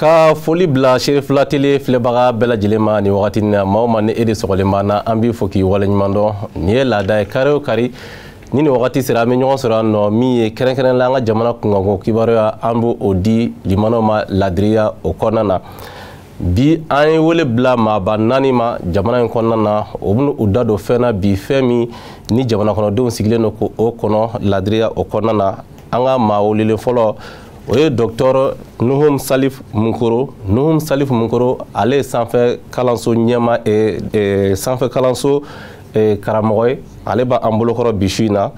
Ka foli bila Cherifla Télé filɛbaga bɛɛ lajɛlen ma nin wagati in na. Maa o maa ni e de sɔgɔlen b'an na, an b'i fo k'i waleɲuman dɔn. Nin ye laada ye, kari o kari ni nin wagati sera, an bɛ ɲɔgɔn sɔrɔ yan nɔ. Min ye kɛrɛnkɛrɛn la, an ka jamana kunkanko kibaruya, an b'o di limanaw ma ladiriya o kɔnɔna na. Bi an ye wele bila maaba 4 ma jamana in kɔnɔna na, o bɛna u da don fɛn na bi, fɛn min ni jamana kɔnɔdenw sigilen don k'o kɔnɔ ladiriya o kɔnɔna na. An ka maa welelen fɔlɔ, o ye Docteur Nuhum Salif Munkoro. Nuhum Salif Munkoro, ale ye sanfɛ kalanso ɲɛma, sanfɛ kalanso karamɔgɔ ye. Ale b'an bolokɔrɔ bi su in na.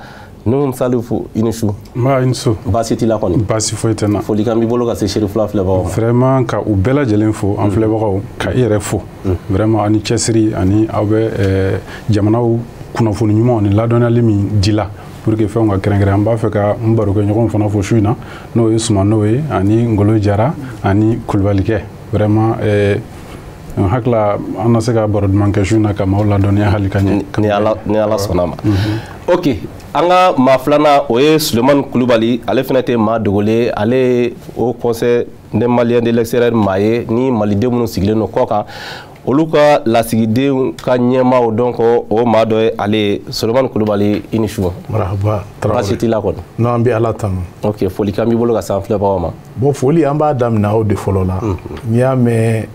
Nuhum Salif, i ni su. Nba, i ni su. Baasi t'i la kɔni? Baasi foyi tɛ n na. Folikan b'i bolo ka se Cherifla filɛbagaw ma? Vraiment, ka u bɛɛ lajɛlen fo, an filɛbagaw, ka i yɛrɛ fo. Vraiment, ani cɛsiri ani aw bɛ jamanaw kunnafoni ɲumanw ni ladɔnniyali min di la pour que fɛnw ka kɛrɛnkɛrɛn. An b'a fɛ ka n barokɛɲɔgɔnw fana fo su in na, n'o ye Sumano ye ani Ngolo Jara ani Kulubalikɛ. Vraiment, n hakili an na se ka baro duman kɛ su in na ka maaw ladɔnniya hali ka ɲɛ. Ni Ala sɔnna ma. Ok, an ka maa filanan, o ye Sulemani Kulubali. Ale fana tɛ maa dogolen, ale ye Haut Conseil des Maliens de l'extérieur maa ye, ni maliden minnu sigilen don kɔ kan, olu ka lasigidenw ka ɲɛmaaw. Donc o maa dɔ ye ale ye. Sulemani Kulubali, i ni su. Marahaba. Baasi t'i la kɔni? Non, an bɛ Ala tanu. Ok, folikan b'i bolo ka se an filɛbagaw ma? Bon, foli, an b'a daminɛ aw de fɔlɔ la. N'i y'a mɛn,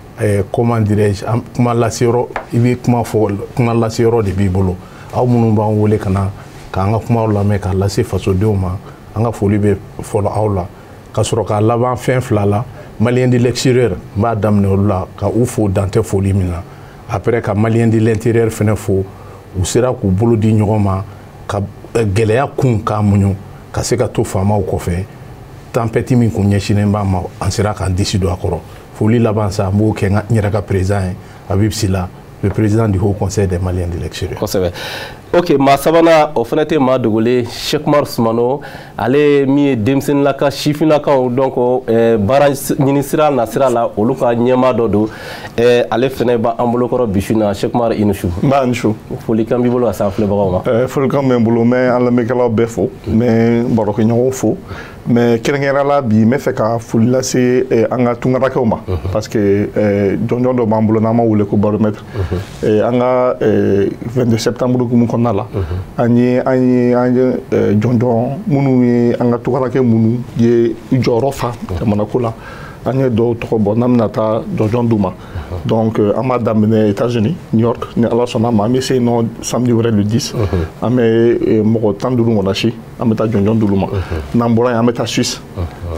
comment dirais-je, kuma laseyɔrɔ, i bɛ kuma fɔ, kuma laseyɔrɔ de b'i bolo. Aw minnu b'an wele ka na k'an ka kumaw lamɛn k'a lase fasodenw ma, an ka foli bɛ fɔlɔ aw la. Ka sɔrɔ k'a laban fɛn fila la: Malien de l'extérieur, n b'a daminɛ olu la ka u fo dan tɛ foli min na. Après, ka Malien de l'intérieur fɛnɛ fo, u sera k'u bolo di ɲɔgɔn ma ka gɛlɛya kun k'a muɲu ka se ka to faamaw kɔfɛ. Tempête min kun ɲɛsinnen b'a ma, an sera k'an disi don a kɔrɔ. Foli laban sa, n b'o kɛ n yɛrɛ ka président ye, Habib Sila, le président du Haut Conseil des Maliens de l'extérieur. Kosɛbɛ. Ok, maa sabanan, o fana tɛ maa dogolen, Cheikh Umar Sumano. Ale min ye denmisɛnninlaka, sifinnakaw, donc baara ɲini sira na sira la, olu ka ɲɛmaa dɔ don. Ale fana b'an bolokɔrɔ bi su in na. Cheikh Umar, i ni su. N b'a ni su. Folikan b'i bolo ka se an filɛbagaw ma? Folikan bɛ n bolo. n bɛ an lamɛnnikɛlaw bɛɛ fo, n bɛ barokɛɲɔgɔnw fo, mais kɛrɛnkɛrɛnnenya la bi, n bɛ fɛ ka foli lase an ka tunkarakɛw ma, parce que jɔnjɔn dɔ b'an bolo n'an b'a wele ko baromètre. An ka 22 septembre hukumu kɔnɔna la, an ye jɔnjɔn minnu ye, an ka tunkarakɛ minnu ye jɔyɔrɔ fa jamana ko la, an ye dɔw tɔgɔ bɔ n'an bɛna taa jɔnjɔn d'u ma. Donc an b'a daminɛ États-Unis, New York. Ni Ala sɔnna ma, an bɛ se yen nɔ samedi wɛrɛ, le 10, an bɛ mɔgɔ 15 wɔnasi, an bɛ taa jɔnjɔn d'olu ma. N'an bɔra yen, an bɛ taa Suisse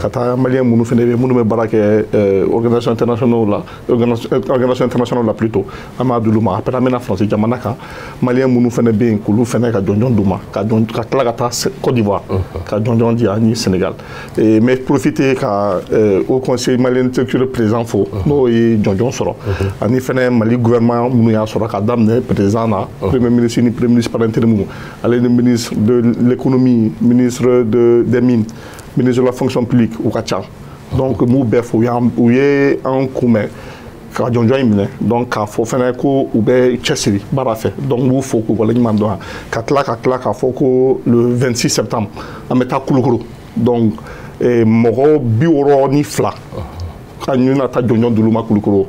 ka taa Malien minnu fana bɛ, minnu bɛ baara kɛ organisation internationale la, organisation internationale la plutôt, an b'a d'olu ma. Après, an bɛ na France jamana kan, Malien minnu fana bɛ yen, k'olu fana ka jɔnjɔn d'u ma, ka tila ka taa Côte d'Ivoire ka jɔnjɔn di ani Sénégal. N bɛ profiter ka Haut Conseil malien de président fo, n'o ye jɔnjɔn sɔrɔ, ani fana Mali gouvernement minnu y'a sɔrɔ, ka daminɛ président na, premier ministre ni premier ministre par intérim, ale ni ministre de l'économie, ministre des mines, ministre de la fonction publique, u ka ca. Donc m'u bɛɛ fo, u ye an kunbɛn ka jɔnjɔn in minɛ. Donc k'a fɔ fana ko u bɛ cɛsiri baara fɛ. Donc n b'u fo k'u waleɲuman dɔn. Ka tila k'a fɔ ko le 26 septembre, an bɛ taa Kulukoro. Donc mɔgɔ 62 ka ɲini taa jɔnjɔn d'olu ma Kulukoro.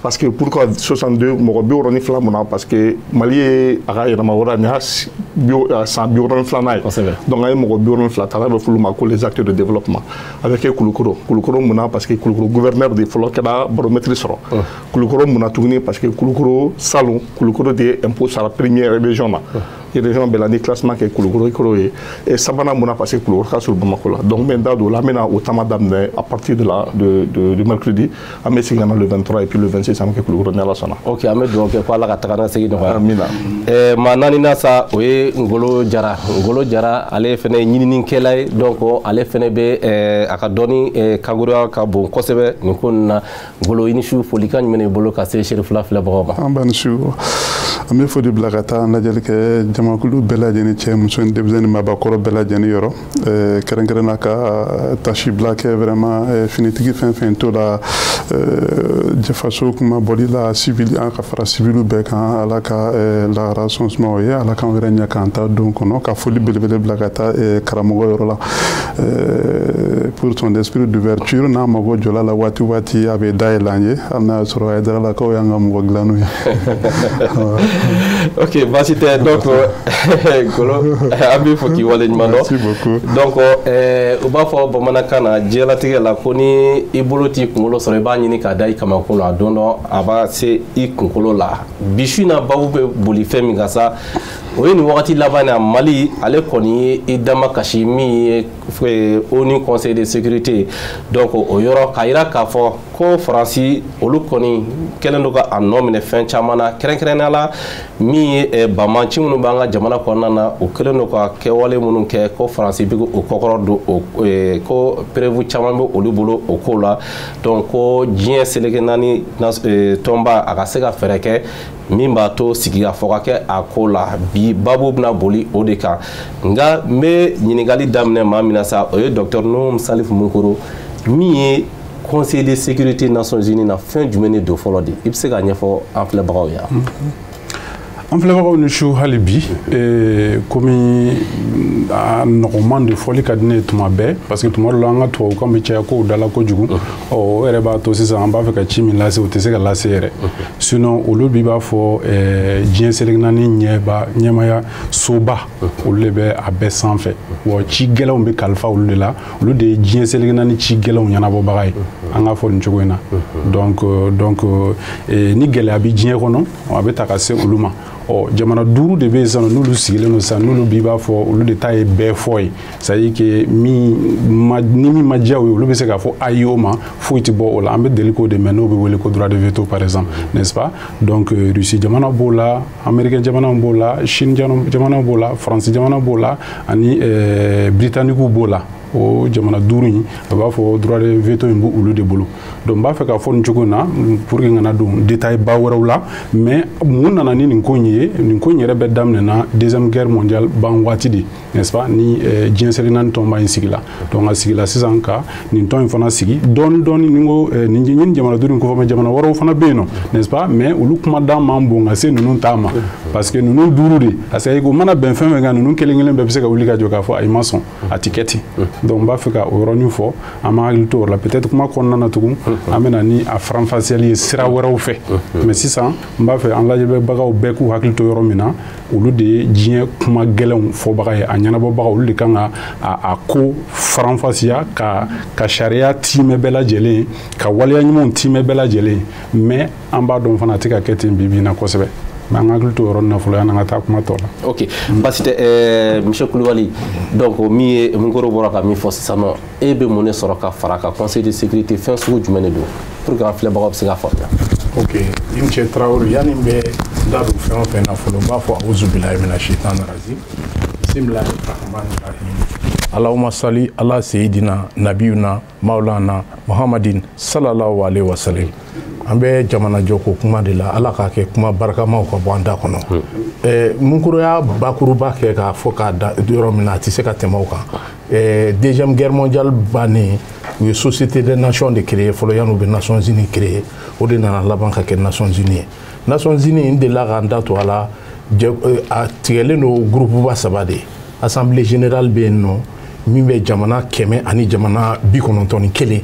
Parce que pourquoi 62, mɔgɔ 62 mun na? Parce que Mali ye a ka yɛlɛma wɛrɛ, nin y'a san 62nan ye. Donc an ye mɔgɔ 62 ta, n'a bɛ f'olu ma ko les acteurs de développement. A bɛ kɛ Kulukoro. Kulukoro mun na? Parce que Kulukoro gouverneur de fɔlɔ kɛra baromètre sɔrɔ. Kulukoro mun na tuguni? Parce que Kulukoro salon, Kulukoro de ye impôt sara première région na, région bɛɛ la ni classement kɛ, Kulukoro koro ye. Et sabanan mun na? Parce que Kulukoro ka surun Bamakɔ la. Donc n bɛ n da don o la. An bɛna o taama daminɛ à partir de la de de du mercredi, an bɛ segin ka na le 23 et puis le 26, an bɛ kɛ Kulukoro ni Ala sɔnna. Ok, an bɛ dugawu kɛ ko Ala ka taga ni segin nɔgɔya. Amina. Maa naaninan sa, o ye Ngolo Jara. Ngolo Jara, ale fana ye ɲininikɛla ye. Donc ale fana bɛ a ka dɔnni kangoya ka bon kosɛbɛ nin ko ninnu na. Ngolo, i ni su. Folikan jumɛn b'i bolo ka se Cherifla filɛbagaw ma? An b'a ni su. An bɛ foli bila ka taa an lajɛli kɛ jamakulu bɛɛ lajɛlen, cɛ, muso ni denmisɛnnin, maabakɔrɔ bɛɛ lajɛlen yɔrɔ, kɛrɛnkɛrɛnna ka tasi bila kɛ vraiment finitigi fɛn fɛn to la jɛfaso kuma bɔli la, civil an ka fara civil bɛɛ kan. Ala ka lahara sɔn sumaw ye, Ala k'an yɛrɛ ɲɛ k'an ta don kɔnɔ. Ka foli belebele bila ka taa karamɔgɔ yɔrɔ la pour son esprit d'ouverture. N'a mago jɔla la waati waati, a bɛ dayɛlɛ an ye, hali n'a y'a sɔrɔ Hayidaralakaw y'an ka mɔgɔ dilanniw ye. Ok, baasi tɛ. Donc Golo, an b'i fo k'i waleɲuman dɔn. Merci beaucoup. Donc u b'a fɔ bamanankan na, diɲɛlatigɛ la, ko ni i bolo t'i kunkolo sɔrɔ, i b'a ɲini k'a da i kamakun na, a don dɔ a b'a se i kunkolo la. Bi su in na, babu bɛ boli fɛn min kan sa, o ye nin wagati laban na, Mali ale kɔni ye i dama kasi min ye ONU Conseil de sécurité. Donc o yɔrɔ k'a yira k'a fɔ ko Faransi, olu kɔni kɛlen don ka a nɔ minɛ fɛn caman na, kɛrɛnkɛrɛnnenya la min ye banbanci minnu b'an ka jamana kɔnɔna na, u kɛlen don ka kɛwale minnu kɛ, ko Faransi bɛ o kɔkɔrɔ don o, ko preuve caman bɛ olu bolo o ko la. Donc ko diɲɛ seleke naani tɔnba, a ka se ka fɛɛrɛ kɛ min b'a to sigikafɔ ka kɛ a ko la. Bi babu bɛna boli o de kan. Nka n bɛ ɲininkali daminɛ maa min na sa, o ye docteur Nuhum Salif Mukoro. Min ye Conseil de sécurité Nations Unies na, fɛn jumɛn de don fɔlɔ de, i bɛ se k'a ɲɛfɔ an filɛbagaw ye? An filɛbagaw ni su hali bi. Komi a nɔgɔman de fɔli ka di ne ye tuma bɛɛ, parce que tuma dɔ la an ka tubabukan bɛ caya kow da la kojugu, ɔ o yɛrɛ b'a to sisan an b'a fɛ ka ci min lase, o tɛ se ka lase yɛrɛ. Sinon olu bi b'a fɔ diɲɛ seleke naani ɲɛba ɲɛmaya soba, olu de bɛ a bɛɛ sanfɛ wa ci gɛlɛnw bɛ kalifa olu de la. Olu de ye diɲɛ seleke naani ci gɛlɛnw ɲɛnabɔbaga ye, an k'a fɔ nin cogo in na. Donc ni gɛlɛya bɛ diɲɛ kɔnɔ, a bɛ ta ka se olu ma. Ɔ jamana duuru de bɛ yen sisan, n'olu sigilen don sisan, n'olu b'i b'a fɔ olu de ta ye bɛɛ fɔ ye, c'est à dire que min ma ni min ma diya u ye, olu bɛ se k'a fɔ ayi o ma, foyi tɛ bɔ o la. An bɛ deli k'o de mɛn, n'o bɛ wele ko droit de veto par exemple, n'est-ce pas? Donc Russie jamana b'o la, Américain jamana b'o la, Chine jamana b'o la, France jamana b'o la, ani Britannique b'o la. O jamana duuru in, a b'a fɔ droit de veto in b'olu de bolo. Donc n b'a fɛ k'a fɔ nin cogo in na pour que n kana don détail ba wɛrɛw la. Mais mun nana ni nin ko in ye? Nin ko in yɛrɛ bɛ daminɛna Deuxième Guerre mondiale ban waati de, n'est-ce pas, ni diɲɛ seleke naani tɔnba in sigila. Donc a sigila sisan ka nin tɔn in fana sigi dɔɔni dɔɔni. Ni ko nin jamana duuru in kɔfɛ, mais jamana wɛrɛw fana bɛ yen nɔ, n'est-ce pas? Mais olu kumadan man bon ka se ninnu ta ma, parce que ninnu duuru de, parce que o mana bɛn fɛn fɛn kan, ninnu kelen kelen bɛɛ bɛ se ka wuli ka jɔ k'a fɔ ayi, ma sɔn, a ti kɛ ten. Donc n b'a fɛ ka o yɔrɔnin fɔ, an b'an hakili to o la. Peut-être kuma kɔnɔna na tugun, an bɛ na ni a faranfasiyali ye sira wɛrɛw fɛ. Mais sisan n b'a fɛ an lajɛbagaw bɛɛ k'u hakili to yɔrɔ min na, olu de ye diɲɛ kuma gɛlɛnw fɔbaga ye, a ɲɛnabɔbaga. Olu de kan ka a ko faranfasiya, ka sariya tiimɛ bɛɛ lajɛlen, ka waleya ɲumanw tiimɛ bɛɛ lajɛlen. Mais an b'a dɔn fana, a tɛ ka kɛ ten bi bi in na kosɛbɛ. Mais an ka hakili to o yɔrɔnin na fɔlɔ, yanni an ka taa kuma tɔ la. Ok, basi tɛ. Monsieur Kulibali, donc min ye Minkoro bɔra ka min fɔ sisan nɔ, e bɛ mun de sɔrɔ ka fara kan? Conseil de sécurité, fɛn sugu jumɛn de don, pour que an filɛbagaw bɛ se k'a faamuya? Ok, i ni ce Tarawele. Yanni n bɛ n da don fɛn o fɛn na fɔlɔ, n b'a fɔ auzubilahi mina shaitan rajim, bisimilahi rahmani rahim, allahumma sali ala seyidina nabiyuna maulana Muhammadin sallallahu alaihi wasallam. An bɛ jamana jɔko kuma de la, Ala k'a kɛ kuma barikamaw ka bɔ an da kɔnɔ. Munkoro y'a bakuruba kɛ k'a fɔ k'a da yɔrɔ min na, a tɛ se ka tɛmɛ o kan. Deuxième Guerre mondiale bannen, u ye Société des Nations de créer fɔlɔ yanni u bɛ Nations Unies créer. O de nana laban ka kɛ Nations Unies ye. Nations Unies, n delila k'an da to a la, a tigɛlen don groupe ba saba de ye. Assemblée générale bɛ yen nɔ, min bɛ jamana 191,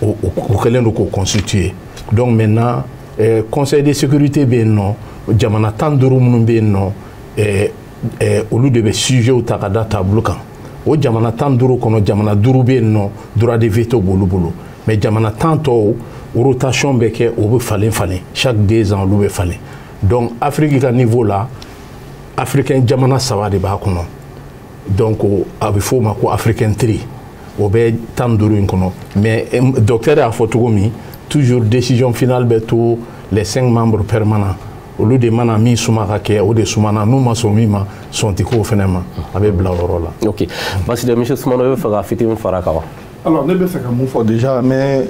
o kɛlen don k'o constituer. Donc maintenant, Conseil de sécurité bɛ yen nɔ, jamana 15 minnu bɛ yen nɔ, olu de bɛ sujet ta ka da tableau kan. O jamana 15 kɔnɔ, jamana duuru bɛ yen nɔ, droit de veto b'olu bolo. Mais jamana 10 tɔw, rotation bɛ kɛ, o bɛ falen falen chaque 2 ans, olu bɛ falen. Donc Afrique ka niveau la, africain jamana saba de b'a kɔnɔ. Donc a bɛ f'o ma ko Africain Three, o bɛ 15 in kɔnɔ. Mais docteur y'a fɔ cogo min, toujours décision finale bɛ to les cinq membres permanents. Olu de mana min suma ka kɛ, o de sumana. N'u ma sɔn min ma, sɔn tɛ k'o fɛnɛ ma, a bɛ bila o yɔrɔ la. Ok, basi tɛ. Monsieur Sumano, i bɛ fɛ ka fitinin fara kan wa? Alors ne bɛ fɛ ka mun fɔ déjà, mais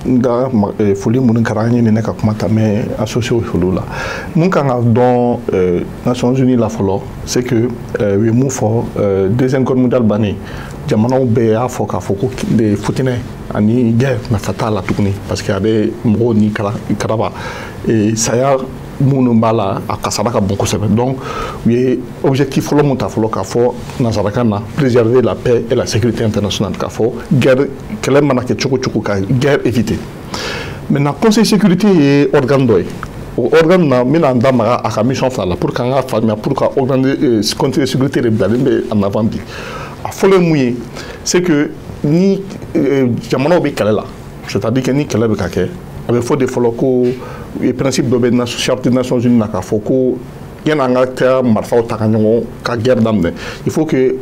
n ka foli minnu kɛra an ye ne ka kuma ta, mais associé olu la, mun kan ka dɔn Nations Unies la fɔlɔ, c'est que u ye mun fɔ, Deuxième Guerre mondiale bannen, jamanaw bɛɛ y'a fɔ k'a fɔ ko futinɛ ani guerre nafa t'a la tuguni, parce que a bɛ mɔgɔw ni karaba saya minnu b'a la, a kasara ka bon kosɛbɛ. Donc u ye objectif fɔlɔ mun ta fɔlɔ, k'a fɔ nansarakan na, préserver la paix et la sécurité internationale, k'a fɔ guerre, kɛlɛ mana kɛ cogo cogo, ka guerre éviter. Maintenant, Conseil sécurité ye organe dɔ ye. O organe na, n bɛna n da maga a ka mission fila la pour qu'an ka faamuya, pour ka organe Conseil de sécurité de bilalen bɛ en avant bi. A fɔlɔ ye mun ye? C'est que ni jamanaw bɛ kɛlɛ la, c'est-à-dire que ni kɛlɛ bɛ ka kɛ, a bɛ fɔ de fɔlɔ ko principe dɔ bɛ Charte des Nations Unies na, k'a fɔ ko yanni an ka taa marifaw ta ka ɲɔgɔn ka guerre daminɛ, il faut que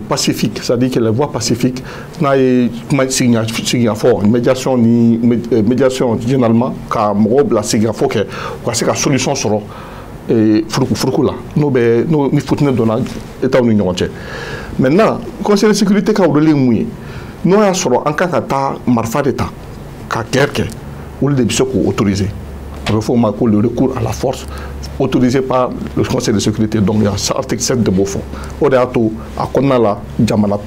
pacifique, c'est-à-dire que les voies pacifiques, n'a ye kuma sigikafɔ, médiation, ni médiation généralement, ka mɔgɔw bila sigikafɔ kɛ, u ka se ka solution sɔrɔ furuku furuku la, n'o bɛ n'o ni futinɛ donna États ni ɲɔgɔn cɛ. Maintenant, Conseil de sécurité ka rôle ye mun ye? N'o y'a sɔrɔ an kan ka taa marifa de ta ka guerre kɛ, olu de bɛ se k'o autoriser. A bɛ fɔ o ma ko le recours à la force autorisé par le Conseil de sécurité. Donc il y a article 7 de b'o fɔ. O de y'a to a kɔnɔna la, jamana,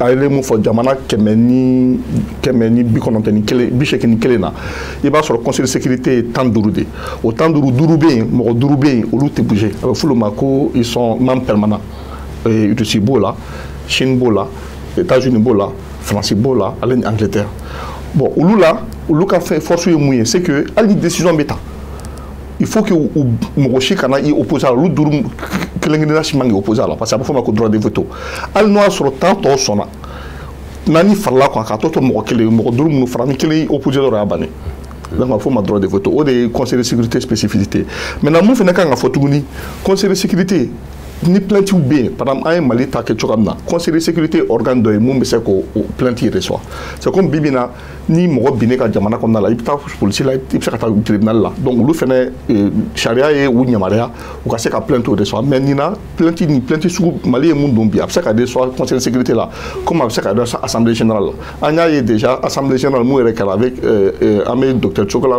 a ye mun fɔ, jamana 191, 81 na, i b'a sɔrɔ Conseil de sécurité ye 15 de. O 15, duuru bɛ yen, mɔgɔ duuru bɛ yen, olu tɛ bouger. A bɛ f'olu ma ko ils sont membres permanents. Russie b'o la, Chine b'o la, États-Unis b'o la, France b'o la, ale ni Angleterre. Bon, olu la, olu ka fɛn force ye mun ye? C'est que hali ni décision bɛ ta, il faut que mɔgɔ si kana i opposer a la. Olu duuru kelen kelenna si man k'i opposer a la, parce que a bɛ fɔ o ma ko droit de veto. Hali n'o y'a sɔrɔ 10 tɔw sɔnna, naani farala kan k'a tɔ to mɔgɔ kelen, mɔgɔ duuru minnu fara, ni kelen y'i opposer dɔrɔn, a y'a bannen. Donc a bɛ fɔ o ma droit de veto. O de ye Conseil de sécurité spécificité. Maintenant, mun fana kan ka fɔ tuguni? Conseil de sécurité, ni plainte bɛ yen, par exemple an ye Mali ta kɛ cogoya min na, Conseil de sécurité organe dɔ ye mun bɛ se k'o plainte reçoit. C'est comme bi bi in na, ni mɔgɔ binnen ka jamana kɔnɔna la, i bɛ taa polisi la, i bɛ se ka taa tribunal la. Donc olu fɛnɛ, sariya ye u yamaruya u ka se ka plainte reçoit. Mais nin na, plainte ni plainte sugu, Mali ye mun don bi, a bɛ se ka reçoit Conseil de sécurité la, comme a bɛ se ka reçoit Assemblée générale la. An y'a ye déjà Assemblée générale mun yɛrɛ kɛra avec an bɛ docteur Choguel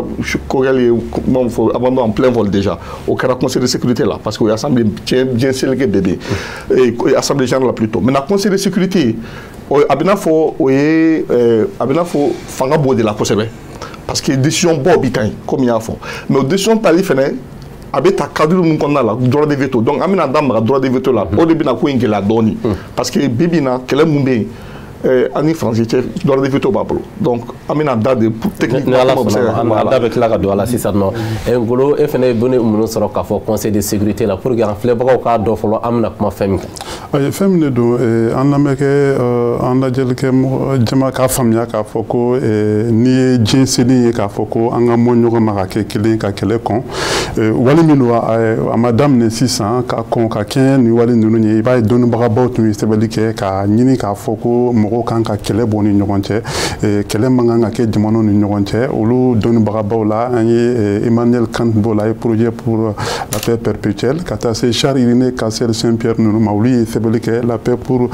Kokalla ye kuma min fɔ, abandon en plein vol, déjà o kɛra Conseil de sécurité la, parce que o ye assemblée diɲɛ seleke bɛɛ bɛ yen, Assemblée générale la plutôt. Maintenant, Conseil de sécurité, a bɛ n'a fɔ o ye, a bɛ n'a fɔ fanga b'o de la kosɛbɛ, parce que décision bɔ bi ta yen, komi n y'a fɔ. Mais o décision tali fɛnɛ, a bɛ ta cadre mun kɔnɔna la? Droit de veto. Donc an bɛna da maga droit de veto la, o de bɛna ko in gɛlɛya dɔɔni, parce que bi bi in na, kɛlɛ mun bɛ yen an ni Faransi cɛ, droit de veto b'a bolo. Donc an bɛna da de techniquement. Ni Ala sɔnna, an da bɛ tila ka don a la sisan nɔ. Ngolo, e fana ye bone minnu sɔrɔ k'a fɔ Conseil de sécurité la, pour que an filɛbagaw k'a dɔn fɔlɔ an bɛna kuma fɛn min kan? Ayi, fɛn min de don, an lamɛnkɛ, an lajɛlikɛ jama k'a faamuya k'a fɔ ko n'i ye diɲɛ seli ye, k'a fɔ ko an ka mɔ ɲɔgɔn ma ka kɛ kelen ka kɛlɛ kɔn wale min don, a ma daminɛ sisan. Ka kɔn ka kɛɲɛ ni wale ninnu ye, i b'a ye dɔnnibagabaw tun ye sɛbɛnni kɛ k'a ɲini k'a fɔ ko mɔgɔw kan ka kɛlɛ bɔ ni ɲɔgɔn cɛ, kɛlɛ man kan ka kɛ jamanaw ni ɲɔgɔn cɛ. Olu dɔnnibagabaw la, an ye Emmanuel Kant b'o la, ye projet pour la paix perpétuelle, ka taa se Charles Irénée Cassel Saint-Pierre ninnu ma, olu ye sɛbɛnni kɛ la paix pour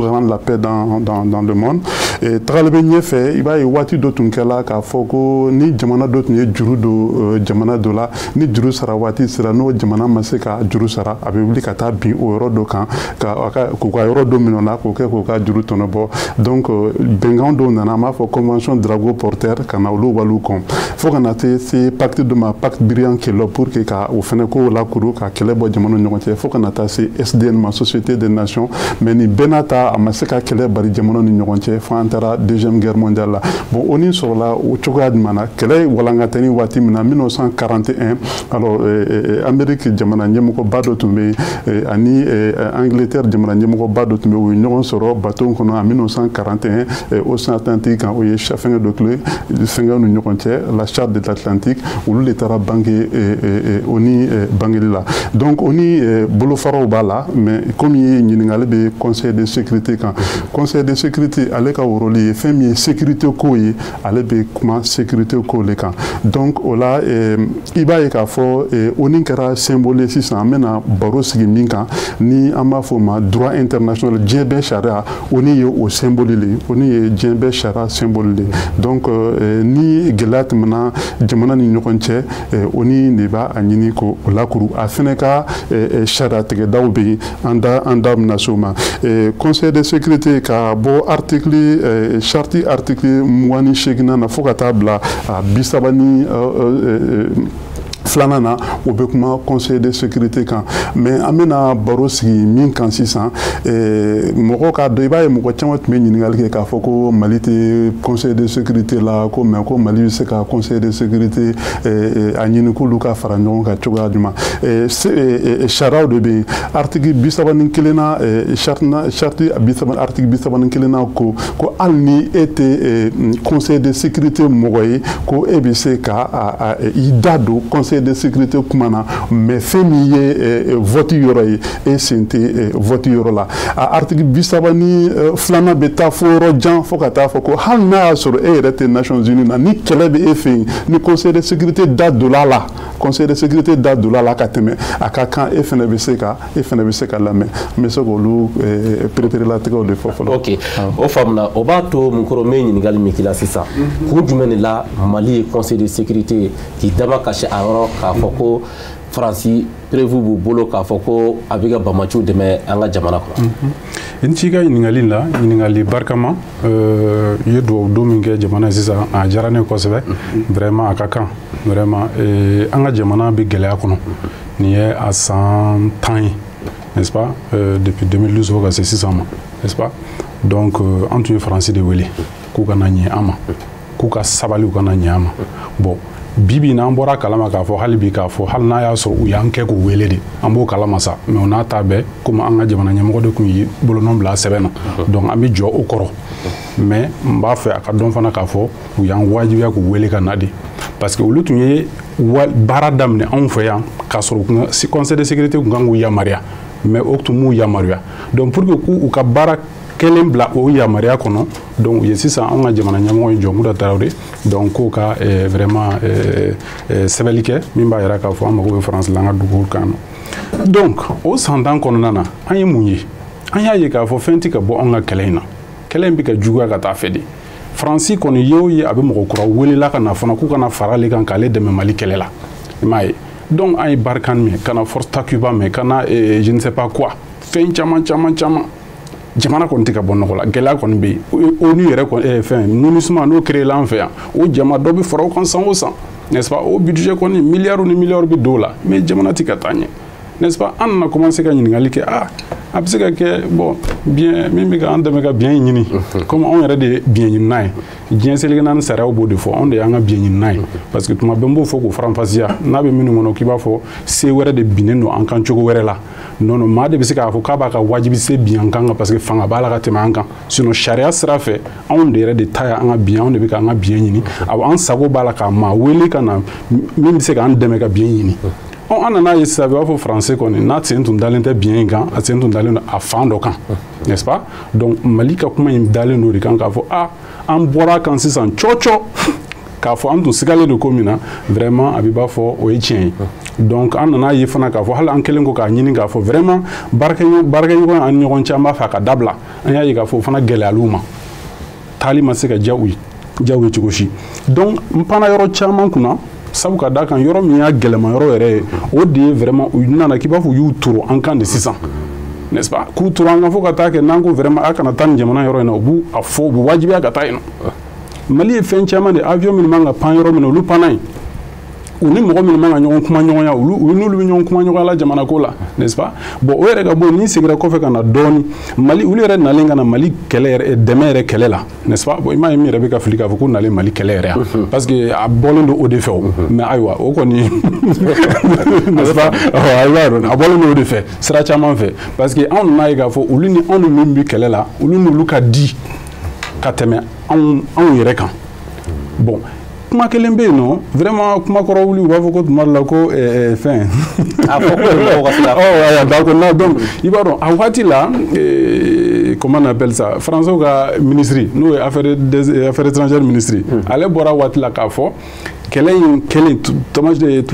rendre la paix dans le monde. Tagalen bɛ ɲɛfɛ, i b'a ye waati dɔ tun kɛla k'a fɔ ko ni jamana dɔ tun ye juru don jamana dɔ la, ni juru sara waati sera, n'o jamana ma se ka juru sara, a bɛ wuli ka taa bin o yɔrɔ dɔ kan k'u ka yɔrɔ dɔ minɛ o la, k'o kɛ k'u ka juru tɔnɔ bɔ. Donc bɛnkan dɔw nana, an b'a fɔ convention Drago Porter, ka na olu waliw kɔn, fo ka na se pacte dɔ ma, pacte Briand Kellogg, pour que ka o fɛnɛ kow lakuru ka kɛlɛ bɔ jamanaw ni ɲɔgɔn cɛ, fo ka na taa se SDN ma, Société des Nations. Mais nin bɛɛ n'a ta, a ma se ka kɛlɛ bari jamanaw ni ɲɔgɔn cɛ, fo an taara Deuxième Guerre mondiale la. Bon, ONU sɔrɔla o cogoya jumɛn na? Kɛlɛ walankatani waati min na, 1941, alors Amérique jamana ɲɛmɔgɔba dɔ tun bɛ yen ani Angleterre jamana ɲɛmɔgɔba dɔ tun bɛ yen, u ye ɲɔgɔn sɔrɔ bateau kɔnɔ en 1941 océan Atlantique kan. O ye fɛngɛ dɔ kile fɛngɛw ni ɲɔgɔn cɛ, la Charte de l'Atlantique. Olu de taara bange ONU bangeli la. Donc ONU bolofaraw b'a la. Mais comme ye ɲininkali bɛ Conseil de sécurité kan, Conseil de sécurité, ale ka rôle ye fɛn min ye, sécurité ko ye, ale bɛ kuma sécurité ko le kan. Donc o la, i b'a ye k'a fɔ ONU kɛra symbole ye. Sisan an bɛna baro sigi min kan, ni an b'a fɔ o ma droit international, diɲɛ bɛɛ sariya. ONU ye o symbole le, ONU ye diɲɛ bɛɛ sariya symbole le. Donc ni gɛlɛya tɛmɛna jamana ni ɲɔgɔn cɛ, ONU de b'a a ɲini k'o lakuru. A fɛnɛ ka sariya tigɛdaw bɛ yen, an da bɛna se o ma. Conseil de sécurité, ka bɔ article charte article 28nan na fo ka taa bila a 32nan na, o bɛ kuma conseil de sécurité kan. Mais an bɛna baro sigi min kan sisan, mɔgɔw k'a dɔn, i b'a ye mɔgɔ caman tun bɛ ɲininkali kɛ k'a fɔ ko Mali tɛ conseil de sécurité la, ko mais ko Mali bɛ se ka conseil de sécurité a ɲini k'olu ka fara ɲɔgɔn kan cogoya jumɛn? Sariyaw de bɛ yen. Article 31 na, charte article 31 na ko hali ni e tɛ conseil de sécurité mɔgɔ ye, ko e bɛ se ka i da don conseil de sécurité kuma na, mais fɛn min ye vote yɔrɔ ye, e sen tɛ vote yɔrɔ la. A article 32nan bɛ taa fo yɔrɔ jan, fo ka taa fɔ ko hali n'a y'a sɔrɔ e yɛrɛ tɛ Nations Unies na, ni kɛlɛ bɛ e fɛ yen, ni conseil de sécurité da donna la, conseil de sécurité da donna la ka tɛmɛ, a ka kan e fɛnɛ bɛ se ka lamɛn. N bɛ se k'olu pereperelatigɛw de fɔ fɔlɔ. Ok, o faamuna. O b'a to mun kɔrɔ, n bɛ ɲininkali min k'i la sisan, kun jumɛn de la Mali ye conseil de sécurité k'i dama kasi a yɔrɔ k'a fɔ ko Faransi prévu b'u bolo k'a fɔ ko a bɛ ka bamaciw dɛmɛ an ka jamana kɔnɔ? I ni ce i ka ɲininkali la, ɲininkali barikama. I ye dugawu don min kɛ jamana ye sisan, a diyara ne ye kosɛbɛ. Vraiment a ka kan, vraiment an ka jamana bɛ gɛlɛya kɔnɔ. Nin ye a san 10 ye, n'est-ce pas, depuis 2012 fo ka se sisan ma, n'est-ce pas. Donc an tun ye Faransi de wele k'u ka na ɲɛ an ma, k'u ka sabali, u ka na ɲɛ an ma. Bon, bi bi in na, an bɔra kalama k'a fɔ hali bi, k'a fɔ hali n'a y'a sɔrɔ u y'an kɛ k'u wele de, an b'o kalama sa, mais o n'a ta bɛɛ, komi an ka jamana ɲɛmɔgɔ de tun y'i bolonɔ bila sɛbɛn na, donc an bɛ jɔ o kɔrɔ. Mais n b'a fɛ a ka dɔn fana k'a fɔ u y'an wajibiya k'u wele ka na de, parce que olu tun ye baara daminɛ anw fɛ yan k'a sɔrɔ conseil de sécurité tun kan k'u yamaruya, mais o tun m'u yamaruya. Donc pour que k'u ka baara kelen bila o yamaruya kɔnɔ, donc u ye sisan anw ka jamana ɲɛmɔgɔ ye Jɔnkuda Tarawele, donc k'o ka vraiment sɛbɛnni kɛ min b'a yira k'a fɔ an mago bɛ Faransi la an ka dugu kan nɔ. Donc o san 10 kɔnɔna na, an ye mun ye? An y'a ye k'a fɔ fɛn tɛ ka bɔ anw ka kɛlɛ in na, kɛlɛ in bɛ ka juguya ka taa fɛ de. Faransi kɔni ye o ye, a bɛ mɔgɔ kura welela ka na fana k'u kana fara ale kan k'ale dɛmɛ Mali kɛlɛ la, i m'a ye. Donc an ye Barkhane mɛn, ka na Force Takuba mɛn, ka na je ne sais pas quoi, fɛn caman caman caman. Jamana kɔni tɛ ka bɔ nɔgɔ la, gɛlɛya kɔni bɛ yen. ONU yɛrɛ kɔni fɛn MINUSMA n'o créé la an fɛ yan, o jama dɔ bɛ fara o kan san o san, n'est-ce pas. O budget kɔni miliyariw ni miliyariw bɛ don o la, mais jamana tɛ ka taa ɲɛ, n'est-ce pas. An nana commencer ka ɲininkali kɛ, a bɛ se ka kɛ bon bien min bɛ k'an dɛmɛ ka biɲɛ ɲini, comme anw yɛrɛ de ye biɲɛ ɲinina ye, diɲɛ seleke naani sariyaw b'o de fɔ, anw de y'an ka biɲɛ ɲinina ye, parce que tuma bɛɛ n b'o fɔ k'o faranfasiya, n'a bɛ minnu kɔnɔ k'i b'a fɔ se wɛrɛ de binnen don an kan cogo wɛrɛ la. Non non, maa de bɛ se k'a fɔ k'a b'a ka wajibi se bin an kan, parce que fanga b'a la ka tɛmɛ an kan. Sinon sariya sira fɛ, anw de yɛrɛ de ta ye an ka biɲɛ, anw de bɛ k'an ka biɲɛ ɲini, awɔ, an sago b'a la ka maa wele ka na min bɛ se k'an dɛmɛ ka biɲɛ ɲini. An nana ye sisan, i b'a fɔ français kɔni n'a sen tun dalen tɛ biɲɛ in kan, a sen tun dalen don a fan dɔ kan, n'est-ce pas. Donc Mali ka kuma in dalen don o de kan k'a fɔ an bɔra kan sisan cɔcɔ k'a fɔ an tun sigalen don ko min na, vraiment a bɛ b'a fɔ o ye tiɲɛ ye. Donc an nana ye fana k'a fɔ hali an kɛlen ko k'a ɲini k'a fɔ vraiment baarakɛɲɔgɔn an ni ɲɔgɔn cɛ, an b'a fɛ a ka dabila, an y'a ye k'a fɔ o fana gɛlɛyal'u ma, taali ma se ka diya u ye cogo si. Donc n panna yɔrɔ caman kunna, sabu ka d'a kan yɔrɔ min y'a gɛlɛma yɔrɔ yɛrɛ ye, o de ye vraiment u nana k'i b'a fɔ u y'u turu an kan de sisan, n'est-ce pas, k'u turu an kan fo ka taa kɛ n'an ko vraiment a kana taa nin jamana yɔrɔ in na, u b'u a fɔ, u b'u wajibiya ka taa yen nɔ. Mali ye fɛn caman de, avion minnu man ka pan yɔrɔ min na, olu panna yen. U ni mɔgɔ minnu man ka ɲɔgɔn kuma ɲɔgɔnya, olu n'olu bɛ ɲɔgɔn kuma ɲɔgɔnya la jamana ko la, n'est-ce pas. Bon o yɛrɛ ka bɔ yen, n'i seginna kɔfɛ ka na dɔɔni, Mali olu yɛrɛ nalen ka na Mali kɛlɛ yɛrɛ dɛmɛ yɛrɛ kɛlɛ la, n'est-ce pas. Bon i m'a ye min yɛrɛ bɛ ka fili k'a fɔ ko nalen Mali kɛlɛ yɛrɛ yan, parce que a bɔlen don o de fɛ o, mais ayiwa o kɔni n'est-ce pas, a bɔlen don o de fɛ sira caman fɛ, parce que anw nana ye k'a fɔ olu ni anw ni min bɛ kɛlɛ la, olu n'olu ka di ka tɛmɛ anw yɛrɛ kan. Bon kuma kelen bɛ yen nɔ, vraiment kuma kɔrɔ wuli, u b'a fɔ ko tuma dɔ la ko fɛn. A fɔ ko mɔgɔw ka se k'a fɔ. D'accord, non, donc i b'a dɔn a waati la comment on appelle ça, Français ka ministre n'o ye affaires étrangères ministre, ale bɔra waati la k'a fɔ kɛlɛ in kɛlen,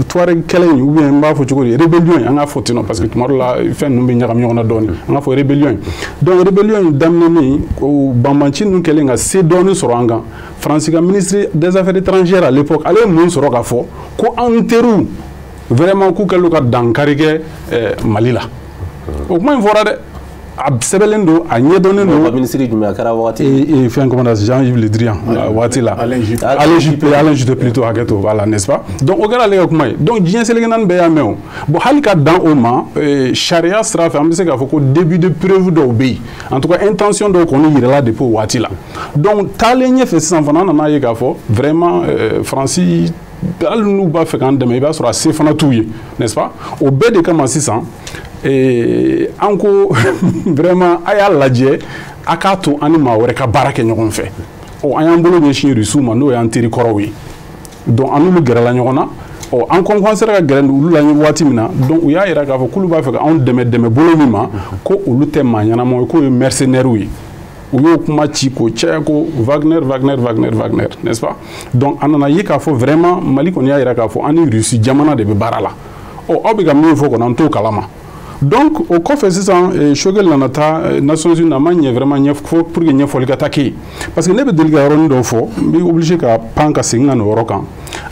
Touareg kɛlɛ in, ou bien n b'a fɔ cogo di, rébellion in, an k'a fɔ ten nɔ, parce que tuma dɔ la fɛn ninnu bɛ ɲagami ɲɔgɔn na dɔɔnin, an k'a fɔ rébellion in. Donc rébellion in daminɛnen, o banbanci ninnu kɛlen ka se dɔɔnin sɔrɔ an kan, Faransi ka ministre des affaires étrangères à l'époque, ale ye mun sɔrɔ k'a fɔ ko an teriw vraiment k'u kɛlen don ka dankari kɛ Mali la. O kuma in fɔra dɛ, a sɛbɛnlen don, a ɲɛdɔnnen don. Ministre jumɛn, a kɛra wagati? Fɛn, comment dire, Jean-Yves Le Drian waati la, Alain Juppé. Alain Juppé, Alain Juppé plutôt, hakɛ to, voilà, n'est-ce pas? Donc o kɛra ale ka kuma ye. Donc diɲɛ seleke naani bɛɛ y'a mɛn o. Bon, hali ka dan o ma, sariya sira fɛ, an bɛ se k'a fɔ ko début de preuve dɔw bɛ yen, en tout cas intention dɔw kɔni yirala depuis o waati la. Donc taalen ɲɛfɛ sisan fana, an nana ye k'a fɔ vraiment Faransi, hali n'u b'a fɛ k'an dɛmɛ, i b'a sɔrɔ a se fana t'u ye, n'est-ce pas? O bɛɛ de kama sisan an ko vraiment a y'a lajɛ, a k'a to an ni maa wɛrɛ ka baara kɛ ɲɔgɔn fɛ. Ɔ, an y'an bolo ɲɛsin Rusiw ma, n'o y'an teri kɔrɔw ye. Donc an n'olu gɛrɛla ɲɔgɔn na. Ɔ, an kɔn sera ka gɛrɛ olu la waati min na, donc u y'a yira k'a fɔ k'olu b'a fɛ ka anw dɛmɛ dɛmɛ bolo min ma, ko olu tɛ maa ɲɛnamaw ye, k'o ye mercenaires ye. U y'o kuma ci k'o caya ko Wagner, Wagner, Wagner, Wagner, n'est-ce pas? Donc an nana ye k'a fɔ vraiment Mali kɔni y'a yira k'a fɔ an ni Rusi jamana de bɛ baara la. Ɔ, aw bɛ ka min fɔ kɔni, an t'o kalama. Donc o kɔfɛ sisan, Choguel nana taa Nations Unies, a ma ɲɛ vraiment ɲɛfɔ pour que ɲɛfɔli ka taa kɛ yen, parce que ne bɛ deli ka yɔrɔnin dɔ fɔ, n bɛ obligé ka pan ka segin ka na o yɔrɔ kan.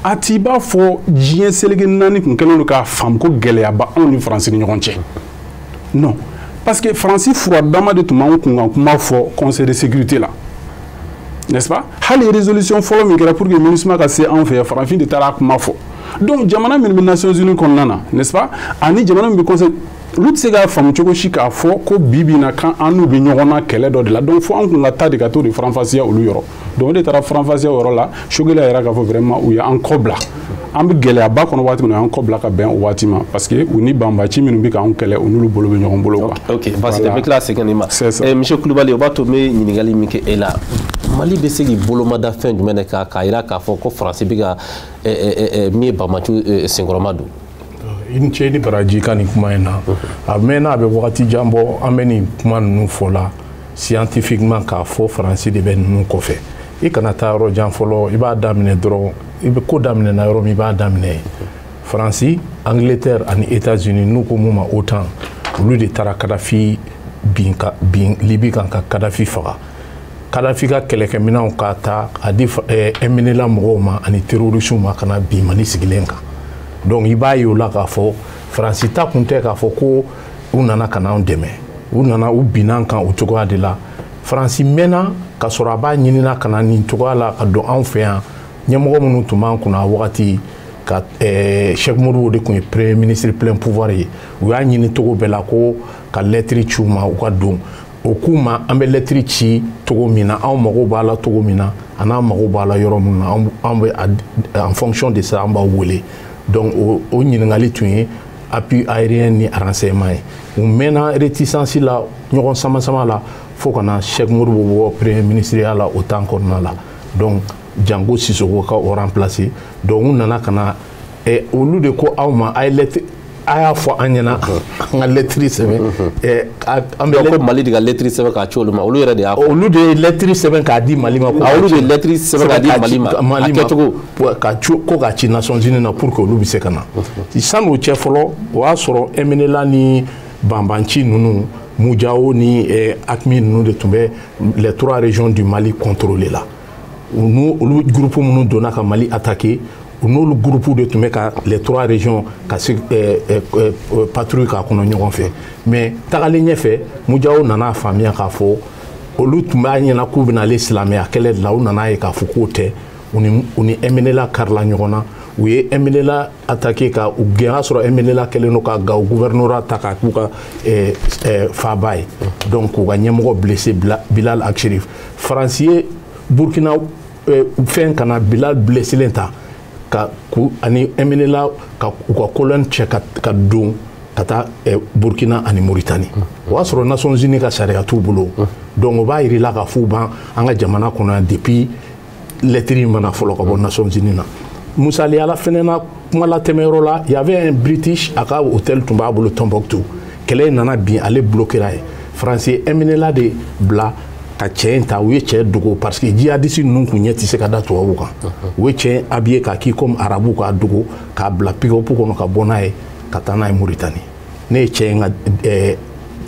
A t'i b'a fɔ diɲɛ seleke naani tun kɛlen don k'a faamu ko gɛlɛya b'anw ni Faransi ni ɲɔgɔn cɛ. Non, parce que Faransi furadama de tun b'anw kun kan kuma fɔ Conseil de sécurité la, n'est-ce pas? Hali résolution fɔlɔ min kɛra pour que MINUSMA ka se anw fɛ yan, farafin de taara a kuma fɔ. Donc jamana minnu bɛ Nations Unies kɔnɔna na, n'est-ce pas, ani jamana min bɛ conseil, olu tɛ se k'a faamu cogo si k'a fɔ ko bi bi in na kan an n'u bɛ ɲɔgɔn na kɛlɛ dɔ de la. Donc fo an kun ka taa de ka t'o de faranfasiya olu yɔrɔ. Donc o de taara faranfasiya o yɔrɔ la. Choguel y'a yira k'a fɔ vraiment u y'an kɔ bila, an bɛ gɛlɛyaba kɔnɔ waati min na, u y'an kɔ bila ka bɛn o waati ma, parce que u ni banbaci minnu bɛ k'an kɛlɛ, u n'olu bolo bɛ ɲɔgɔn bolo quoi. Ok, basi tɛ, n bɛ tila ka segin nin ma. C'est ça. Monsieur Kulubali, o b'a to n bɛ ɲininkali min kɛ e la, Mali bɛ se k'i bolomada fɛn jumɛn de kan k'a yira k'a fɔ ko Faransi bɛ ka min ye banbaci senkɔrɔma don? I ni ce, i ni baraji ka nin kuma in na. A mɛnna, a bɛ wagati jan bɔ, an bɛ nin kuma ninnu fɔ la scientifiquement k'a fɔ Faransi de bɛ ninnu kɔfɛ. I kana taa yɔrɔ jan fɔlɔ, i b'a daminɛ dɔrɔn, i bɛ ko daminɛ na yɔrɔ min, i b'a daminɛ yen. Faransi, Angleterre ani États-Unis, n'u ko mun ma OTAN, olu de taara Kadafi bin ka bin Libi kan ka Kadafi faga, Kadafi ka kɛlɛkɛminɛnw ka ta a di MNLA mɔgɔw ma ani terroristew ma ka na bin Mali sigilen kan. Donc i b'a ye o la k'a fɔ Faransi ta kun tɛ k'a fɔ ko u nana ka n'anw dɛmɛ, u nana u binna an kan o cogoya de la. Faransi mɛnna ka sɔrɔ a b'a ɲinina ka na nin cogoya la ka don anw fɛ yan. Ɲɛmɔgɔ minnu tun b'an kunna a wagati ka Cheikh Modibo de tun ye premier ministre plein pouvoir ye, u y'a ɲini cogo bɛɛ la ko ka lettre ci u ma, u ka don. O k'u ma an bɛ lettre ci cogo min na, anw mago b'a la cogo min na, a n'an mago b'a la yɔrɔ min na, an bɛ en fonction de ça an b'aw wele. Donc o ɲininkali tun ye appui aérien ni renseignement ye. U mɛnna réticence la, ɲɔgɔn sama sama la, fo ka na Cheikh Modibo bɔ premier ministre ya la o temps kɔnɔna la. Donc Jango Sisoko ka o remplacer. Donc u nana ka na olu de ko aw ma a ye lettre, a y'a fɔ an ɲɛna an ka lettre sɛbɛn. An bɛ ko Mali de ka lettre sɛbɛn k'a ci olu ma, olu yɛrɛ de y'a fɔ. Olu de ye lettre sɛbɛn k'a di Mali ma. Ko olu de ye lettre sɛbɛn k'a di Mali ma, a kɛcogo. Ka ci ko k'a ci Nations Unies na pour que olu bɛ se ka na. San'o cɛ fɔlɔ, o y'a sɔrɔ MNLA ni banbanci ninnu, Mujao ni AQMI ninnu de tun bɛ les trois régions du Mali contrôler la. Olu groupe minnu donna ka Mali attaquer, u n'olu groupe de tun bɛ ka les trois régions ka se patrouille k'a kɔnɔ ɲɔgɔn fɛ. Mais tagalen ɲɛfɛ, Mujao nana faamuya k'a fɔ olu tun b'a ɲɛna k'u bɛna ale silamɛya kɛlɛ de la, u nana ye k'a fɔ k'o tɛ. U ni MNLA karila ɲɔgɔn na, u ye MNLA attaqué ka u gɛn. Y'a sɔrɔ MNLA kɛlen don ka Gawo gouvernorat ta k'a k'u ka faaba ye. Donc k'u ka ɲɛmɔgɔ blessé, Bilal Ag Acherif. Faransi ye Burkina fɛn ka na Bilal blessé ta ka ku ani MNLA ka u ka colonne cɛ ka don ka taa Burkina ani Mauritanie. O y'a sɔrɔ Nations Unies ka sariya t'u bolo. Donc o b'a yir'i la k'a fɔ u b'an an ka jamana kɔnɔ yan depuis lettre in mana fɔlɔ ka bɔ Nations Unies na. Misaliyala fɛnɛ na, kuma latɛmɛyɔrɔ la, y avait un British, a ka hôtel tun b'a bolo Tombouctou. Kɛlɛ in nana bin, ale bloquera ye. Faransi ye MNLA de bila ka cɛ in ta. U ye cɛ dogo parce que jihadiste ninnu kun ɲɛ tɛ se ka da tubabuw kan. U ye cɛ habillé k'a k'i comme arabu, k'a dogo, k'a bila pick-up kɔnɔ, ka bɔ n'a ye ka taa n'a ye Mauritanie. Ne ye cɛ in ka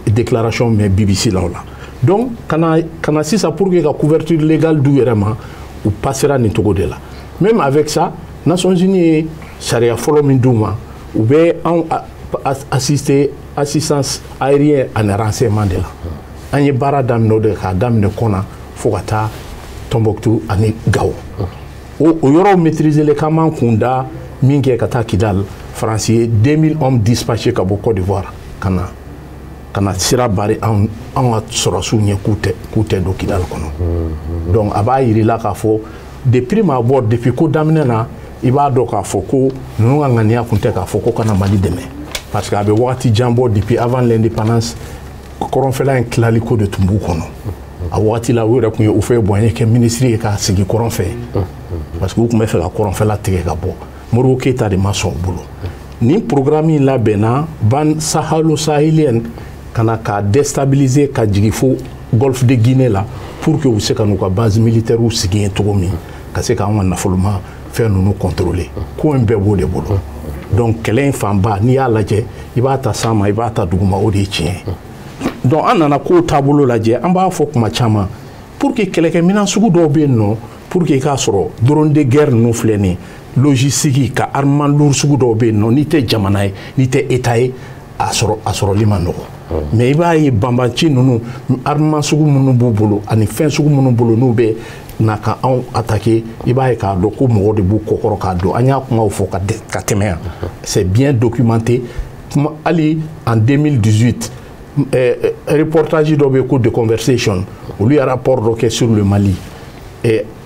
déclaration mɛn BBC la o la. Donc ka na sisan, pour que ka couverture légale d'u yɛrɛ ma, u passera nin cogo de la. Même avec ça, Nations Unies ye sariya fɔlɔ min d'u ma, u bɛ anw assister assistance aérienne ani renseignement de la. An ye baara daminɛ o de, k'a daminɛ Kɔna fo ka taa Tombouctou ani Gao. O yɔrɔw maîtriser le, k'an b'an kun da min kɛ ka taa Kidal. Faransi ye 2000 hommes dispatchés ka bɔ Côte d'Ivoire ka na sira bari anw ka sɔrɔsiw ɲɛ k'u tɛ don Kidal kɔnɔ. Donc a b'a yir'i la k'a fɔ de prime abord, depuis ko daminɛ na, i b'a dɔn k'a fɔ ko ninnu ka ŋaniya kun tɛ k'a fɔ ko kana Mali dɛmɛ, parce que a bɛ wagati jan bɔ, depuis avant l'indépendance, kɔrɔnfɛla in tilali ko de tun b'u kɔnɔ. A wagati la, u yɛrɛ tun ye Houphouët-Boigny kɛ minisiri ye k'a sigi kɔrɔn fɛ, parce que u tun bɛ fɛ ka kɔrɔnfɛla tigɛ ka bɔ. Modibo Keyita de ma sɔn u bolo. Nin programme in labɛnna bande sahalo-sahélienne ka na k'a déstabiliser ka jigin fo golfe de Guinée la, pour que u bɛ se ka n'u ka base militaire sigi yen cogo min, ka se k'an ka nafoloma fɛn ninnu contrôler. Ko in bɛɛ b'o de bolo. Donc kɛlɛ in fanba, n'i y'a lajɛ, i b'a ta san ma, i b'a ta duguma, o de ye tiɲɛ ye. Donc an nana kow taabolo lajɛ. An b'a fɔ kuma caman, pour que kɛlɛkɛminɛn sugu dɔw bɛ yen nɔ, pour que i k'a sɔrɔ, drone de guerre ninnu filɛ nin ye, logistique ka armement lourd sugu dɔw bɛ yen nɔ, n'i tɛ jamana ye, n'i tɛ état ye, a sɔrɔ, a sɔrɔli ma nɔgɔ. Mais i b'a ye, banbanci ninnu, armement sugu minnu b'u bolo ani fɛn sugu minnu bolo, n'u bɛ na ka anw attaquer, i b'a ye k'a dɔn ko mɔgɔ de b'u kɔkɔrɔ k'a dɔn. An y'a kumaw fɔ ka tɛmɛ yan, c'est bien documenté. Kuma hali en 2018, reportage dɔ bɛ yen ko The Conversation, olu ye rapport dɔ kɛ sur le Mali.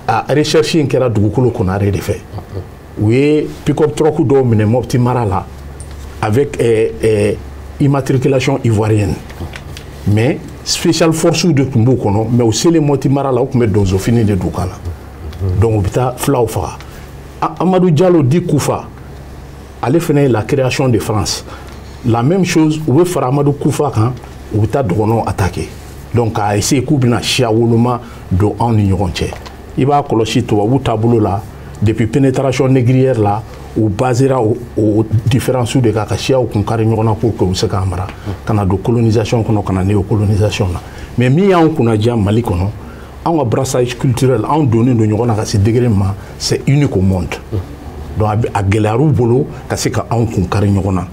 A recherche in kɛra dugukolo Konare de fɛ. U ye pick-up truck dɔw minɛ Mopti mara la avec immatriculation ivoirienne, mais special force de tun b'u kɔnɔ. Mais u selen Mopti mara la, u tun bɛ donso fini de don kan na. Donc u bɛ taa fulaw faga. Amadou Diallo dit Koufa, ale fana ye la création de France, la même chose. U bɛ fara Amadou Koufa kan, u bɛ taa dɔgɔnɔw attaquer. Donc k'a essayer k'u bɛna siya woloma don anw ni ɲɔgɔn cɛ. I b'a kɔlɔsi tubabu taabolo la, depuis pénétration négrière la, u basera o différence de kan ka siyaw kun kari ɲɔgɔn na pour que u bɛ se k'an mara, ka na don colonisation kɔnɔ, ka na néocolonisation na. Mais min y'anw kunnaja Mali kɔnɔ, anw ka brassage culturel, anw donnen don ɲɔgɔn na ka se degré min ma, c'est unique au monde. Donc a gɛlɛyar'u bolo ka se ka anw kun kari ɲɔgɔn na.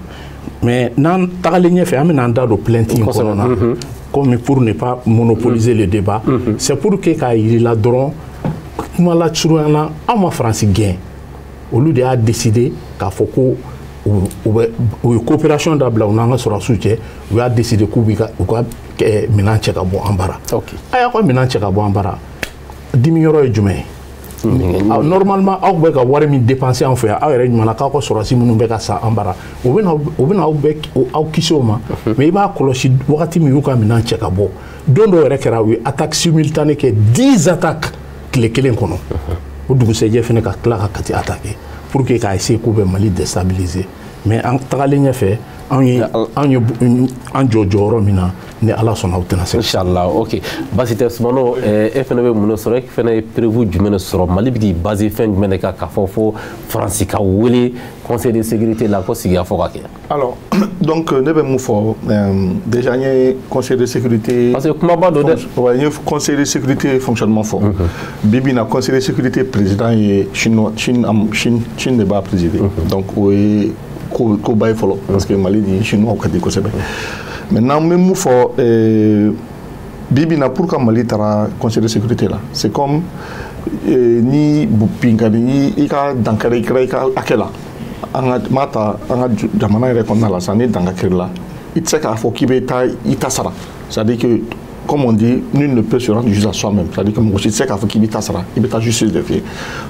Mais n'an tagalen ɲɛfɛ, an bɛna an da don plainte in kɔnɔ na, comme pour ne pas monopoliser le débat, c'est pour que k'a yir'i la dɔrɔn, kuma la surunya na, anw ma Faransi gɛn. Olu de y'a décidé k'a fɔ ko u bɛ, u ye coopération dabila u n'an ka sɔrɔdasiw cɛ. U y'a décidé k'u b'i ka u ka minɛn cɛ ka bɔ an bara. A y'aw ka minɛn cɛ ka bɔ an bara, dimi yɔrɔ ye jumɛn ye? Normalement, aw bɛ ka wari min dépenser an fɛ yan, aw yɛrɛ ɲuman k'aw ka sɔrɔdasi minnu bɛ ka sa an bara, u bɛ na aw bɛ aw kisi o ma. Mais i b'a kɔlɔsi, wagati min y'u ka minɛn cɛ ka bɔ, don dɔw yɛrɛ kɛra, u ye attaque simultanée kɛ, 10 attaques tile kelen kɔnɔ. O dugusɛjɛ fana, ka tila ka Kati attaquer pour que k'a essayer k'u bɛ Mali déstabiliser. Mais an tagalen ɲɛfɛ, anw ye an jɔ jɔyɔrɔ min na, ni Ala sɔnna, u tɛna se. Inshallah, ok, basi tɛ. Sumano, e fana bɛ mun de sɔrɔ? E fana ye preuve jumɛn de sɔrɔ? Mali bɛ k'i basé fɛn jumɛn de kan k'a fɔ fo Faransi ka wele Conseil de sécurité la ko sigikafɔ ka kɛ? Alors, donc ne bɛ mun fɔ? Déjà, n ye Conseil de sécurité Parce que kumaba don dɛ. Ouais, n ye Conseil de sécurité fonctionnement fɔ. Bi bi in na, Conseil de sécurité président ye Chine, Chine, Chine, Chine de b'a présider. Donc o ye ko koba ye fɔlɔ, parce que Mali ni Chinois ka di kosɛbɛ. Maintenant, n bɛ mun fɔ bi bi in na, pour que Mali taara Conseil de sécurité la, c'est comme ni binkani ni i ka dankari kɛra i ka hakɛ la, an ka m'a ta an ka jamana yɛrɛ kɔnɔna la sisan, ni dankari kɛra la, i tɛ se k'a fɔ k'i bɛ taa i ta sara. C'est à dire que, comme on dit, nul ne peut se rendre justice à soi-même. C'est-à-dire que mɔgɔ si tɛ se k'a fɔ k'i bɛ ta sara, i bɛ taa justice de fɛ yen.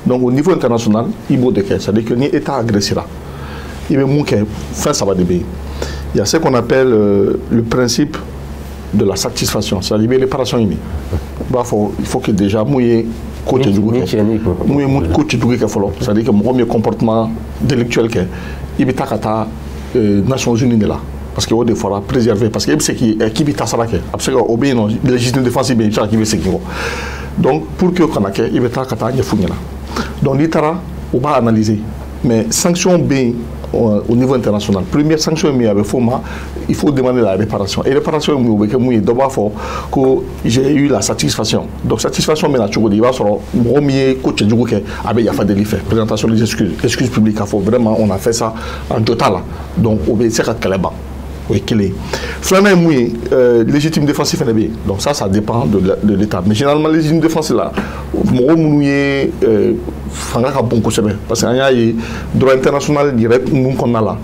Donc au niveau international, i b'o de kɛ. C'est-à-dire que ni État agressera, i bɛ mun kɛ? Fɛn saba de bɛ yen. Il y a ce qu'on appelle le principe de la satisfaction, c'est-à-dire i bɛ réparation ɲini. I b'a fɔ il faut que déjà mun ye ko cɛjugu kɛ, mun ye ko cɛjugu kɛ fɔlɔ, c'est-à-dire que mɔgɔ min ye comportement délictuel kɛ, i bɛ taa ka taa Nations Unies de la. Parce que o de fɔra préserver, parce que e bɛ se k'i bɛ tasara kɛ, a bɛ se ka o bɛ yen nɔ, légitime défense bɛ yen, i bɛ se ka k'i bɛ segin kɔ. Donc pour que o kana kɛ, i bɛ taa ka taa ɲɛf'u ɲɛna. Donc n'i taara, u b'a analyser, mais sanction bɛ yen au niveau international. Première sanction min a bɛ f'o ma, il faut demander la réparation. Et réparation ye mun ye? O bɛ kɛ mun ye? Dɔ b'a fɔ ko j'ai eu la satisfaction. Donc satisfaction bɛ na cogo di? I b'a sɔrɔ mɔgɔ min ye ko cɛjugu kɛ, a bɛ yafa deli fɛ, présentation des excuses, excuses publiques, k'a fɔ vraiment on a fait ça, an jo t'a la. Donc o bɛ se ka kɛlɛ ban. O ye kelen ye. Filanan ye mun ye? Légitime défense fana bɛ yen. Donc ça dépend de l'État, mais généralement légitime défense la, mɔgɔ minnu ye fanga ka bon kosɛbɛ, parce que an y'a ye droit international yɛrɛ mun kɔnɔna la,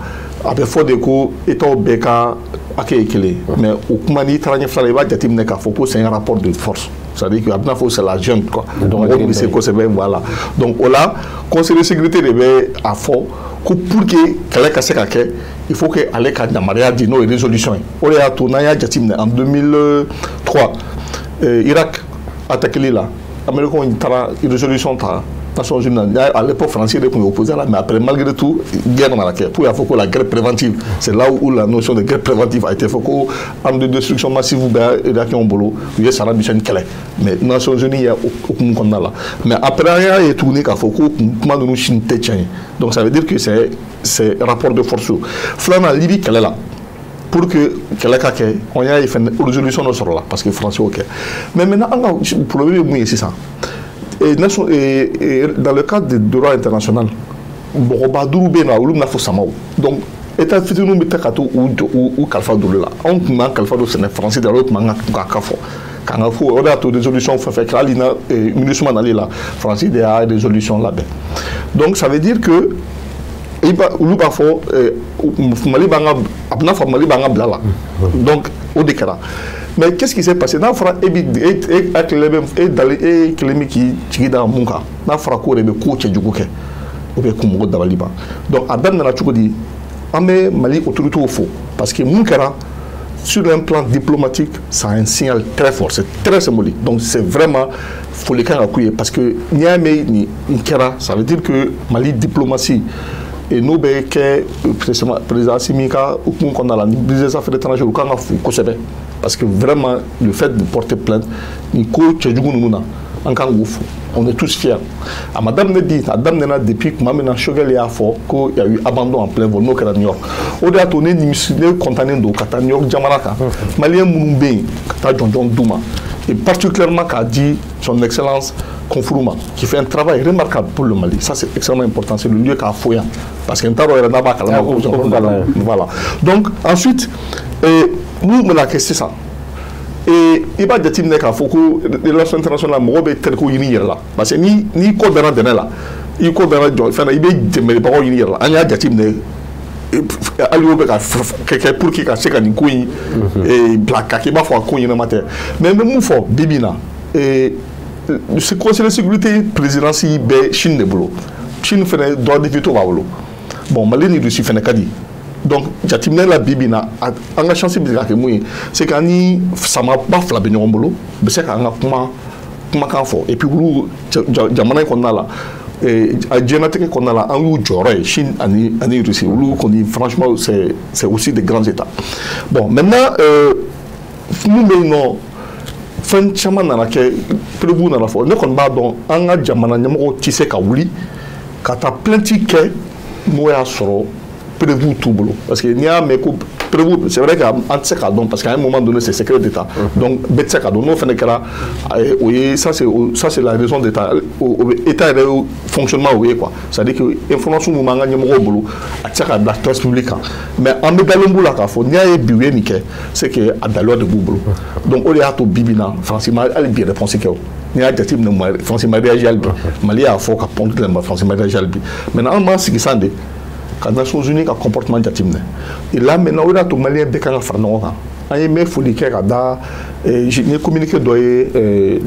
a bɛ fɔ de ko États bɛɛ ka hakɛ ye kelen ye. Mais o kuma, n'i taara ɲɛfɛ la, i b'a jateminɛ k'a fɔ ko c'est un rapport de force, c'est-à-dire que a bɛna fɔ c'est la junte quoi, mɔgɔw bɛ se kosɛbɛ, voilà. Donc o la, Conseil de sécurité de bɛ a fɔ ko pour que kɛlɛ ka se ka kɛ, il faut que ale ka yamaruya di, n'o ye résolution ye. O de y'a to n'an y'a jateminɛ en 2003, Irak attaqueli la, Américains taara résolution ta Nations Unies na. À l'époque, Français de tun ye opposé à la, mais après, malgré tout, guerre nana kɛ pour y'a fɔ ko la guerre préventive. C'est là où la notion de guerre préventive a été fɔ, ko arme de destruction massive bɛ Irakiens bolo, u ye Saddam Hussein kɛlɛ, mais Nations Unies y'a hukumu kɔnɔna la. Mais après, an y'a ye tuguni k'a fɔ ko kuma ninnu si tɛ tiɲɛ ye. Donc ça veut dire que c'est rapport de force. Filanan, Libye kɛlɛ la, pour que kɛlɛ ka kɛ, on y'a ye fɛnɛ résolution dɔ sɔrɔ la, parce que Français y'o kɛ. Mais maintenant, an ka problème ye mun ye sisan? Et dans le cadre du droit international, mɔgɔba duuru bɛ yen nɔ, olu bɛna fɔ samaw. Donc État fitininw bɛ taa ka to u kalifa don olu la. Anw tun b'an kalifa don sɛnɛ Faransi de la, o tun b'an ka fɔ k'an ka fo. O de y'a to résolution fɛn fɛn kɛra, hali na MINUSMA nali la, Faransi de y'a résolution labɛn. Donc ça veut dire que i ba olu b'a fɔ Mali b'an ka, a bɛna fɔ Mali b'an ka bila la. Donc o de kɛra. Mais qu'est-ce qui s'est passé? N'a fɔra e bi e hakili bɛ e dalen, e kelen bɛ k'i jigi da mun kan, n'a fɔra k'o de bɛ ko cɛjugu kɛ, o bɛ kun mɔgɔ dabali ban. Donc a daminɛna cogo di? An bɛ Mali autorités fo, parce que mun kɛra sur un plan diplomatique, ça a un signal très fort, c'est très symbolique. Donc c'est vraiment foli kan ka k'u ye, parce que n'i y'a mɛn nin kɛra, ça veut dire que Mali diplomatie et n'o bɛ kɛ président Assimi ka hukumu kɔnɔna la ni ministre des Affaires étrangères, u kan ka fo kosɛbɛ, parce que vraiment le fait de porter plainte nin ko cɛjugu ninnu na, an kan k'u fo, on est tous fiers. A ma daminɛ bi, a daminɛna depuis tuma min na Choguel y'a fɔ ko y a eu abandon en plein vol, n'o kɛra New York. O de y'a to ne nimisi, ne kɔntannen don ka taa New York jamana kan, Malien minnu bɛ yen, ka taa jɔnjɔn d'u ma, et particulièrement k'a di son excellence Konfourou ma, qui fait un travail remarquable pour le Mali. Ça, c'est extrêmement important, c'est le lieu k'a fo yan, parce que n t'a dɔn yɛrɛ n'a b'a kalama. Voilà. Donc ensuite, mun bɛna kɛ sisan? I b'a jateminɛ k'a fɔ ko relation internationale, mɔgɔ bɛ tariku ɲini yɛrɛ la, parce que ni ko dara dɛnɛ la, i ko dara jɔ fɛn na, i bɛ dɛmɛbagaw ɲini yɛrɛ la. An y'a jateminɛ hali o bɛ ka kɛ pour que ka se ka nin ko in bila ka kɛ i b'a fɔ a ko ɲɛnama tɛ. Mais n bɛ mun fɔ bi bi in na? Conseil de sécurité présidence bɛ Chine de bolo. Chine fɛnɛ, droit de veto b'a bolo. Bon, Mali ni Russie fɛnɛ ka di. Donc jateminɛ la, bi bi in na, an ka chance bɛ se ka kɛ mun ye? C'est que an ni samaba fila bɛ ɲɔgɔn bolo, u bɛ se k'an ka kuma kumakan fɔ. Et puis olu jamana in kɔnɔna la, a diɲɛlatigɛ kɔnɔna la, an y'u jɔyɔrɔ ye, Chine ani Russie, olu kɔni, franchement, c'est aussi des grands États. Bon, maintenant, mun bɛ yen nɔ? Fɛn caman nana kɛ, preuve nana fɔ. Ne kɔni b'a dɔn, an ka jamana ɲɛmɔgɔw tɛ se ka wuli ka taa plainte kɛ n'o y'a sɔrɔ preuve t'u bolo, parce que n'i y'a mɛn ko preuve, c'est vrai que an tɛ se k'a dɔn, parce qu'à un moment donné, c'est secret d'État. Donc bɛɛ tɛ se k'a dɔn. N'o fana kɛra, o ye ça c'est la raison d'État, o bɛ État yɛrɛ fonctionnement o ye quoi. C'est à dire que information mun b'an ka ɲɛmɔgɔw bolo, a tɛ se ka bila place publique kan. Mais an bɛ dalen b'u la k'a fɔ n'i y'a ye bi u ye nin kɛ, c'est que a daluya de b'u bolo. Donc o de y'a to bi bi in na, Faransi ma hali bi réponse kɛ. O n'i y'a jateminɛ, Faransi ma réagi hali bi. Mali y'a fɔ ka pɔnti la, Faransi ma réagi hali bi. Maintenant, an b'an sigi san de ka Nations Unies ka comportement jateminɛ. Et là maintenant, o de y'a to Malien bɛɛ kan ka fara ɲɔgɔn kan. An ye mɛn foli kɛ ka da n ye communiqué dɔ ye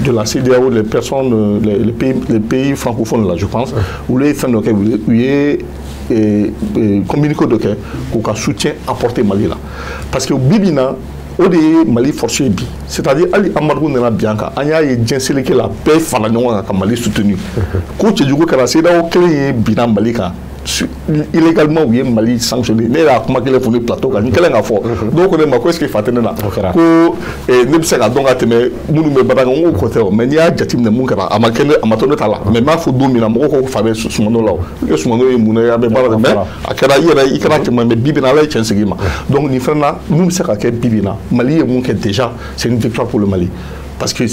de la CEDEAO, les personnes, les pays francophones là, je pense, olu ye fɛn dɔ kɛ, u ye communiqué dɔ kɛ k'u ka soutien apporter Mali la, parce que bi bi in na, o de ye Mali force ye bi. C'est-à-dire hali embargo nana bi an kan, an y'a ye diɲɛ seleke la, bɛɛ fara ɲɔgɔn kan ka Mali soutenir. Ko cɛjugu kɛra, CEDEAO kelen ye binna Mali kan. Illégalement u ye Mali sanctionné. Ne y'a kuma kelen fɔ ni plateau kan, n kɛlen k'a fɔ, dɔw ko ne ma ko est ce que fa tɛ ne la, ko ne bɛ se k'a dɔn ka tɛmɛ minnu bɛ baara kɛ. N ko tɛ o, mais n'i y'a jateminɛ mun kɛra, a ma kɛ ne, a ma to ne ta la. Mais n b'a fɔ don min na, mɔgɔw ko fa bɛ Sumano la, o que Sumano ye mun ye, a bɛ baara kɛ, mais a kɛra i yɛrɛ i kɛra cɛman, mais bi bi in na, Ala ye tiɲɛ segin i ma. Donc nin fɛn na, mun bɛ se ka kɛ bi bi in na, Mali ye mun kɛ déjà, c'est une victoire pour le Mali, parce que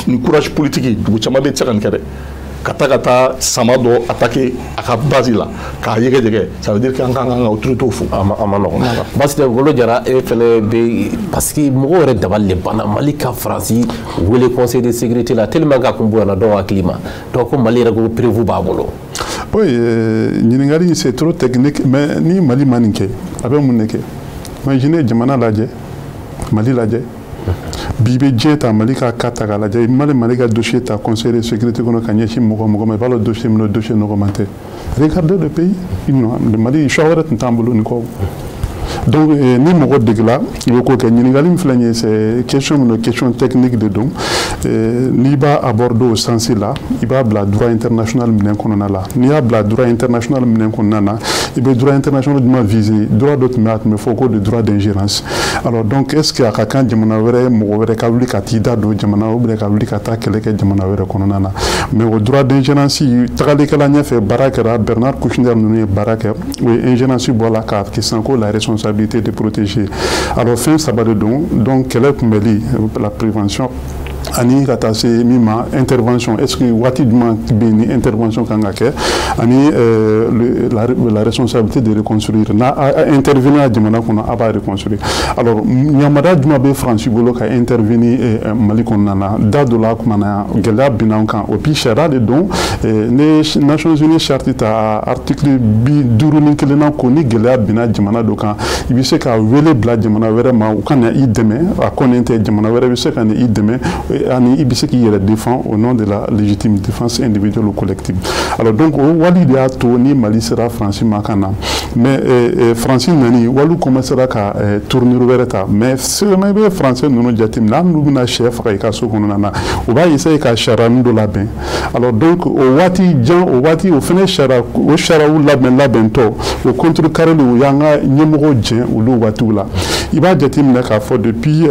ni courage politique, dugu caman bɛ tɛ se ka nin kɛ dɛ, ka taa sama dɔ attaquer a ka base la k'a yɛgɛyɛgɛ. Ça veut dire qu'an kan ka autorité fo. A ma nɔgɔn. Basi tɛ, Ngolo Jara, e fɛnɛ bɛ, parce que mɔgɔw yɛrɛ dabali de banna Mali ka Faransi wele Conseil de sécurité la, tellement k'a kun bonyana dɔw hakili ma. Donc ko Mali yɛrɛ ko preuve b'a bolo. Oui, ɲininkali, c'est trop technique, mais ni Mali ma nin kɛ, a bɛ mun de kɛ? Imaginez, jamana lajɛ, Mali lajɛ bi, bɛ diɲɛ ta, Mali ka cas ta k'a lajɛ. I Mali ka dossier ta Conseil de sécurité kɔnɔ ka ɲɛsin mɔgɔ mɔgɔ ma, i b'a dɔn dossier min don, dossier nɔgɔman tɛ. Regardez le pays, le Mali, choix wɛrɛ tun t'an bolo nin kɔ. Donc ni mɔgɔ degela, i bɛ ko kɛ. Ɲininkali min filɛ nin ye, c'est question min don, question technique de don. N'i b'a aborder o sens la, i b'a bila droit international minɛn kɔnɔna la. N'i y'a bila droit international minɛn kɔnɔna na, i bɛ droit international jumɛn viser? Droit dɔ tun bɛ, a tun bɛ fɔ ko de droit d'ingérence. Alors donc, est ce que a ka kan jamana wɛrɛ, mɔgɔ wɛrɛ ka wuli ka t'i da don jamana, ou bien ka wuli ka taa kɛlɛ kɛ jamana wɛrɛ kɔnɔna na? Mais o droit d'ingérence, tagalikɛla ɲɛfɛ, baara kɛra, Bernard Kouchner ninnu ye baara kɛ, o ye ingérence bɔ a la k'a kɛ sisan ko la responsabilité de protéger. Alors fɛn saba de don. Donc kɛlɛ kunbɛli, la prévention, ani ka taa se min ma, intervention, est ce que waati jumɛn bɛ yen ni intervention kan ka kɛ, ani la responsabilité de reconstruire. N'a intervenir a jamana kɔnɔ, a b'a reconstruire. Alors yamaruya jumɛn bɛ Faransi bolo ka intervenir Mali kɔnɔna na? Da dɔ la kuma na, gɛlɛya binna an kan o. Puis sariya de don. Ne Nations Unies charte ta, article 51 na, ko ni gɛlɛya binna jamana dɔ kan, i bɛ se ka wele bila jamana wɛrɛ ma, u ka na i dɛmɛ. A kɔni tɛ jamana wɛrɛ bɛ se ka na i dɛmɛ, ani i bɛ se k'i yɛrɛ défend au nom de la légitime défense individuelle ou collective. Alors donc o wali de y'a to ni Mali sera Faransi ma ka na. Mais Faransi nani, waliw commencera ka tournure wɛrɛ ta. Mais seulement i bɛ Français ninnu jateminɛ, hali n'u bɛna sɛ faga i ka so kɔnɔna na, u b'a essayer ka sariya dɔ labɛn. Alors donc o waati jan, o waati o fana sariya, o sariyaw labɛn labɛntɔ, o contrecarré, u y'an ka ɲɛmɔgɔw jɛn olu waatiw la. I b'a jateminɛ k'a fɔ depuis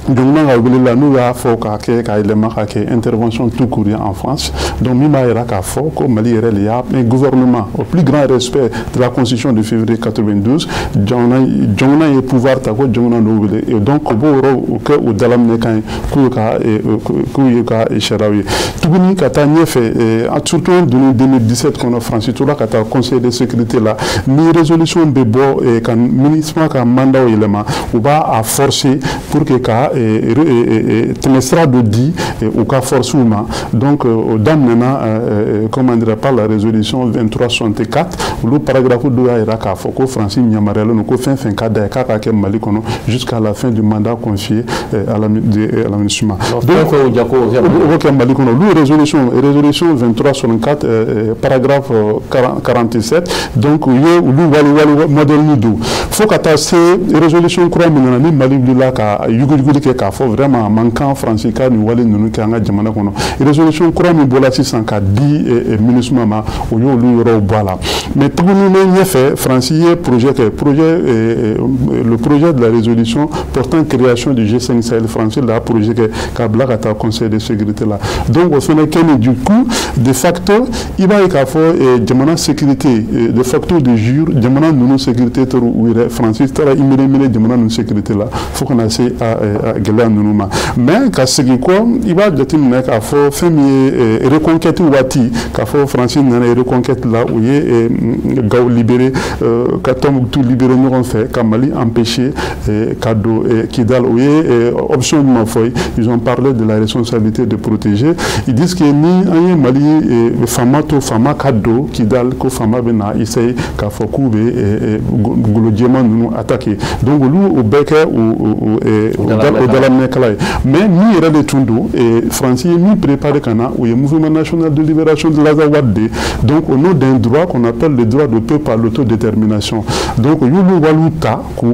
jamana ka wele la, n'u y'a fɔ k'a kɛ k'a yɛlɛma k'a kɛ intervention tout court en France. Donc min b'a yira k'a fɔ ko Mali yɛrɛ de y'a un gouvernement, au plus grand respect de la constitution de février 92, jamana ye pouvoir ta ko jamana n'o wele. Et donc o b'o yɔrɔ o kɛ o dalaminɛ ye k'u ye ka sariyaw ye tuguni ka taa ɲɛfɛ. Surtout an donna 2017 kɔnɔ, Faransi tora ka taa Conseil de sécurité la. Ni résolution bɛ bɔ ka MINUSMA ka mandat yɛlɛma, u b'a a forcer pour que ka tɛmɛsira dɔ di u ka force ma. Donc o daminɛna, comment dire, par la résolution 2364. Olu paragraphe dɔ y'a jira k'a fɔ ko Faransi yamaruyalen don ko fɛn fɛn ka d'a ye k'a ka kɛ Mali kɔnɔ jusqu'à la fin du mandat confié à la MINUSMA. Donc o b'o kɛ Mali kɔnɔ. Olu résolution 2364, paragraphe 47. Donc u ye olu wali modèle don fo ka taa se résolution kura min nana ni Mali wulila ka yuguyuguli kɛ k'a fɔ vraiment a man kan Faransi ka nin wale ninnu kɛ an ka jamana kɔnɔ. Résolution kura min bɔra sisan ka di MINUSMA ma, o y'olu yɔrɔw bɔ a la. Mais tuguni ne ɲɛfɛ, Faransi ye projet kɛ, projet, le projet de la résolution portant création du G5 Sahel. Faransi la projet kɛ k'a bila ka taa Conseil de sécurité la. Donc o fana kɛ ni, du coup, de facto, i b'a ye k'a fɔ jamana sécurité, de facto, de jure, jamana ninnu sécurité taara u yɛrɛ, Faransi taara i minɛ minɛ jamana ninnu sécurité la fo kana se a gɛlɛya ninnu ma. Mais ka segin kɔ, i b'a jateminɛ k'a fɔ fɛn min ye reconquête waati, k'a fɔ Faransi nana reconquête la, u ye Gao libéré, ka Tombouctou libéré ɲɔgɔn fɛ, ka Mali empêché ka don Kidal. U ye option jumɛn fɔ ye? Ils ont parlé de la responsabilité de protéger. Ils disent que ni an ye Mali faama to faama ka don Kidal, ko faama bɛ na essayer k'a fɔ k'u bɛ golo jɛman ninnu attaquer. Donc olu o bɛɛ kɛ dalaminɛkala ye. Mais min yɛrɛ de tun don, Faransi ye min préparé ka na, o ye Mouvement national de libération de l'Azawad de, donc au nom d'un droit qu'on appelle le droit de peuple à l'autodétermination. Donc u y'olu waliw ta k'u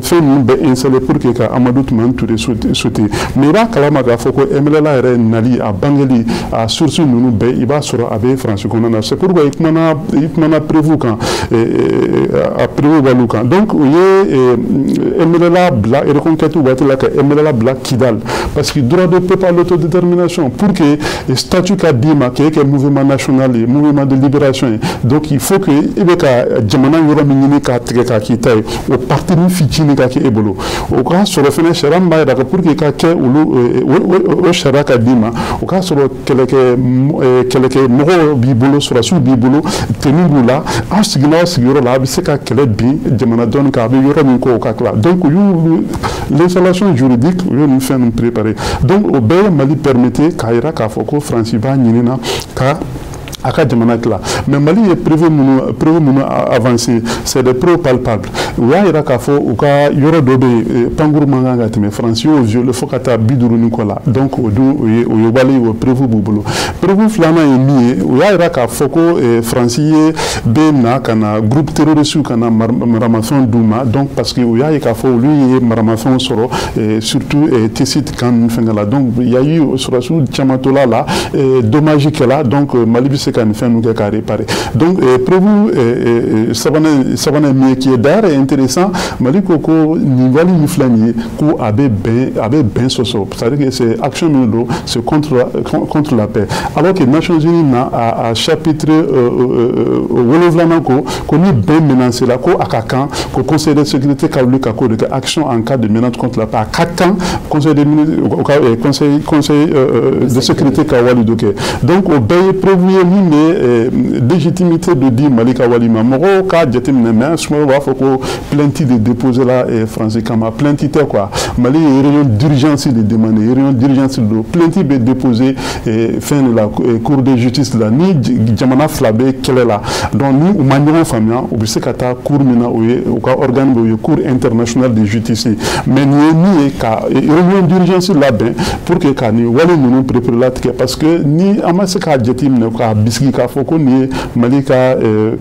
fɛn ninnu bɛɛ installé pour que ka Amadu Tumani Ture sauter. Mais i b'a kalama k'a fɔ ko MNLA yɛrɛ nali, a bangeli, a source ninnu bɛɛ, i b'a sɔrɔ a bɛ Faransi kɔnɔna na. C'est pourquoi i kumana preuve kan, a preuve waliw kan. Donc u ye MNLA bila reconquête waati la, ka MNLA bila Kidal, parce que droit de peuple à l'autodétermination, pour que statut ka d'i ma k'e kɛ mouvement national ye, mouvement de libération ye, donc il faut que i bɛ ka jamana yɔrɔ min ɲini k'a tigɛ k'a k'i ta ye, o partie ni fitinin ka kɛ e bolo. O k'a sɔrɔ fɛnɛ sariya min b'a jira pour que ka kɛ olu, o sariya ka d'i ma, o k'a sɔrɔ kɛlɛkɛ mɔgɔw b'i bolo, sɔrɔdasiw b'i bolo, tenue b'u la, aw siginna aw sigiyɔrɔ la, a bɛ se ka kɛlɛ bin jamana dɔɔni kan, a bɛ yɔrɔ min ko o ka tila. Donc u y'olu l'installation juridique, u y'olu fɛn ninnu préparé. Donc o bɛɛ ye Mali permettre k'a jira k'a fɔ ko Faransi b'a ɲini na ka a ka jamana tila. Mais Mali ye preuve minnu avancé, c'est des preuves palpables. U y'a jira k'a fɔ u ka yɔrɔ dɔ bɛ yen, pankuru man kan ka tɛmɛ, Faransi y'o violé fo ka taa 50 ni kɔ la. Donc o dun, o ye wale, o preuve b'u bolo. Preuve filanan ye min ye, u y'a jira k'a fɔ ko Faransi ye bɛ na ka na groupe terroriste ka na maramafɛnw d'u ma. Donc parce que u y'a ye k'a fɔ olu ye maramafɛnw sɔrɔ, surtout Tessit kan ninnu fɛngɛ la. Donc il y a eu sɔrɔdasiw caman tola la, dommage kɛla. Donc Mali bɛ se ka nin fɛn ninnu kɛ k'a réparer. Donc preuve sabanan min ye, qui est d'ailleurs intéressant, Mali ko ko nin wale min filɛ nin ye, ko a bɛ bɛn sɔsɔ, c'est à dire que c'est action min don, c'est contre la paix, alors que Nations Unies na a chapitre 7nan ko ni bɛn menacé la, ko a ka kan ko Conseil de sécurité ka wuli ka ko de kɛ, action en cas de menace contre la paix, a ka kan conseil de conseil conseil de sécurité ka wali dɔ kɛ. Donc o bɛɛ ye preuve ye min bɛ légitimité de di Mali ka wali ma. Mɔgɔw k'a jateminɛ, mais Sumaworo b'a fɔ ko plainte de déposé la Faransi kama. Plainte tɛ quoi, Mali ye réunion d'urgence de demandé, réunion d'urgence don. Plainte bɛ déposé fɛn de la, cour de justice la, ni jamana fila bɛ kɛlɛ la. Donc ni u ma ɲɔgɔn faamuya, u bɛ se ka taa cour min na, o ye u ka organe bɛ, o ye Cour internationale de justice. Mais nin ye min ye, ka réunion d'urgence labɛn pour que ka nin wale ninnu préparé latigɛ, parce que ni an ma se k'a jateminɛ k'a bisigi k'a fɔ ko nin ye Mali ka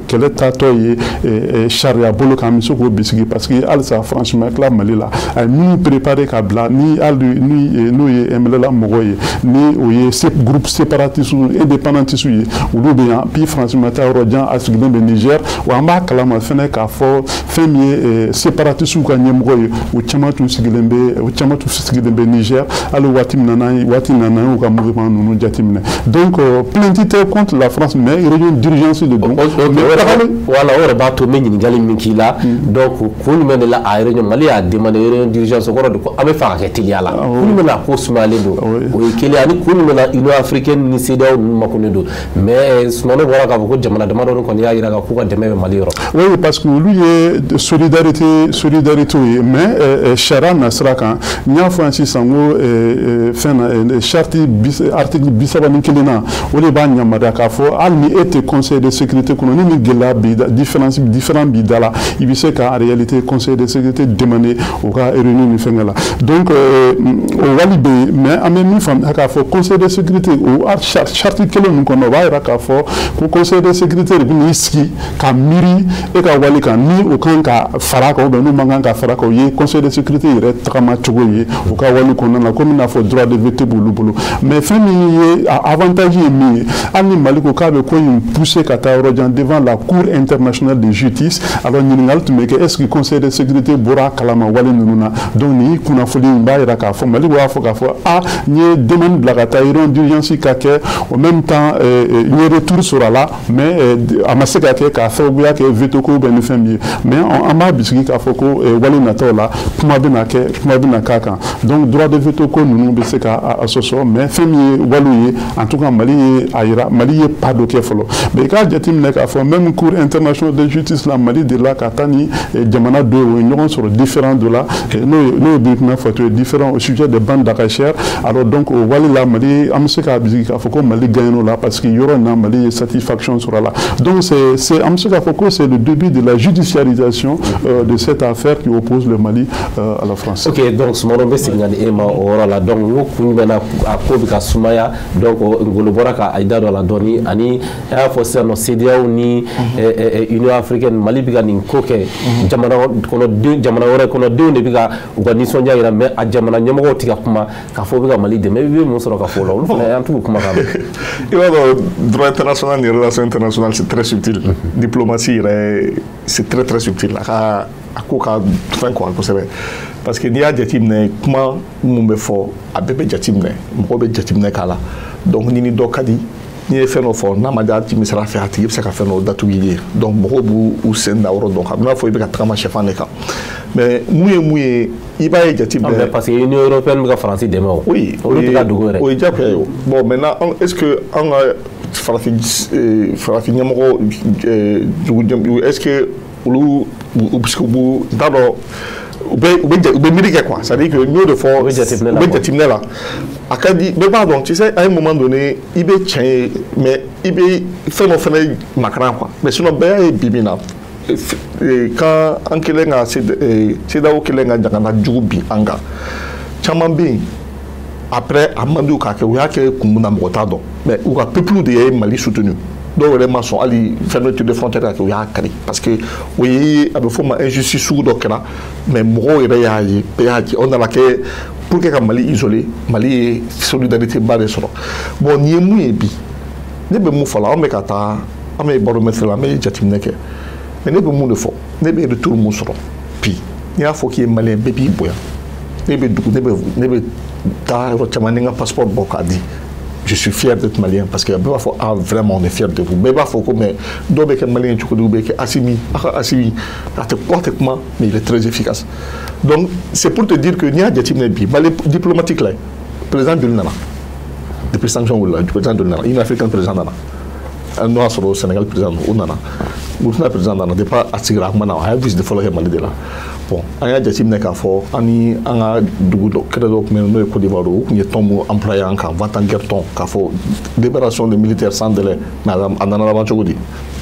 kɛlɛ taatɔ ye sariya bolo kan, an bɛ se k'o bisigi, parce que halisa Faransi ma tila Mali la. A ye minnu préparé ka bila ni hali ni n'o ye MNLA mɔgɔw ye, ni o ye groupe séparatiste indépendantiste ye, olu bɛ yan. Puis Faransi ma taa yɔrɔ jan, a sigilen bɛ Niger. Wa an b'a kalama fɛnɛ k'a fɔ fɛn min ye séparatiste ka ɲɛmɔgɔ ye, u caman tun sigilen bɛ Niger hali waati min na, n'an waati min na n'an y'u ka mouvement ninnu jateminɛ. Donc plainte tɛ contre la France, mais réunion d'urgence de don. Voilà, o yɛrɛ b'a to n bɛ ɲininkali min k'i la. Donc kun jumɛn de la a réunion, Mali y'a demandé réunion d'urgence? O kɔrɔ de ko an bɛ fɛ ka kɛ teliya la. Kun jumɛn na ko sumayalen don, o ye kelen, ani kun jumɛn na Union africaine ni CEDEAO ninnu makonnen don? Mais Sumano bɔra k'a fɔ ko jamana damadɔni kɔni y'a jira k'u ka dɛmɛ bɛ Mali yɔrɔ. Oui, parce que olu ye solidarité ye, mais sariya nasira kan, n y'a fɔ yan sisan ko fɛn na, charte article 31 na, o de b'a yamaruya k'a fɔ hali ni e tɛ Conseil de sécurité kɔnɔ, ni gɛlɛya b'i da, différence différent b'i da la, i bɛ se ka en réalité Conseil de sécurité demander u ka réunion ni fɛnkɛ la. Donc o wali bɛ yen, mais an bɛ min faamuya k'a fɔ Conseil de sécurité, o charte kelen ninnu kɔnɔ, o b'a jira k'a fɔ ko Conseil de sécurité de bɛ n'i sigi ka miiri e ka wali kan, ni o kan ka fara a kan ou bien n'u man kan ka fara a kan. O ye Conseil de sécurité yɛrɛ tagama cogo ye u ka wali kɔnɔna na, komi n'a fɔ droit de veto b'olu bolo. Mais fɛn min ye a avantage ye min ye, hali ni Mali ko k'a bɛ ko in pousser ka taa yɔrɔ jan devant la Cour internationale de justice, alors ɲininkali tun bɛ kɛ: est ce que Conseil de sécurité bɔra a kalama wale ninnu na? Donc nin kunnafoni in b'a jira k'a fɔ Mali b'a fɔ k'a fɔ a n ye demande bila ka taa réunion d'urgence ka kɛ, en même temps n ye retour sɔrɔ a la, mais a ma se ka kɛ k'a sababuya kɛ veto ko bɛ ni fɛn min ye. Mais an b'a bisigi k'a fɔ ko wale nataw la, kuma bɛna kɛ, kuma bɛna k'a kan. Donc droit de veto ko ninnu bɛ se ka a sɔsɔ, mais fɛn min ye waliw ye, en tout cas Mali ye a yira Mali Mali ye pas dɔ kɛ fɔlɔ. Mais i k'a jateminɛ k'a fɔ même Cour internationale de justice la, Mali delila ka taa ni jamana dɔ ye, o ye ɲɔgɔn sɔrɔ différend dɔ la, n'o ye Burkina Faso ye, différend au sujet des bandes d'arachidières. Alors donc o wale la, Mali, an bɛ se k'a bisigi k'a fɔ ko Mali gagné o la, parce que yɔrɔ in na, Mali ye satisfaction sɔrɔ a la. Donc c'est an bɛ se k'a fɔ ko c'est le début de la judiciarisation de cette affaire qui oppose le Mali à la France. Ok, donc Sumaworo, bɛ segin ka di e ma o yɔrɔ la. Donc n ko kun jumɛn na a ko bɛ ka sumaya? Donc Ngolo bɔra ka a da don a la dɔɔni, ani a y'a fɔ sisan nɔ, CEDEAO ni Union africaine, Mali bɛ ka nin ko kɛ, jamana kɔnɔden, jamana wɛrɛ kɔnɔdenw de bɛ ka u ka nisɔndiya jira, mais a jamana ɲɛmɔgɔw tɛ ka kuma k'a fɔ u bɛ ka Mali dɛmɛ. I bɛ mun sɔrɔ ka fɔ o la? Olu fana, an t'u kumakan mɛn. I b'a dɔn, droit international ni relation internationale, c'est très subtil. Diplomatie yɛrɛ, c'est très très subtil. A ka a ko ka fɛn quoi kosɛbɛ, parce que n'i y'a jateminɛ, kuma mun bɛ fɔ, a bɛɛ bɛ jateminɛ, mɔgɔw bɛ jateminɛ k'a la. Donc ni dɔ ka di, n'i ye fɛn dɔ fɔ n'a ma diya timi sira fɛ, a tigi bɛ se ka fɛn dɔ datugu i ye. Donc mɔgɔw b'u u sen da yɔrɔ dɔn, a bɛ n'a fɔ i bɛ ka tagama sɛfan de kan. Mais mun ye mun ye, i b'a ye jateminɛ. Parce que Union européenne bɛ ka Faransi dɛmɛ o. Oui. Olu tɛ ka dogo yɛrɛ. O ye diyagoya ye o. Bon, maintenant, est ce que an ka farafin ɲɛmɔgɔ dugu, est ce que olu u bɛ se k'u, n t'a dɔn, u bɛ miiri kɛ quoi? C'est à dire que n y'o de fɔ. U bɛ jateminɛ la. U bɛ jateminɛ la, a ka di bɛɛ b'a dɔn. Tu sais, à un moment donné, i bɛ tiɲɛ ye, mais i bɛ fɛn dɔ fɛnɛ makaran quoi. Mais sinon, bɛɛ y'a ye bi bi in na, quand an kɛlen ka CEDEAO kɛlen ka jamana jugu bin an kan, caman bɛ yen, après a man di u k'a kɛ, u y'a kɛ kun mun na, mɔgɔ t'a dɔn, mais u ka peuple de ye Mali soutenu. Dɔw yɛrɛ ma sɔn hali fermeture de frontière ka kɛ, u y'a kari, parce que o ye a bɛ fɔ o ma injustice sugu dɔ kɛra. Mais mɔgɔw yɛrɛ y'a ye, bɛɛ y'a ye, o nana kɛ pour que ka Mali isoler. Mali ye solidarité ba de sɔrɔ. Bon, nin ye mun ye bi, ne bɛ mun fɔ la, anw bɛ ka taa, an bɛ baromètre la, an bɛ jateminɛ kɛ, mais ne bɛ mun de fɔ? Ne bɛ retour mun sɔrɔ bi? N'i y'a fɔ k'i ye malien, bɛɛ b'i bonya. Ne bɛ dugu, ne bɛ taa yɔrɔ caman, ni n ka passeport bɔ k'a di, je suis fier d'être malien, parce que bɛɛ b'a fɔ: ah, vraiment, on est fier de vous. Bɛɛ b'a fɔ ko mais dɔw bɛ kɛ malien cogo di? U bɛ kɛ Assimi, a ka Assimi, a tɛ kuma, tɛ kuma, mais il est très efficace. Donc c'est pour te dire que n'i y'a jateminɛ bi, Mali diplomatique la, président joli nana depuis sanction wulila? Président joli nana? Union africaine président nana, n'o y'a sɔrɔ Sénégal président o nana, Burkina président nana. Depuis a sigira, a kuma na, a ye visite fɔlɔ kɛ Mali de la. Bon, an y'a jateminɛ k'a fɔ an ni an ka dugu dɔ kɛlɛ dɔ tun bɛ yen, n'o ye Côte d'Ivoire, o tun ye tɔn mun employé an kan, va-t-en-guerre tɔn, k'a fɔ libération des militaires sans délai. Mais a nana laban cogo di?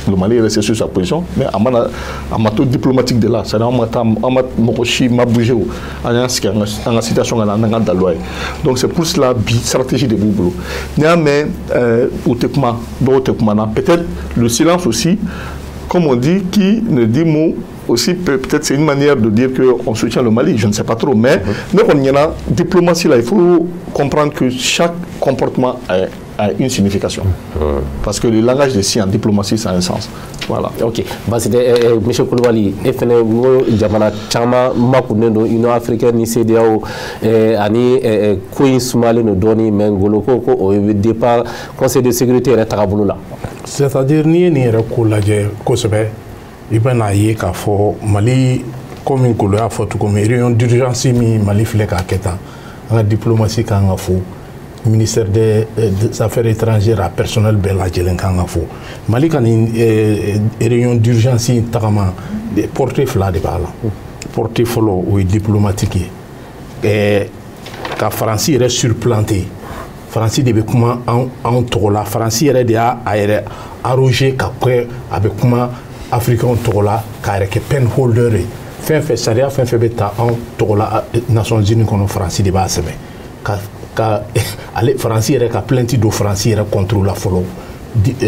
Le Mali est resté sur sa position, mais a mana a ma to diplomatique de la, c'est-à-dire an ma taa, an ma mɔgɔ si ma bougé o, an y'an sigi an ka situation kan, an ka daluwa ye. Donc c'est pour cela, bi stratégie de b'u bolo. N'i y'a mɛn u tɛ kuma, dɔw tɛ kuma na, peut-être le silence aussi, comme on dit, qui ne dit mot aussi, peut-être c'est une manière de dire qu'on soutient le Mali, je ne sais pas trop. Mais ne kɔni ɲɛna, diplomatie là, il faut comprendre que chaque comportement a une signification. Parce que le langage des signes en diplomatie, ça a un sens. Voilà. Ok. Basi tɛ, Monsieur Kulubali, e fɛnɛ ko jamana caman makunnen don Union africaine ni CEDEAO ani ko in sumalen don dɔɔni, mais Ngolo ko o bɛ dépend Conseil de sécurité yɛrɛ tagabolo la. C'est-à-dire, n'i ye nin yɛrɛ ko lajɛ kosɛbɛ, i bɛna ye k'a fɔ Mali, komi Ngolo y'a fɔ cogo min, réunion d'urgence min Mali filɛ k'a kɛ tan, an ka diplomatie kan ka fo, ministère des Affaires étrangères a personnel bɛɛ lajɛlen kan ka fo. Mali ka nin réunion d'urgence in tagama, portée fila de b'a la. Portée fɔlɔ, o ye diplomatique ye, ka Faransi yɛrɛ supplanter. Faransi de bɛ kuma anw tɔgɔ la. Faransi yɛrɛ de y'a a yɛrɛ arrogé ka kɛ a bɛ kuma africain tɔgɔ la, k'a yɛrɛ kɛ pen holder ye. Fɛn fɛn, sariya fɛn fɛn bɛ ta anw tɔgɔ la Nations Unies kɔnɔ, Faransi de b'a sɛbɛn. Ka ale Faransi yɛrɛ ka plainte don Faransi yɛrɛ contre la fɔlɔ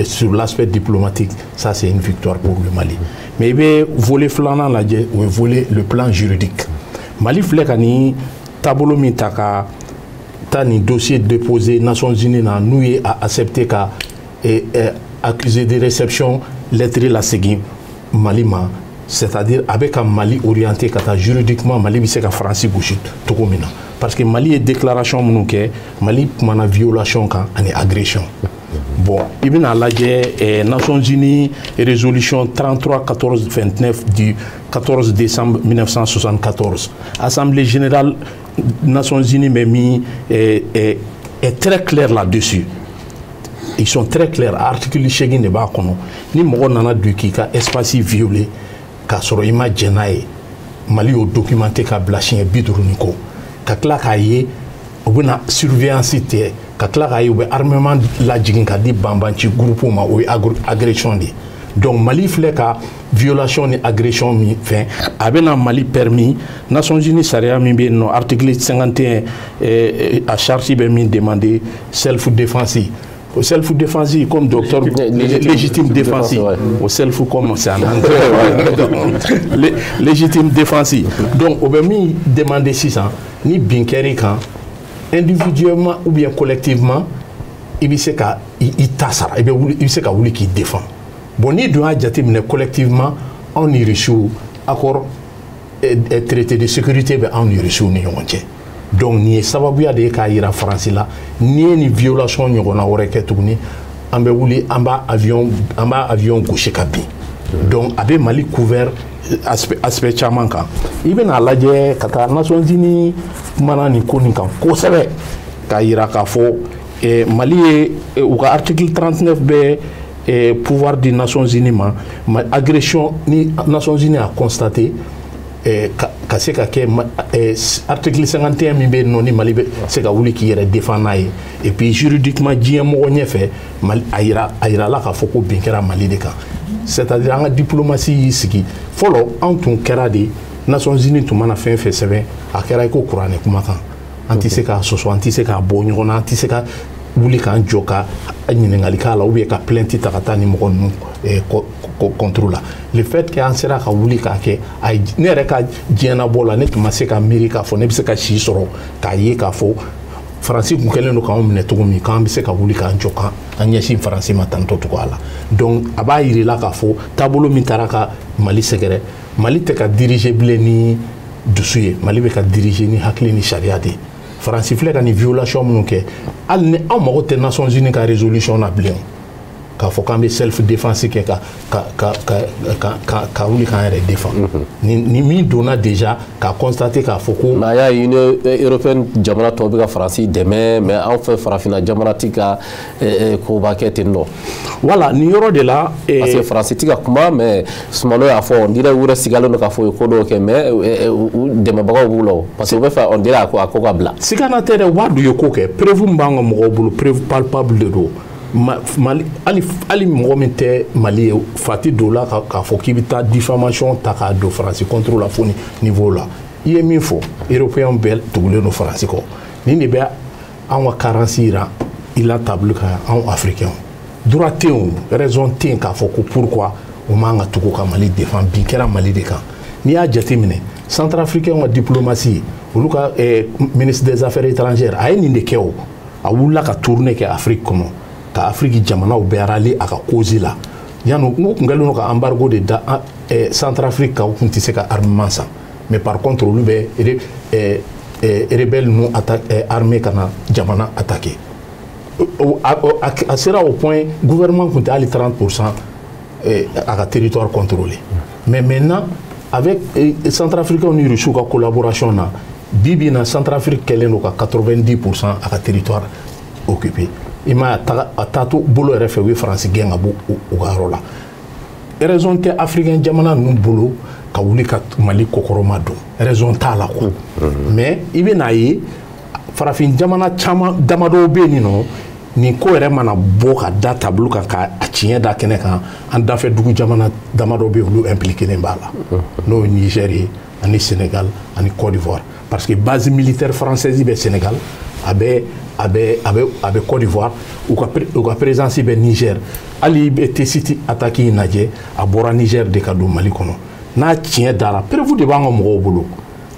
sur l'aspect diplomatique, ça c'est une victoire pour le Mali. Mais i bɛ volet filanan lajɛ, o ye volet le plan juridique. Mali filɛ ka nin taabolo min ta ka taa nin dossier déposé Nations Unies na, n'u ye a accepté ka accusé de réception lettre lasegin Mali ma, c'est-à-dire a bɛ ka Mali orienté ka taa juridiquement, Mali bɛ se ka Faransi gosi cogo min na, parce que Mali ye déclaration minnu kɛ, Mali kumana violation kan ani agression. Bon, i bɛna lajɛ Nations Unies résolution 33 14 29 du 14 décembre 1974, Assemblée générale Nations Unies bɛ min est très clair là-dessus. Ils sont très clairs. Article 8 de b'a kɔnɔ. Ni mɔgɔ nana don k'i ka espace violer k'a sɔrɔ i ma jɛn n'a ye, Mali y'o documenté ka bila siɲɛ 50 ni kɔ. Ka tila k'a ye u bɛna surveillance tigɛ, ka tila k'a ye u bɛ armement lajigin ka di banbanci groupe ma, o ye agression de ye. Donc Mali filɛ ka violation ni agression min fɛn, a bɛna Mali permis Nations Unies sariya min bɛ yen nɔ, article 51, a charte bɛ min demander, self défense. Au self défense, comme docteur, légitime défense, au self, comme c'est en anglais, légitime défense. Donc o bɛ min demander sisan, ni bin kɛr'i kan individuellement ou bien collectivement, i bɛ se ka i ta sara, i bɛ wuli, i bɛ se ka wuli k'i défend. Bon, ni dun y'a jateminɛ collectivement, anw ni Russiw, accord, traité de sécurité bɛ anw ni Russiw ni ɲɔgɔn cɛ. Donc nin ye sababuya de ye k'a yira Faransi la, n'i ye nin violation ɲɔgɔnna wɛrɛ kɛ tuguni, an bɛ wuli, an b'a avion gosi ka bin. Donc a bɛ Mali couvert aspect caman kan. I bɛna lajɛ ka taa Nations Unies kumana nin ko nin kan kosɛbɛ, k'a yira k'a fɔ Mali ye u ka article 39 bɛ pouvoir di Nations Unies ma, agression ni Nations Unies a constaté ka se ka kɛ article 51 min bɛ yen nɔ, ni Mali bɛ se ka wuli k'i yɛrɛ défend n'a ye. Et puis juridiquement, diɲɛ mɔgɔ ɲɛfɛ, Mali a yirala k'a fɔ ko bin kɛra Mali de kan. C'est-à-dire an ka diplomatie y'i sigi. Fɔlɔ anw tun kɛra de, Nations Unies tun mana fɛn fɛn sɛbɛn, a kɛra i ko kuranɛ kumakan, an tɛ se k'a sɔsɔ, an tɛ se k'a bɔ ɲɔgɔn na, an tɛ se ka wuli k'an jɔ ka ɲininkali k'a la ou bien ka plainte ta ka taa ni mɔgɔ ninnu contre la. Le fait que an sera ka wuli k'a kɛ, a ye ne yɛrɛ ka diɲɛnabɔ la, ne tun ma se ka miiri k'a fɔ ne bɛ se ka si sɔrɔ k'a ye k'a fɔ Faransi kun kɛlen don k'anw minɛ cogo min, k'an bɛ se ka wuli k'an jɔ k'an ɲɛsin Faransi ma tantɔ cogoya la. Donc a b'a yir'i la k'a fɔ taabolo min taara ka Mali sɛgɛrɛ, Mali tɛ ka diriger bilen ni dusu ye, Mali bɛ ka diriger ni hakili ni sariya de ye. Faransi filɛ ka nin violation minnu kɛ, hali ni anw mago tɛ Nations Unies ka résolution na bilen k'a fɔ k'an bɛ self défense kɛ ka wuli k'an yɛrɛ défend. Ni min donna déjà k'a constater k'a fɔ ko. Mais a y'a ye Union européenne jamana tɔw bɛ ka Faransi dɛmɛ, mais anw fɛ farafinna jamana ti ka koba kɛ ten nɔ. Voilà, nin yɔrɔ de la. Parce que Faransi ti ka kuma, mais Sumano y'a fɔ, on dirait u yɛrɛ sigalen don k'a fɔ u ye ko dɔw kɛ, mais u dɛmɛbagaw b'u la o, parce que u bɛ fɛ, on dirait a ko ka bila. Sigana tɛ dɛ, u b'a dɔn u ye ko kɛ. Preuve min b'an ka mɔgɔw bolo, preuve palpable de don. Mali, hali mɔgɔ min tɛ Mali ye, fati don la k'a fɔ k'i bɛ taa diffamation ta k'a don Faransi contre la fo ni niveau la. I ye min fɔ, européen bɛɛ tugulen don Faransi kɔ. Nin de bɛ anw ka carence yira i la table kan. Anw africain, droit tɛ yen, o raison tɛ yen k'a fɔ ko pourquoi o man ka tugu ka Mali défend. Bin kɛra Mali de kan. N'i y'a jateminɛ, centrafricain ka diplomatie, olu ka ministre des Affaires étrangères a ye nin de kɛ. O a wulila ka tournée kɛ Afrique kɔnɔ, ka Afrique jamanaw bɛɛ rallier a ka cause la. Yanni n'u tun kɛlen don ka embargo de da Centrafrique kan, u tun tɛ se ka armement san. Mais par contre, olu bɛ rebelle ninnu armée ka na jamana attaquer. A sera au point gouvernement tun tɛ hali 30% a ka territoire contrôlé. Mais maintenant, avec centrafricains ni Russiw ka collaboration na, bi bi in na, Centrafrique kɛlen don ka 90% a ka territoire occupé. I ma ye, a taato bolo yɛrɛ fɛ, u ye Faransi gɛn ka bɔ u ka yɔrɔ la. Raison tɛ africain jamana ninnu bolo ka wuli ka Mali kɔkɔrɔma don, raison t'a la quoi. Mais i bɛ n'a ye, farafin jamana caman damadɔw bɛ yen nɔ, nin ko yɛrɛ mana bɔ ka da tableau kan, ka a tiɲɛ da kɛnɛ kan, an dafɛ dugu jamana damadɔ bɛ yen, olu impliqué b'a la, n'o ye Niger ye ani Sénégal ani Côte d'Ivoire, parce que base militaire française bɛ Sénégal, a bɛ Côte d'Ivoire, u ka présence bɛ Niger. Hali i bɛ Tessit attaque in lajɛ, a bɔra Niger de ka don Mali kɔnɔ. N'a tiɲɛ dara, preuve de b'an ka mɔgɔw bolo.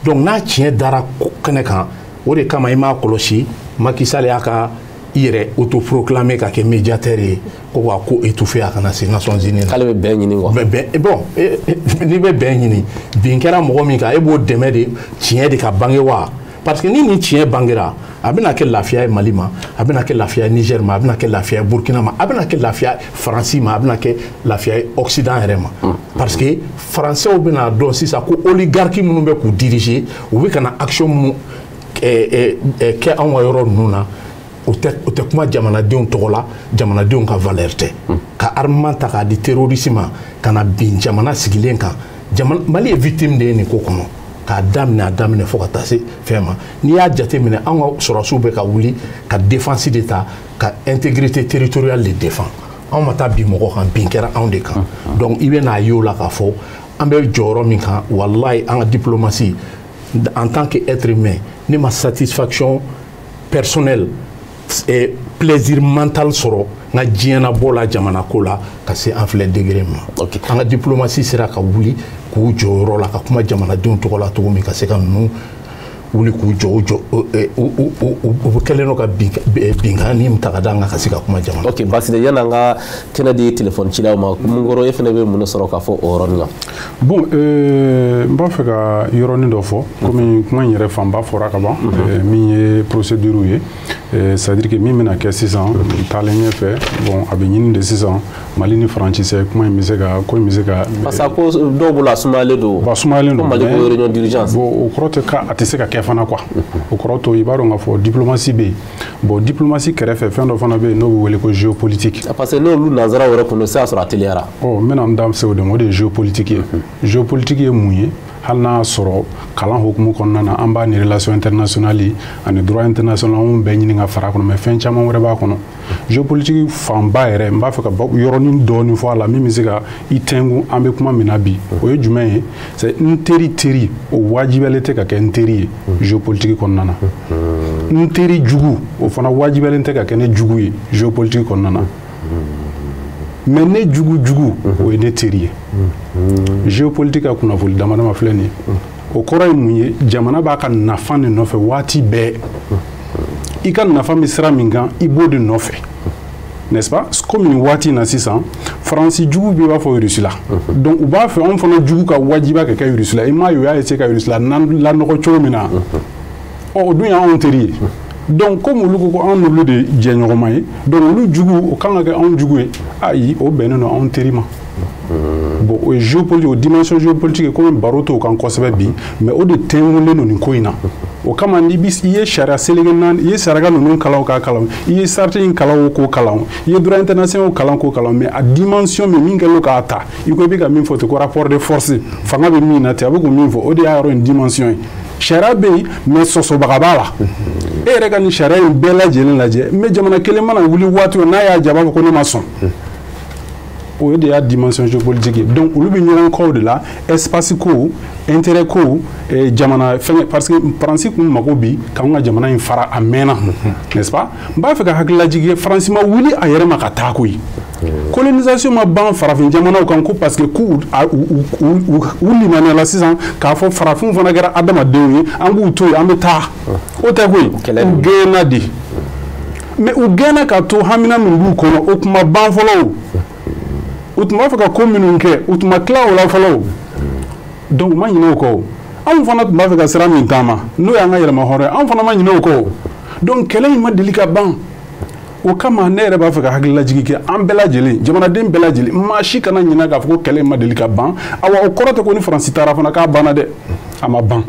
Donc n'a tiɲɛ dara kɛnɛ kan, o de kama i m'a kɔlɔsi, Macky Sall y'a ka i yɛrɛ autoproclamé ka kɛ médiateur ye ko ka ko étouffer, a kana se Nations Unies na. K'ale bɛ bɛn ɲini quoi. Bɛn, bon, n'i bɛ bɛn ɲini, bin kɛra mɔgɔ min kan, e b'o dɛmɛ de tiɲɛ de ka bange wa? Parce que ni nin tiɲɛ bangera, a bɛna kɛ lafiya ye Mali ma, a bɛna kɛ lafiya ye Niger ma, a bɛna kɛ lafiya ye Burkina ma, a bɛna kɛ lafiya Faransi ma, a bɛna kɛ lafiya ye Occident yɛrɛ ma. Parce que Français bɛna dɔn sisan ko oligarchie minnu bɛ k'u diriger, u bɛ ka na action minnu kɛ anw ka yɔrɔ ninnu na. O tɛ kuma jamanadenw tɔgɔ la, jamanadenw ka valeur tɛ. Ka armement ta k'a di terroriste ma ka na bin jamana sigilen kan. Mali ye victime de ye nin ko kɔnɔ. K'a daminɛ a daminɛ fo ka taa se fɛn ma. N'i y'a jateminɛ, anw ka sɔrɔdasiw bɛ ka wuli ka défense de ta, ka intégrité territoriale de défend. Anw ma taa bin mɔgɔ kan, bin kɛra anw de kan. Donc i bɛ n'a ye o la k'a fɔ an bɛ jɔyɔrɔ min kan, walayi, an ka diplomatie, en tant que être humain, ne ma satisfaction personnelle et plaisir mental sɔrɔ n ka diɲɛnabɔ la jamana ko la ka se an filɛ degré ma. An ka diplomatie sera ka wuli k'u jɔyɔrɔ la ka kuma jamanadenw tɔgɔ la cogo min, ka se ka ninnu wuli k'u jɔ u jɔ u kɛlen don ka binkanni min ta ka d'an kan, ka se ka kuma jamana. Ok, Basile, yanni an ka kɛnɛ di telefɔni cilaw ma, Munkoro, e fana bɛ mun de sɔrɔ k'a fɔ o yɔrɔnin na? Bon, n b'a fɛ ka yɔrɔnin dɔ fɔ, komi kuma in yɛrɛ fanba fɔra ka ban, min ye procédure ye, c'est à dire que min bɛna kɛ sisan taalen ɲɛfɛ, bon, a bɛ ɲini de sisan Mali ni Faransi cɛ, kuma in bɛ se ka, ko in bɛ se ka. Parce que a ko dɔw bolo a sumayalen don. Bon, a sumayalen don. Ko Mali ko réunion d'urgence. Bon, o kɔrɔ tɛ k'a tɛ se ka kɛ fana quoi. O kɔrɔ to, i b'a dɔn k'a fɔ diplomatie bɛ yen. Bon, diplomatie kɛrɛfɛ, fɛn dɔ fana bɛ yen n'o bɛ wele ko géopolitique. Parce que n'olu nanzaraw yɛrɛ kun don, se y'a sɔrɔ a teliyara. Ɔ, n bɛna n da se o de ma, o de ye géopolitique ye. Géopolitique ye mun ye? Hali n'a y'a sɔrɔ kalan hukumu kɔnɔna na, an b'a ni relation internationale ani droit international anw bɛɛ ɲini ka fara a kɔnɔ, mais fɛn caman wɛrɛ b'a kɔnɔ. Géopolitique fanba yɛrɛ, n b'a fɛ ka yɔrɔnin dɔɔnin fɔ a la min bɛ se ka i tɛnku an bɛ kuma min na bi. O ye jumɛn ye? C'est n teri teri, o wajibiyalen tɛ ka kɛ n teri ye géopolitique kɔnɔna na. N teri jugu, o fana wajibiyalen tɛ ka kɛ ne jugu ye géopolitique kɔnɔna na. Mais ne jugu jugu, o ye ne teri ye. Géopolitique ka kunnafoni dama dama filɛ nin ye. O kɔrɔ ye mun ye? Jamana b'a ka nafa de nɔfɛ waati bɛɛ. I ka nafa bɛ sira min kan, i b'o de nɔfɛ, n'est-ce pas? Komi nin waati in na sisan, Faransi jugu bɛ i b'a fɔ Russie la. Donc u b'a fɛ anw fana jugu ka wajibiya ka kɛ Russie la. I m'a ye, u y'a essayer ka Russie la lanɔgɔ cogo min na. Ɔ, o dun y'anw teri ye. Donc comme olu ko ko anw n'olu de jɛɲɔgɔnma ye, donc olu jugu o kan ka kɛ anw jugu ye. Ayi, o bɛnnen don anw teri ma. Bon, o ye géopolitique, o dimension géopolitique, komi baro t'o kan kosɛbɛ bi, mais o de tɛnkunnen don nin ko in na. O kama, n'i bi i ye sariya seleke naani, i ye sariya ninnu kalan o k'a kalan, i ye charte in kalan o k'o kalan, i ye droit international kalan k'o kalan, mais a dimension min kɛlen don k'a ta, i ko i bɛ ka min fɔ ten ko rapport de force, fanga bɛ min na ten, a bɛ k'o min fɔ, o de y'a yɔrɔ in dimension ye. Sariya bɛ yen, mais sɔsɔbaga b'a la. E yɛrɛ ka nin sariya in bɛɛ lajɛlen lajɛ, mais jamana kelen mana wuli waati o n'a y'a jaabi, a b'a fɔ ko ne ma sɔn. O de y'a dimension géopolitique ye. Donc olu bɛ ɲɔgɔn kɔ o de la, espace ko, intérêt ko, jamana fɛngɛ, parce que Faransi kun mago bi k'anw ka jamana in fara a mɛnna, n'est-ce pas? N b'a fɛ ka hakililajigin kɛ, Faransi ma wuli a yɛrɛ ma ka taa koyi. Colonisation ma ban farafin jamanaw kan ko parce que k'u u limaniyala sisan k'a fɔ farafinw fana kɛra adamadenw ye, an k'u to yen, an bɛ taa. O tɛ koyi, u gɛnna de. Mais u gɛnna ka to hamina min b'u kɔnɔ, o tun ma ban fɔlɔ o. U tun b'a fɛ ka ko minnu kɛ, u tun ma tila o la fɔlɔ o. Donc u ma ɲinɛ o kɔ o. Anw fana tun b'a fɛ ka sira min taama, n'o y'an ka yɛlɛma hɔrɔn ye, anw fana ma ɲinɛ o kɔ o. Donc kɛlɛ in ma deli ka ban. O kama, ne yɛrɛ b'a fɛ ka hakililajigin kɛ an bɛɛ lajɛlen, jamanaden bɛɛ lajɛlen, maa si kana ɲinɛ k'a fɔ ko kɛlɛ in ma deli ka ban. Awa, o kɔrɔ tɛ ko ni Faransi taara fana k'a banna dɛ, a ma ban.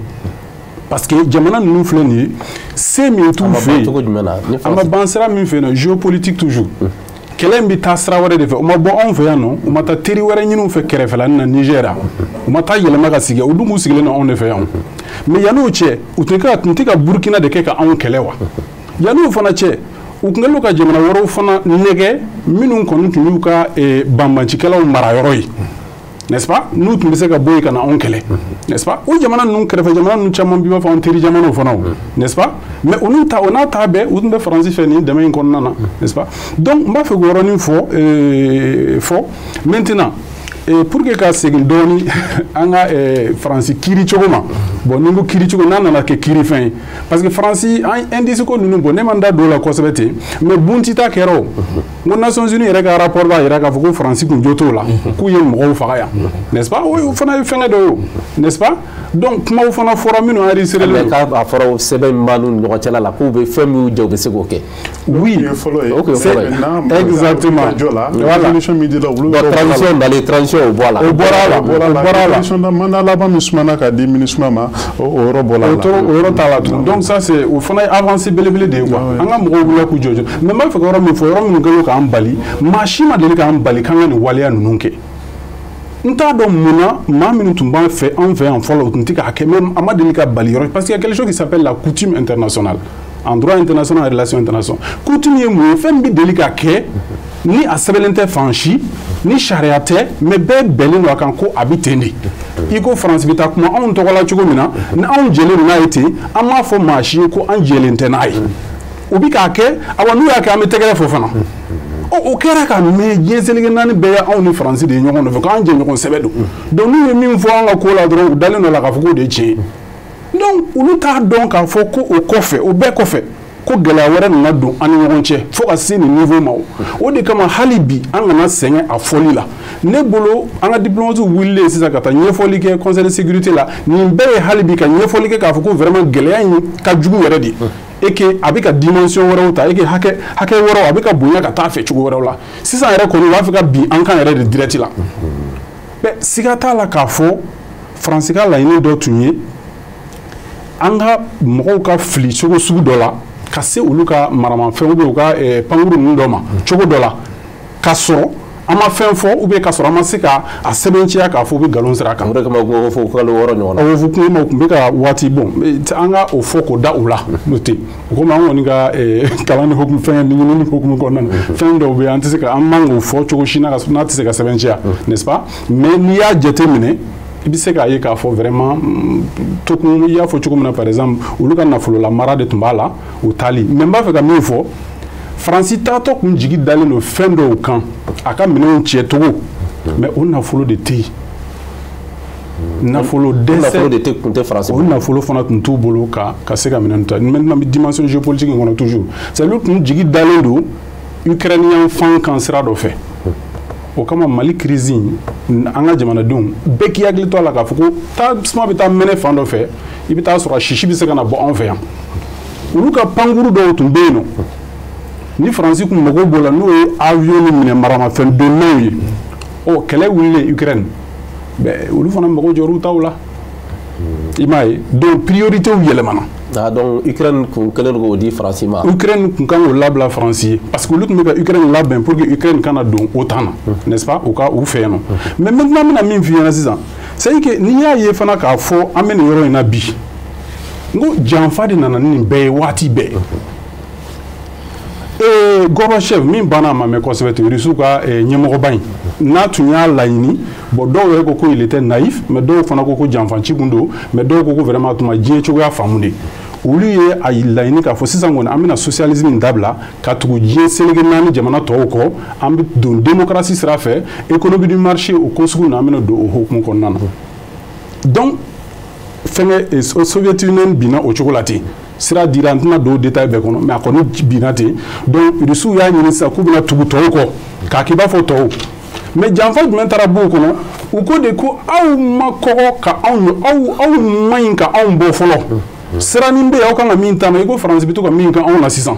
Parce que jamana ninnu filɛ nin ye, se min t'u fɛ yen, a ma ban sira min fɛ yen nɔ, géopolitique toujours. Kɛlɛ in bɛ taa sira wɛrɛ de fɛ. U ma bɔ anw fɛ yan nɔ, u ma taa teri wɛrɛ ɲini u fɛ kɛrɛfɛla na Niger, u ma taa yɛlɛma ka sigi, u dun b'u sigilen don anw de fɛ yan. Mais yann'o cɛ, u tun tɛ ka Burukina de kɛ ka anw kɛlɛ wa? Yann'o fana cɛ, u tun kɛlen ka jamana wɛrɛw fana nɛgɛ minnu kɔni tun y'u ka banbancikɛlaw marayɔrɔ ye, n'est-ce pas? N'u tun bɛ se ka bɔ yen ka na anw kɛlɛ, n'est-ce pas? O jamana ninnu kɛrɛfɛ jamana ninnu caman b'i b'a fɔ anw teri jamanaw fana o, n'est-ce pas? Mais olu ta o n'a ta bɛɛ, u tun bɛ Faransi fɛ nin dɛmɛ in kɔnɔna na, n'est-ce pas? Donc n b'a fɛ k'o yɔrɔnin fɔ maintenant. Pour que ka segin dɔɔni an ka Faransi kiiri cogo ma. Bon, ni n ko kiiri cogo, n'a nana kɛ kiiri fɛn ye, parce que Faransi an indice ko ninnu, bon, ne ma n da don o la kosɛbɛ ten, mais Bounti ta kɛra o. N ko Nations Unies yɛrɛ ka rapport b'a jira k'a fɔ ko Faransi kun jo t'o la, k'u ye mɔgɔw faga yan, n'est-ce pas? O fana ye fɛngɛ dɔ ye o, n'est-ce pas? Donc kumaw fana fɔra minnu enregistré len don. K'a fɔra sɛbɛn min b'a n'u ni ɲɔgɔn cɛla la k'u bɛ fɛn min jɛ u bɛ se k'o kɛ. Oui, c'est exactement. Voilà. Résolution min dira olu. Donc transition nalen, transition o bɔ a la. O bɔra a la, o bɔra a la. Mandat laban min sumana ka di MINUSMA ma, o yɔrɔ bɔra a la. O yɔrɔ t'a la tugun. Donc ça c'est o fana ye avancée belebele de ye quoi. An ka mɔgɔw wulila k'u jɔ jɔ. Mais n b'a fɛ ka yɔrɔ min fɔ, yɔrɔ minnu kɛlen don k'an bali, maa si ma deli k'an bali k'an ka nin waleya ninnu kɛ. N t'a dɔn mun na maa minnu tun b'an fɛ anw fɛ yan fɔlɔ, u tun tɛ k'a kɛ, mais a ma deli ka bali yɔrɔ, parce qu'il y a quelque chose qui s'appelle la coutume internationale. En droit international et relations internationales. Coutume ye mun ye? Fɛn min bɛ deli ka kɛ ni a sɛbɛnlen tɛ fan si, ni sariya tɛ, mais bɛɛ bɛnnen don a kan ko a bɛ ten de. I ko Faransi bɛ taa kuma anw tɔgɔ la cogo min na, ni anw jɛlen don n'a ye ten, an m'a fɔ maa si ye ko an jɛlen tɛ n'a ye. U bɛ k'a kɛ, awa n'u y'a kɛ an bɛ tɛgɛrɛ fɔ fana. O kɛra ka mɛn diɲɛ seleke naani bɛɛ ye anw ni Faransi de ye ɲɔgɔn nɔfɛ, k'an jɛɲɔgɔn sɛbɛ don. Donc n'u ye min fɔ an ka ko la dɔrɔn, u dalen don a la k'a fɔ k'o de ye tiɲɛ ye. Donc olu t'a dɔn k'a fɔ ko o kɔfɛ, o bɛɛ kɔfɛ, ko gɛlɛya wɛrɛ nana don an ni ɲɔgɔn cɛ fo ka se nin niveau ma. O de kama hali bi an kana sɛgɛn a fɔli la. Ne bolo an ka diplomates wulilen sisan ka taa ɲɛfɔli kɛ conseil de sécurité la, nin bɛɛ ye hali bi ka ɲɛfɔli kɛ k'a fɔ ko vraiment gɛlɛya in ka jugu yɛrɛ de, et que a bɛ ka dimension wɛrɛw ta, et que hakɛ wɛrɛw a bɛ ka bonya ka taa fɛ cogo wɛrɛw la. Sisan yɛrɛ kɔni u b'a fɛ ka bin an kan yɛrɛ de direct la. Mais siga t'a la k'a fɔ Faransi ka laɲini dɔ tun ye an ka mɔgɔw ka fili cogo sugu dɔ la, ka se olu ka maramafɛn ou bien u ka pankuru ninnu dɔ ma cogo dɔ la, ka sɔrɔ an ma fɛn fɔ ou bien ka sɔrɔ an ma se ka a sɛbɛntiya k'a fɔ u bɛ nkalon sira kan. O de kama u ko fo kalo 6 ɲɔgɔn na. Awɔ, fo kuma u tun bɛ ka waati bon an ka o fɔ k'o da u la, n'o tɛ o komi an kɔni ka kalan ni hokumu fɛn ni ɲinini hokumu kɔnɔna na, fɛn dɔw bɛ yen an tɛ se ka an man k'o fɔ cogo si n'a tɛ se ka sɛbɛntiya, n'est-ce pas? Mais n'i y'a jateminɛ, i bɛ se k'a ye k'a fɔ vraiment tokun i y'a fɔ cogo min na, par exemple olu ka nafolola mara de tun b'a la o taali. Mais n b'a fɛ ka min fɔ, Faransi taatɔ kun jigi dalen don fɛn dɔw kan, a ka minɛnw cɛ cogo, mais o nafolo de tɛ yen. Nafolo dɛsɛ de tɛ kun tɛ Faransi. O nafolo fana tun t'u bolo ka se ka minɛn ta. Maintenant dimension géopolitique in kɔnɔ toujours, c'est olu tun jigi dalen don Ukraine yan fan kan sira dɔ fɛ. O kama Mali crise in, an ka jamanadenw bɛɛ k'i hakili to a la k'a fɔ ko tasuma bɛ taa mɛnɛ fan dɔ fɛ, i bɛ taa sɔrɔ a sisi bɛ se ka na bɔ anw fɛ yan. Olu ka pankuru dɔw tun bɛ yen nɔ, ni Faransi kun mago b'o la, n'o ye avion ni minɛ maramafɛn donnaw ye. Ɔ kɛlɛ wulilen Ukraine, bɛɛ olu fana mago jɔr'u taw la. I m'a ye, donc priorité yɛlɛmana. Ah, donc Ukraine kun kɛlen don k'o di Faransi ma. Ukraine kun kan k'o labila Faransi ye, parce que olu tun bɛ ka Ukraine labɛn pour que Ukraine kana don OTAN na, n'est-ce pas? U ka u fɛ yen nɔ. Mais maintenant n bɛna min f'i ɲɛna sisan, c'est que n'i y'a ye fana k'a fɔ an bɛ nin yɔrɔ in na bi, n ko janfa de nana ni nin bɛɛ ye waati bɛɛ. Gorbatchev min banna a ma mɛn kosɛbɛ ten, Rusiw ka ɲɛmɔgɔba in, n'a tun y'a laɲini, bon dɔw yɛrɛ ko ko il était naïf, mais dɔw fana ko ko janfanci kun don, mais dɔw ko ko vraiment a tun ma diɲɛ cogoya faamu de. Olu ye a laɲini k'a fɔ sisan kɔni an bɛna socialisme in dabila ka tugu diɲɛ seleke naani jamana tɔw kɔ, an bɛ don démocratie sira fɛ, économie du marché o ko sugu ninnu an bɛna don o hukumu kɔnɔna na. Donc fɛnkɛ Soviet Union binna o cogo la ten. Sira dira, n tɛna don o détail bɛɛ kɔnɔ, mais a kɔni binna ten. Donc Rusiw y'a ɲini sisan k'u bɛna tugu tɔw kɔ k'a k'i b'a fɔ tɔw. Mais janfa jumɛn taara b'o kɔnɔ? U ko de ko aw ma kɔgɔ ka anw, aw man ɲi ka anw bɔ fɔlɔ. Siranin bɛ yen aw kan ka min taama, i ko Faransi bɛ to ka min kɛ anw na sisan,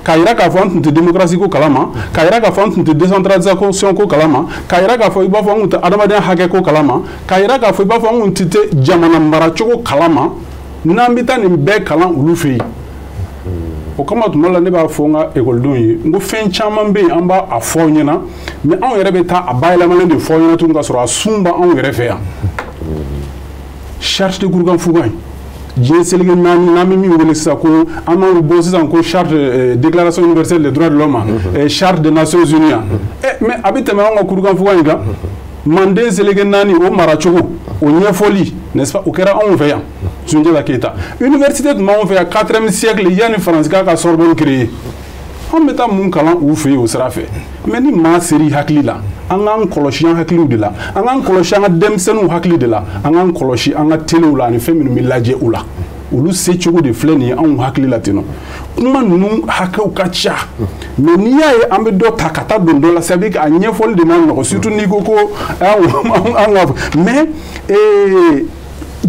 k'a yira k'a fɔ an tun tɛ démocratie ko kalama, k'a yira k'a fɔ an tun tɛ décentralisation ko kalama, k'a yira k'a fɔ i b'a fɔ an tun tɛ adamadenya hakɛ ko kalama, k'a yira k'a fɔ i b'a fɔ an tun tɛ jamana maracogo kalama. N'an bɛ taa nin bɛɛ kalan olu fɛ yen. O kama tuma la ne b'a fɔ n ka ekɔlidenw ye, n ko fɛn caman bɛ yen an b'a fɔ aw ɲɛna, mais anw yɛrɛ bɛ taa a bayɛlɛmalen de fɔ aw ɲɛna tuguni ka sɔrɔ a sun b'anw yɛrɛ fɛ yan. Charte de Kurukan-Fuga in, diɲɛ seleke naani n'an bɛ min wele sisan ko an b'an bɔ sisan ko charte déclaration universelle des droits de l'homme, charte des Nations Unies yan. Mais a bɛ tɛmɛ anw ka Kurukan-Fuga in kan. Manden seleke naani o maracogo o ɲɛfɔli, n'est-ce pas, o kɛra anw fɛ yan. Sunjata Keyita université tun b'anw fɛ yan 4e siècle yanni Faransi k'a ka Sorbonne créer. An bɛ taa mun kalan u fɛ yen o sira fɛ? Mais ni maa ser'i hakili la, an k'an kɔlɔsi an hakiliw de la, an k'an kɔlɔsi an ka denmisɛnninw hakili de la, an k'an kɔlɔsi an ka telew la ani fɛn minnu bɛ lajɛ u la. Olu se cogo de filɛ nin ye anw hakili la ten nɔ. Kuma ninnu hakɛw ka ca, mais n'i y'a ye an bɛ dɔ ta ka taa don dɔ la, c'est à dire que a ɲɛfɔli de man nɔgɔn, surtout n'i ko ko an ka, mais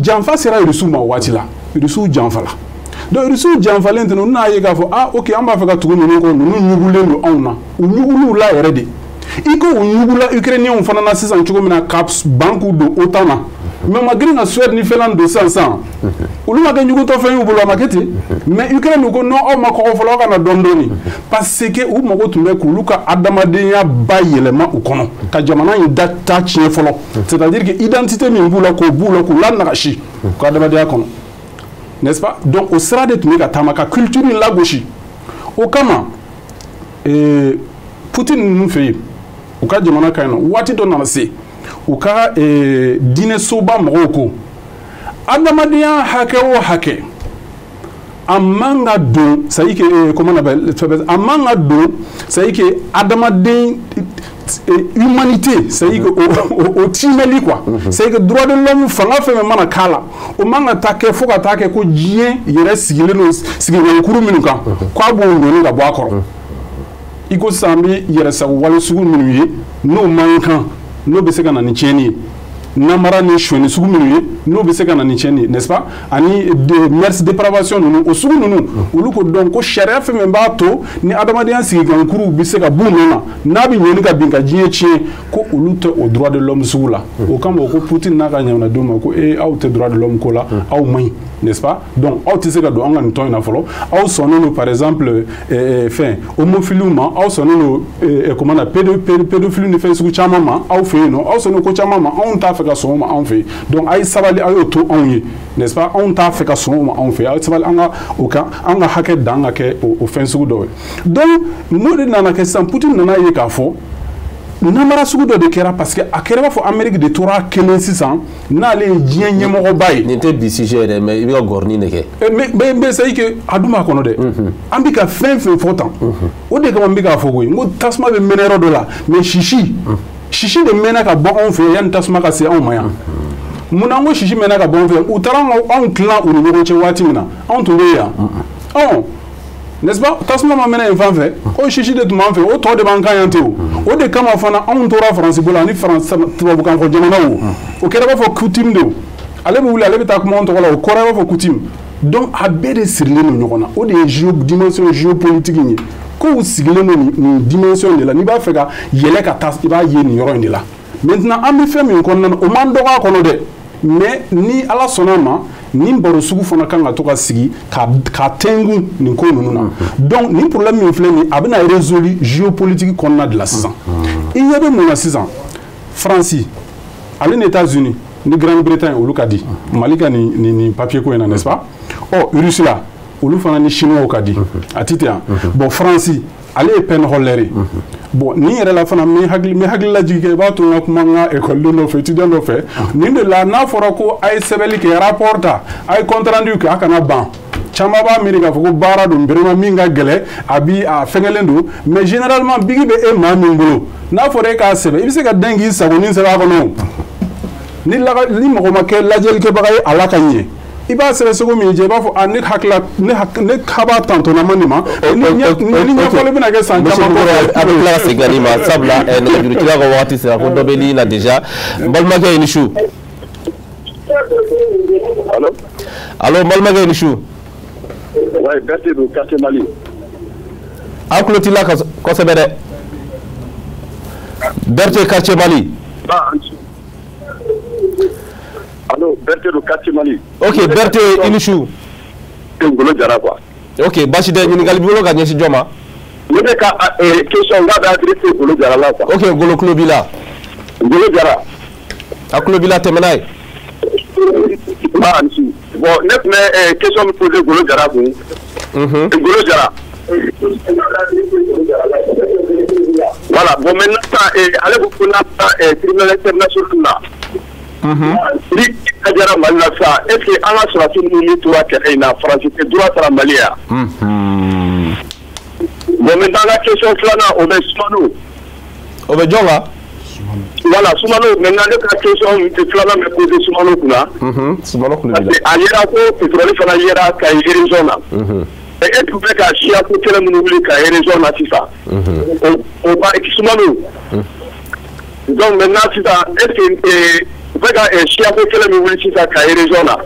janfa sera Rusiw ma o waati la, Rusiw janfala. Donc Rusiw janfalen ten, u n'a ye k'a fɔ ah ok, an b'a fɛ ka tugu ninnu kɔ, ninnu ɲugulen don anw na, u ɲugul'u la yɛrɛ de. I ko u ɲugula Ukrainiens fana na sisan cogo min na ka ban k'u don OTAN na, mais u ma girin ka Suède ni Finlande don sisan sisan, olu ma kɛ ɲugutɔfɛn y'u bolo, a ma kɛ ten. Mais Ukraine ko non, aw ma kɔgɔ fɔlɔ, aw ka na dɔɔni dɔɔni, parce que u mago tun bɛ k'olu ka adamadenya bayɛlɛma u kɔnɔ, ka jamana in da ta tiɲɛ fɔlɔ, c'est à dire que identité min b'u la, k'o b'u la, k'u lanagasi u ka adamadenya kɔnɔ, n'est-ce pas? Donc o sira de tun bɛ ka taama ka culture in lagosi. O kama Poutine ninnu fɛ yen, u ka jamana ka ɲi nɔ, waati dɔ nana se u ka diinɛsoba mɔgɔw ko adamadenya hakɛ o hakɛ a man ka don, c'est à dire que comment on appelle, a man ka don, c'est à dire que adamaden humanité, c'est à dire que o timɛli quoi, c'est à dire que droit de l'homme fanga fɛn fɛn mana k'a la, o man ka taa kɛ fo ka taa kɛ ko diɲɛ yɛrɛ sigilen don sigiɲɔgɔnkuru minnu kan, k'a b'o ɲɔni ka bɔ a kɔrɔ. I ko sisan an bɛ yɛrɛsago wale sugu minnu ye, n'o man kan, n'o bɛ se ka na ni tiɲɛni ye, namara ni sonyɛni sugu minnu ye, n'o bɛ se ka na ni tiɲɛni ye, n'est-ce pas, ani mœurs dépravation ninnu, o sugu ninnu, olu ko dɔn ko sariya fɛn fɛn b'a to ni adamadenya sigikankuruw bɛ se ka b'u nɔ na, n'a bɛ ɲɔni ka bin ka diɲɛ tiɲɛ, ko olu tɛ o droit de l'homme sugu la. O kama o ko Poutine n'a ka ɲamanadenw ma ko ee, aw tɛ droit de l'homme ko la, aw man ɲi, n'est-ce pas? Donc aw tɛ se ka don an ka nin tɔn in na fɔlɔ. Aw sɔnnen don par exemple fɛn homophilie ma, aw sɔnnen don comment na pédophilie ni fɛn sugu caman ma aw fɛ yen nɔ, aw sɔnnen ko caman ma, anw t'a fɛ ka sɔn o ma anw fɛ yen. Donc a ye sabali, a y'o to anw ye, n'est-ce pas? Anw t'a fɛ ka sɔn o ma anw fɛ yen, a ye sabali, an ka o kan, an ka hakɛ dan ka kɛ o fɛn sugu dɔw ye. Donc n'o de nana kɛ sisan, Poutine nana ye k'a fɔ namara sugu dɔ de kɛra, parce que a kɛra i b'a fɔ Amérique de tora kelen sisan n'ale ye diɲɛ ɲɛmɔgɔba ye. Nin tɛ bi sujet yɛrɛ, mais i bɛ ka gɔrɔni de kɛ. Mais c'est que a dun b'a kɔnɔ dɛ. An bɛ ka fɛn fɛn fɔ tan, o de kama n bɛ k'a fɔ koyi, n ko tasuma bɛ mɛnɛ yɔrɔ dɔ la, mais sisi sisi de mɛnna ka bɔ anw fɛ yanni tasuma ka se anw ma yan. Munna n ko sisi mɛnna ka bɔ anw fɛ? U taara anw tilan u ni ɲɔgɔn cɛ waati min na, anw tun bɛ yan. Ɔ, n'est-ce pas, tasuma ma mɛnɛ yen fan fɛ, o sisi de tun b'an fɛ, o tɔ de b'an kan yan ten. O de kama fana anw tora Faransi bolo ani Faransi tubabukan fɔ jamanaw, o kɛra i b'a fɔ coutume de, o ale bɛ wuli, ale bɛ taa kuma anw tɔgɔ la, o kɔrɔ i b'a fɔ coutume. Donc a bɛɛ de sirilen don ɲɔgɔn na. O de ye géo dimension géopolitique in ye, kow sigilen don nin dimension de la. N'i b'a fɛ ka yɛlɛ ka taa, i b'a ye nin yɔrɔ in de la. Maintenant an bɛ fɛn min kɔnɔna na, o man dɔgɔ a kɔnɔ dɛ, mais ni Ala sɔnna a ma, nin baro sugu fana kan ka to ka sigi ka tɛnku nin ko ninnu na. Donc nin problème min filɛ nin, a bɛna résolu géopolitique kɔnɔna de la sisan. I ɲɛ bɛ mun na sisan? Faransi ale ni États-Unis ni Grande-Bretagne, olu ka di Mali ka nin nin papier ko in na, n'est-ce pas? Ɔ, Russie la, olu fana ni Chinois ka di, a ti ten yan. Bon, Faransi ale ye penholder ye. Bon, nin yɛrɛ la fana, n bɛ hakili lajigin kɛ, i b'a to n ka kuma n ka ekɔliden dɔ fɛ, étudiant dɔ fɛ. Nin de la, n'a fɔra ko a ye sɛbɛnni kɛ, rapport ta, a ye compte rendu kɛ, a kana ban. Caman b'a miiri k'a fɔ ko baara don vraiment min ka gɛlɛn, a bi a fɛngɛlen don, mais généralement bigi bɛ e maa min bolo, n'a fɔra e k'a sɛbɛn, i bɛ se ka den k'i sagonin sɛbɛn a kɔnɔ. Ni ni mɔgɔ ma kɛ lajɛlikɛbaga ye a la ka ɲɛ, i b'a sɛbɛn seko min jɛ, i b'a fɔ a ne hakili ne haba tantɔnama nin ma, ni ɲɛfɔli bɛna kɛ san caman kɔfɛ. A bɛ tila ka segin ka n'i ma, sabula nɛgɛjurutigiya ka wagati sera, ko dɔ bɛ ligne na déjà. N balimakɛ, i ni su. Allo. Allo, n balimakɛ, i ni su. Ouais, Berthe don, quartier Mali. An tulo t'i la kosɛbɛ dɛ. Berthe, quartier Mali. Allo, Berthe do quartier Mali. Ok, Berthe, i ni su. Ngolo Jara quoi. Ok, basi tɛ, ɲininkali b'i bolo ka ɲɛsin jɔn ma? Ne bɛ ka question n k'a bɛ adressé Ngolo Jara la quoi. Ok, Ngolo tulo b'i la. Ngolo Jara. A tulo b'i la, tɛmɛ n'a ye. Ah, bon, ne tun bɛ question min posé Ngolo Jara kun. Ngolo Jara. Voilà, bon maintenant ale ko ko n'a tribunal international la. Ni ka jara Mali la sisan, est ce que an ka sɔrɔdasi minnu ni tora kɛlɛ in na, Faransi tɛ droit sara Mali ya? Bon maintenant an ka question filanan, o bɛ Sumano. O bɛ jɔn kan? Voilà, Soumano, maintenant, ne ka question filanan bɛ poser Soumano kunna. Soumano kulo b'i la. Parce que a yera ko pétrole fana yera Kayi région na. E tun bɛ ka siya ko kɛlɛ minnu wuli Kayi région na sisan. O ba Soumano. Donc maintenant sisan, est-ce que u bɛ ka siya ko kɛlɛ min wuli sisan Kayi région na?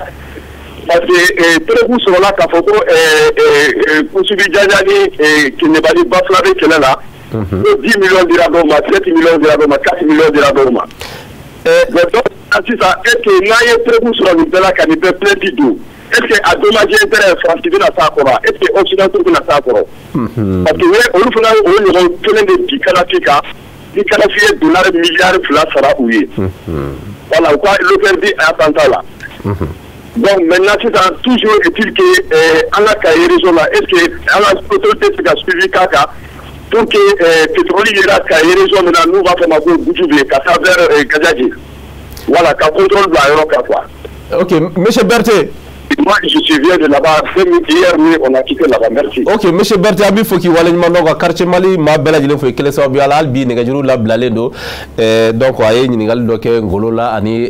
Parce que preuve sɔrɔla k'a fɔ ko Koussoubi Jaja ni Kenebali Bafula bɛ kɛlɛ la. Ko 10 millions dira dɔw ma, 7 millions dira dɔw ma, 4 millions dira dɔw ma. Donc sisan, est-ce que n'an ye preuve sɔrɔ nin bɛɛ la ka nin bɛɛ plainte don, est-ce que a dommage intérêt France bɛna s'a kɔrɔ? Est-ce que Occidentaux bɛna s'a kɔrɔ? Parce que olu fana o ɲɔgɔn kelen de bi Kadafi kan, ni Kadafi ye dollar miliyari 2 sara u ye. Voilà, u ka Lockerbie attentat la. Donc maintenant sisan, toujours est-il que an ka Kayi région la, est-ce que an ka autorité tɛ se ka suivi k'a kan pour que pétrole yera Kayi région min na, n'u b'a fɔ ma ko Goudioubi, ka taa vers Gadiadji. Voilà, ka contrôle bila yɔrɔ kan quoi. Ok, monsieur Berthe. Moi, je suis viens de là-bas. Hier nuit, on a quitté là-bas. Merci. Ok, monsieur Berthe, an b'i fo k'i waleɲuman dɔn ka quartier Mali maa bɛɛ lajɛlen fo i kelen sababu la hali bi nɛgɛjuru labilalen don. Donc a ye ɲininkali dɔ kɛ Ngolo la ani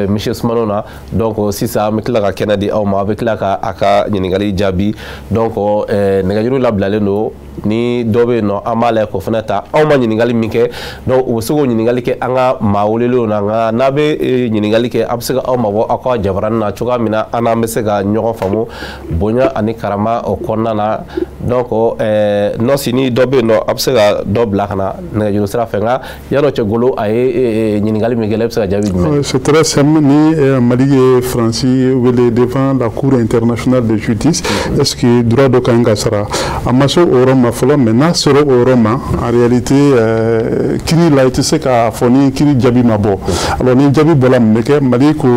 monsieur Soumano na. Donc sisan an bɛ tila ka kɛnɛ di aw ma, aw bɛ tila ka a ka ɲininkali jaabi. Donc nɛgɛjuru labilalen don, ni dɔ bɛ yen nɔ an b'a lajɛ k'o fana ta. Anw ma ɲininkali min kɛ, donc u bɛ se k'o ɲininkali kɛ an ka maa welelenw na. Nka n'a bɛ ɲininkali kɛ, a bɛ se ka aw mabɔ aw ka jabaranin na cogoya min na an n'an bɛ se ka ɲɔgɔn faamu bonya ani karama o kɔnɔna na. Donc nɔsi ni dɔ bɛ yen nɔ, a bɛ se ka dɔ bila ka na nɛgɛjuru sira fɛ. Nka yan'o cɛ, Golo, a ye ɲininkali min kɛ, e bɛ se ka jaabi jumɛn? C'est très simple. Ni Mali ye Faransi wele devant la Cour internationale de justice, est-ce que droit dɔ kan ka sara? A ma se o yɔrɔ ma fɔlɔ, mais n'a sera o yɔrɔ ma, en réalité kiri la, i tɛ se k'a fɔ ni kiri jaabi ma bɔ. Alors ni jaabi bɔla, mun bɛ kɛ? Mali ko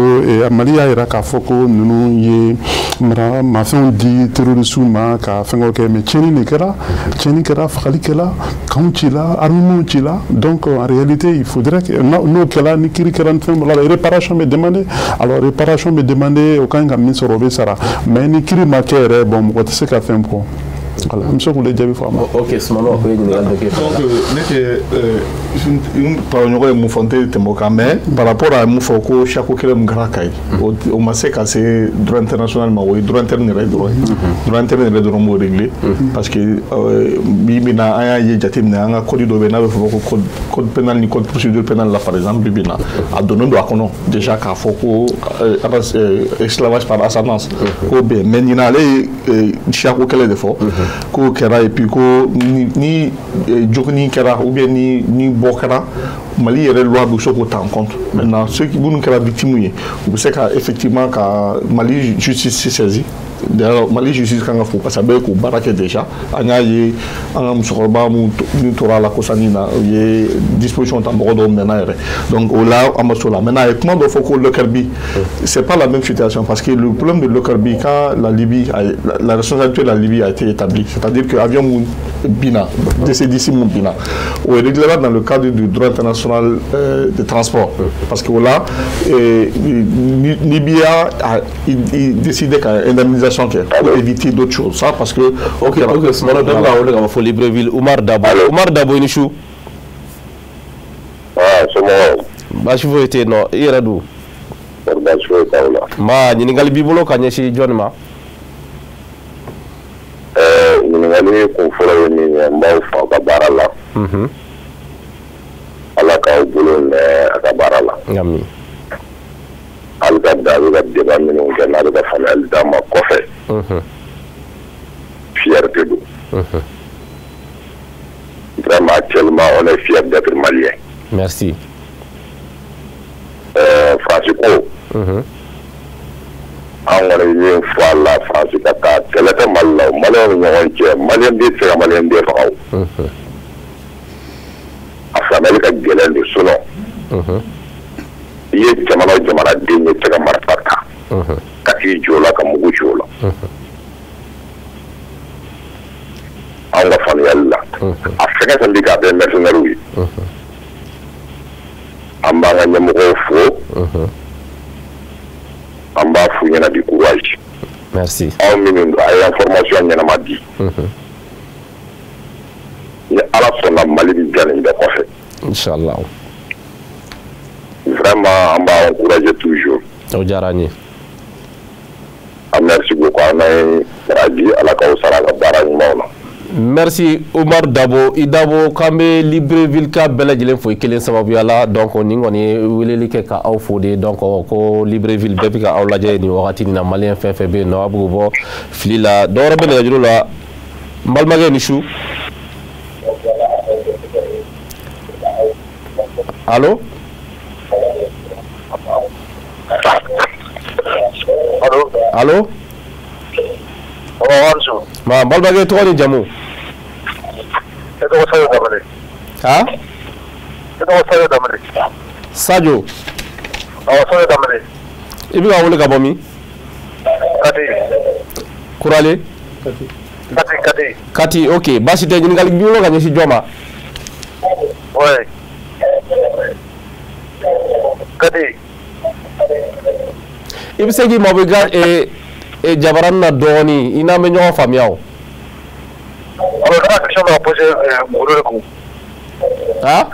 Mali y'a yira k'a fɔ ko ninnu ye mafɛnw di terroristes ma ka fɛngɛw kɛ, mais tiɲɛni de kɛra, tiɲɛni kɛra, fagali kɛra, kanw cila, armements cila. Donc en réalité, il faudrait que n'o kɛra, ni kiri kɛra, ni fɛn bɔra la, réparation bɛ demander. Alors réparation bɛ demander, o kan ka min sɔrɔ, o bɛ sara. Mais ni kiri ma kɛ yɛrɛ, bon, mɔgɔ tɛ se ka fɛn bɔ. Voilà, an bɛ se k'o de jaabi fɔ a ma. Ok, Soumano, ko ye ɲininkali dɔ kɛ. Donc ne tɛ n tɔɲɔgɔn ye mun fɔ, n tɛ tɛmɛ o kan, mais par rapport à mun fɔ ko sako kɛlɛ mun kɛra Kayi, o ma se ka se droit international ma, o ye droit interne yɛrɛ dɔrɔn ye. Droit interne yɛrɛ dɔrɔn b'o régler, parce que bi bi in na, an y'a ye jateminɛ, an ka code dɔ bɛ yen n'a bɛ fɔ ko code pénal ni code procédure pénale la, par exemple, bi bi in na a donnen don a kɔnɔ déjà k'a fɔ ko esclavage par ascendance k'o bɛ yen. Mais ɲinan ale ye siyako kɛlɛ de fɔ k'o kɛra, et puis ko ni jogini kɛra ou bien ni bɔ kɛra, Mali yɛrɛ loi bɛ se k'o ta en compte. Maintenant, ceux qui minnu kɛra victime ye, u bɛ se ka effectivement ka Mali justice saisi. D'ailleurs, Mali justice kan ka fo parce que a bɛ k'o baara kɛ déjà. An y'a ye an ka musokɔrɔba min tora a la kɔsannin na, u ye disposition ta, mɔgɔ dɔw minɛna yɛrɛ. Donc o la, an ma s'o la. Maintenant, a ye kuma dɔ fɔ ko Lockerbie, c'est pas la même situation, parce que le problème de Lockerbie, quand la Libye a, la responsabilité de la Libye a été établie, c'est-à-dire que avion mun binna, DC-10 mun binna, o est réglé dans le cadre du droit international de transport, parce que o la Libye a décidé ka indemnisation kɛ pour éviter d'autres choses, ça, parce que Ok, Soumano, dɔ bɛ ka wele ka bɔ fo Libreville, Umar Dabo. Umar Dabo, i ni su. Ah, somɔgɔw? Baasi foyi tɛ yen nɔ, i yɛrɛ dun? Kɔri baasi foyi t'aw la? Nba, ɲininkali b'i bolo ka ɲɛsin jɔnni ma? Ɲininkali kun fɔlɔ ye min ye, n b'aw fo aw ka baara la. Ala k'aw bolo mɛn a ka baara la. Ami. Hali ka da a bɛ ka débat minnu kɛ, n'a bɛ ka faamuyali d'an ma kɔfɛ, fierté don. Vraiment, actuellement, on est fiers d'être malien. Merci. Faransi ko, an kɔni ye min fɔ a la, Faransi ka taa, kɛlɛ tɛ Mali la o, maliyɛnw ni ɲɔgɔn cɛ, maliyɛn den tɛ se ka maliyɛn den faga o. A faamuyali ka gɛlɛn de, sinon i ye jamana o jamana den ye, tɛ se ka marifa ta ka t'i jɔ o la ka mugu ci o la. Anw ka faamuyali la, a fɛn fɛn bɛ k'a bɛɛ mercenaires ye. An b'an ka ɲɛmɔgɔw fo, an b'a f'u ɲɛna bi, courage. Merci. Aw minnu don, a ye information ɲɛnama di. Ni Ala sɔnna, Mali bɛ diya nin bɛɛ kɔfɛ. Inchallah. An b'a encourager toujours. O diyara n ye. Merci beaucoup. An ye baraji Ala k'aw sara ka baara ɲumanw na. Merci Omar Dabo. I Dabo k'an bɛ Libreville ka bɛɛ lajɛlen fo i kelen sababuya la. Donc nin kɔni ye weleli kɛ ka aw fo de. Donc ko Libreville bɛɛ bɛ ka aw lajɛ nin wagati nin na. Malien fɛn fɛn bɛ yen nɔ a b'o bɔ fili la. Dɔ wɛrɛ bɛ nɛgɛjuru la. N balimakɛ ni su. Allo. Allo. Allo. Ma n balimakɛ tɔgɔ ni jamu. Ne tɔgɔ Sadio Danbele. Han? Ne tɔgɔ Sadio Danbele. Sadio. Awɔ, Sadio Danbele. I bɛ ka wele ka bɔ min? Kati. Kurale? Kati, Kati. Kati, ok. Baasi tɛ, ɲininkali b'i bolo ka ɲɛsin jɔn ma? Ouais. Kati. I bɛ se k'i mabɔ i ka jabarani na dɔɔnin, i n'an bɛ ɲɔgɔn faamuya o. Alors, ne ka question bɛ ka poser mɔgɔ de kun. Han?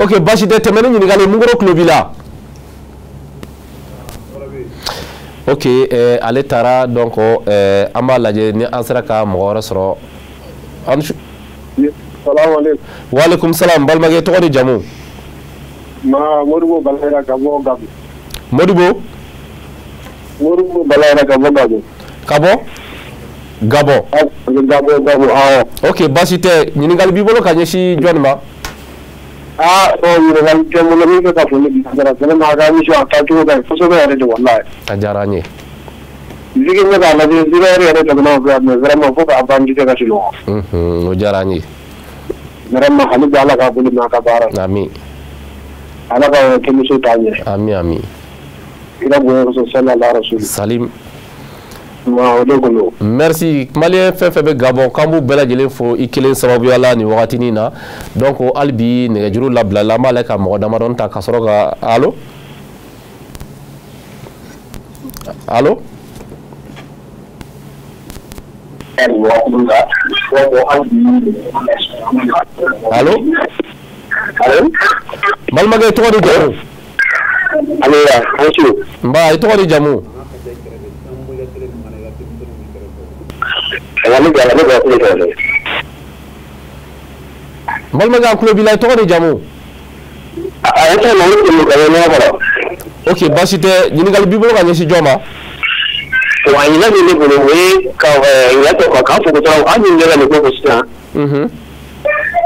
Ok, baasi tɛ, tɛmɛ ni ɲininkali ye, Mukoro tulo b'i la. Ok, ale taara. Donc an b'a lajɛ ni an sera ka mɔgɔ wɛrɛ sɔrɔ. Salaamaaleykum. Waaleykum salaam. Balimakɛ tɔgɔ ni jamu. Ma Modibo Balayira ka bɔ Gabon. Modibo? Modibo Balayira ka bɔ Gabon. Ka bɔ? Gabon. Gabon, Gabon, awɔ. Ok, baasi tɛ, ɲininkali b'i bolo ka ɲɛsin jɔnni ma? Ah, bon, ɲininkali tɛ n bolo, min bɛ ka foli bila vraiment a ka émission a taacogo ka ɲi kosɛbɛ yɛrɛ de walahi. A diyara an ye. Vu que n bɛ k'a lajɛ Zubɛri yɛrɛ tɛmɛna o fɛ yan, mais vraiment fo k'a ban tɛ ka sunɔgɔ. O diyara an ye. Vraiment hali bi Ala k'a bolo mɛn a ka baara la. Ami. Ala ka kɛmuso t'a ɲɛ. Ami, ami. I ka bonya kosɔn sallallahu alaihi wa sallam. Salim. O de kun don. Merci. Malien fɛn fɛn bɛ Gabon, k'an b'u bɛɛ lajɛlen fo i kelen sababuya la nin wagatinin na. Donc hali bi nɛgɛjuru labilala, an b'a lajɛ ka mɔgɔ damadɔni ta ka sɔrɔ ka. Allo. Allo. Allo. Balimakɛ tɔgɔ ni jamu. Allo, an su. Nba, i tɔgɔ ni jamu. Balimakɛ an tulo b'i la, i tɔgɔ ni jamu. Ok, baasi tɛ, ɲininkali b'i bolo ka ɲɛsin jɔn ma? Wa ɲininkali bɛ ne bolo, o ye ka ɲininkali k'an fo kosɛbɛ, an min bɛ ka nin ko fɔ sisan.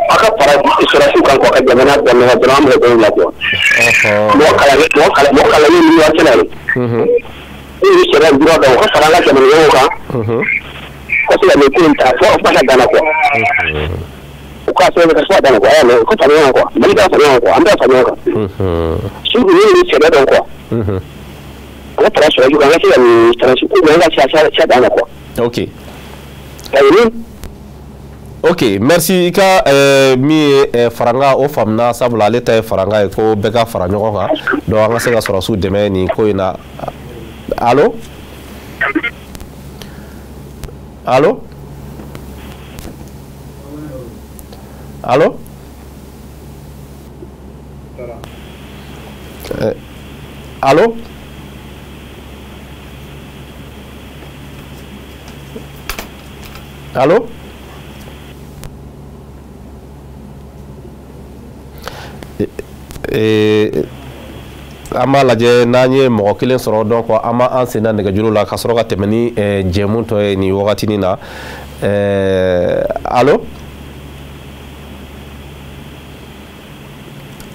A ka fara sɔrɔdasiw kan quoi, ka jamana dɛmɛ dɔrɔn, an bɛ k'o la quoi. Mɔgɔ kalannen ninnu waati la dɛ. N'u ye sariya droit dɔn, u ka fara an ka jamanadenw kan. Ka se ka nin ko in ta fo ka dan quoi. U ka sɛbɛn ka fo ka dan quoi, a y'a mɛn, u ka fara ɲɔgɔn kan quoi. Mali ka fara ɲɔgɔn kan quoi, an bɛɛ fara ɲɔgɔn kan. Surtout n'u ye sariya dɔn quoi. An ka fara sɔrɔdasiw kan, an ka se ka nin sɔrɔdasi ko in, an ka se a dan na quoi. Ok. Ok, merci. I ka min ye faranga o faamuna, sabula ale ta ye faranga ye ko bɛɛ ka fara ɲɔgɔn kan. Donc an ka se ka sɔrɔdasiw dɛmɛ nin ko in na. Allo. Allo. Allo. Allo. Allo. An b'a lajɛ n'an ye mɔgɔ kelen sɔrɔ, donc an b'an sen da nɛgɛjuru la ka sɔrɔ ka tɛmɛ ni jɛmu tɔ ye nin wagatinin na. Allo.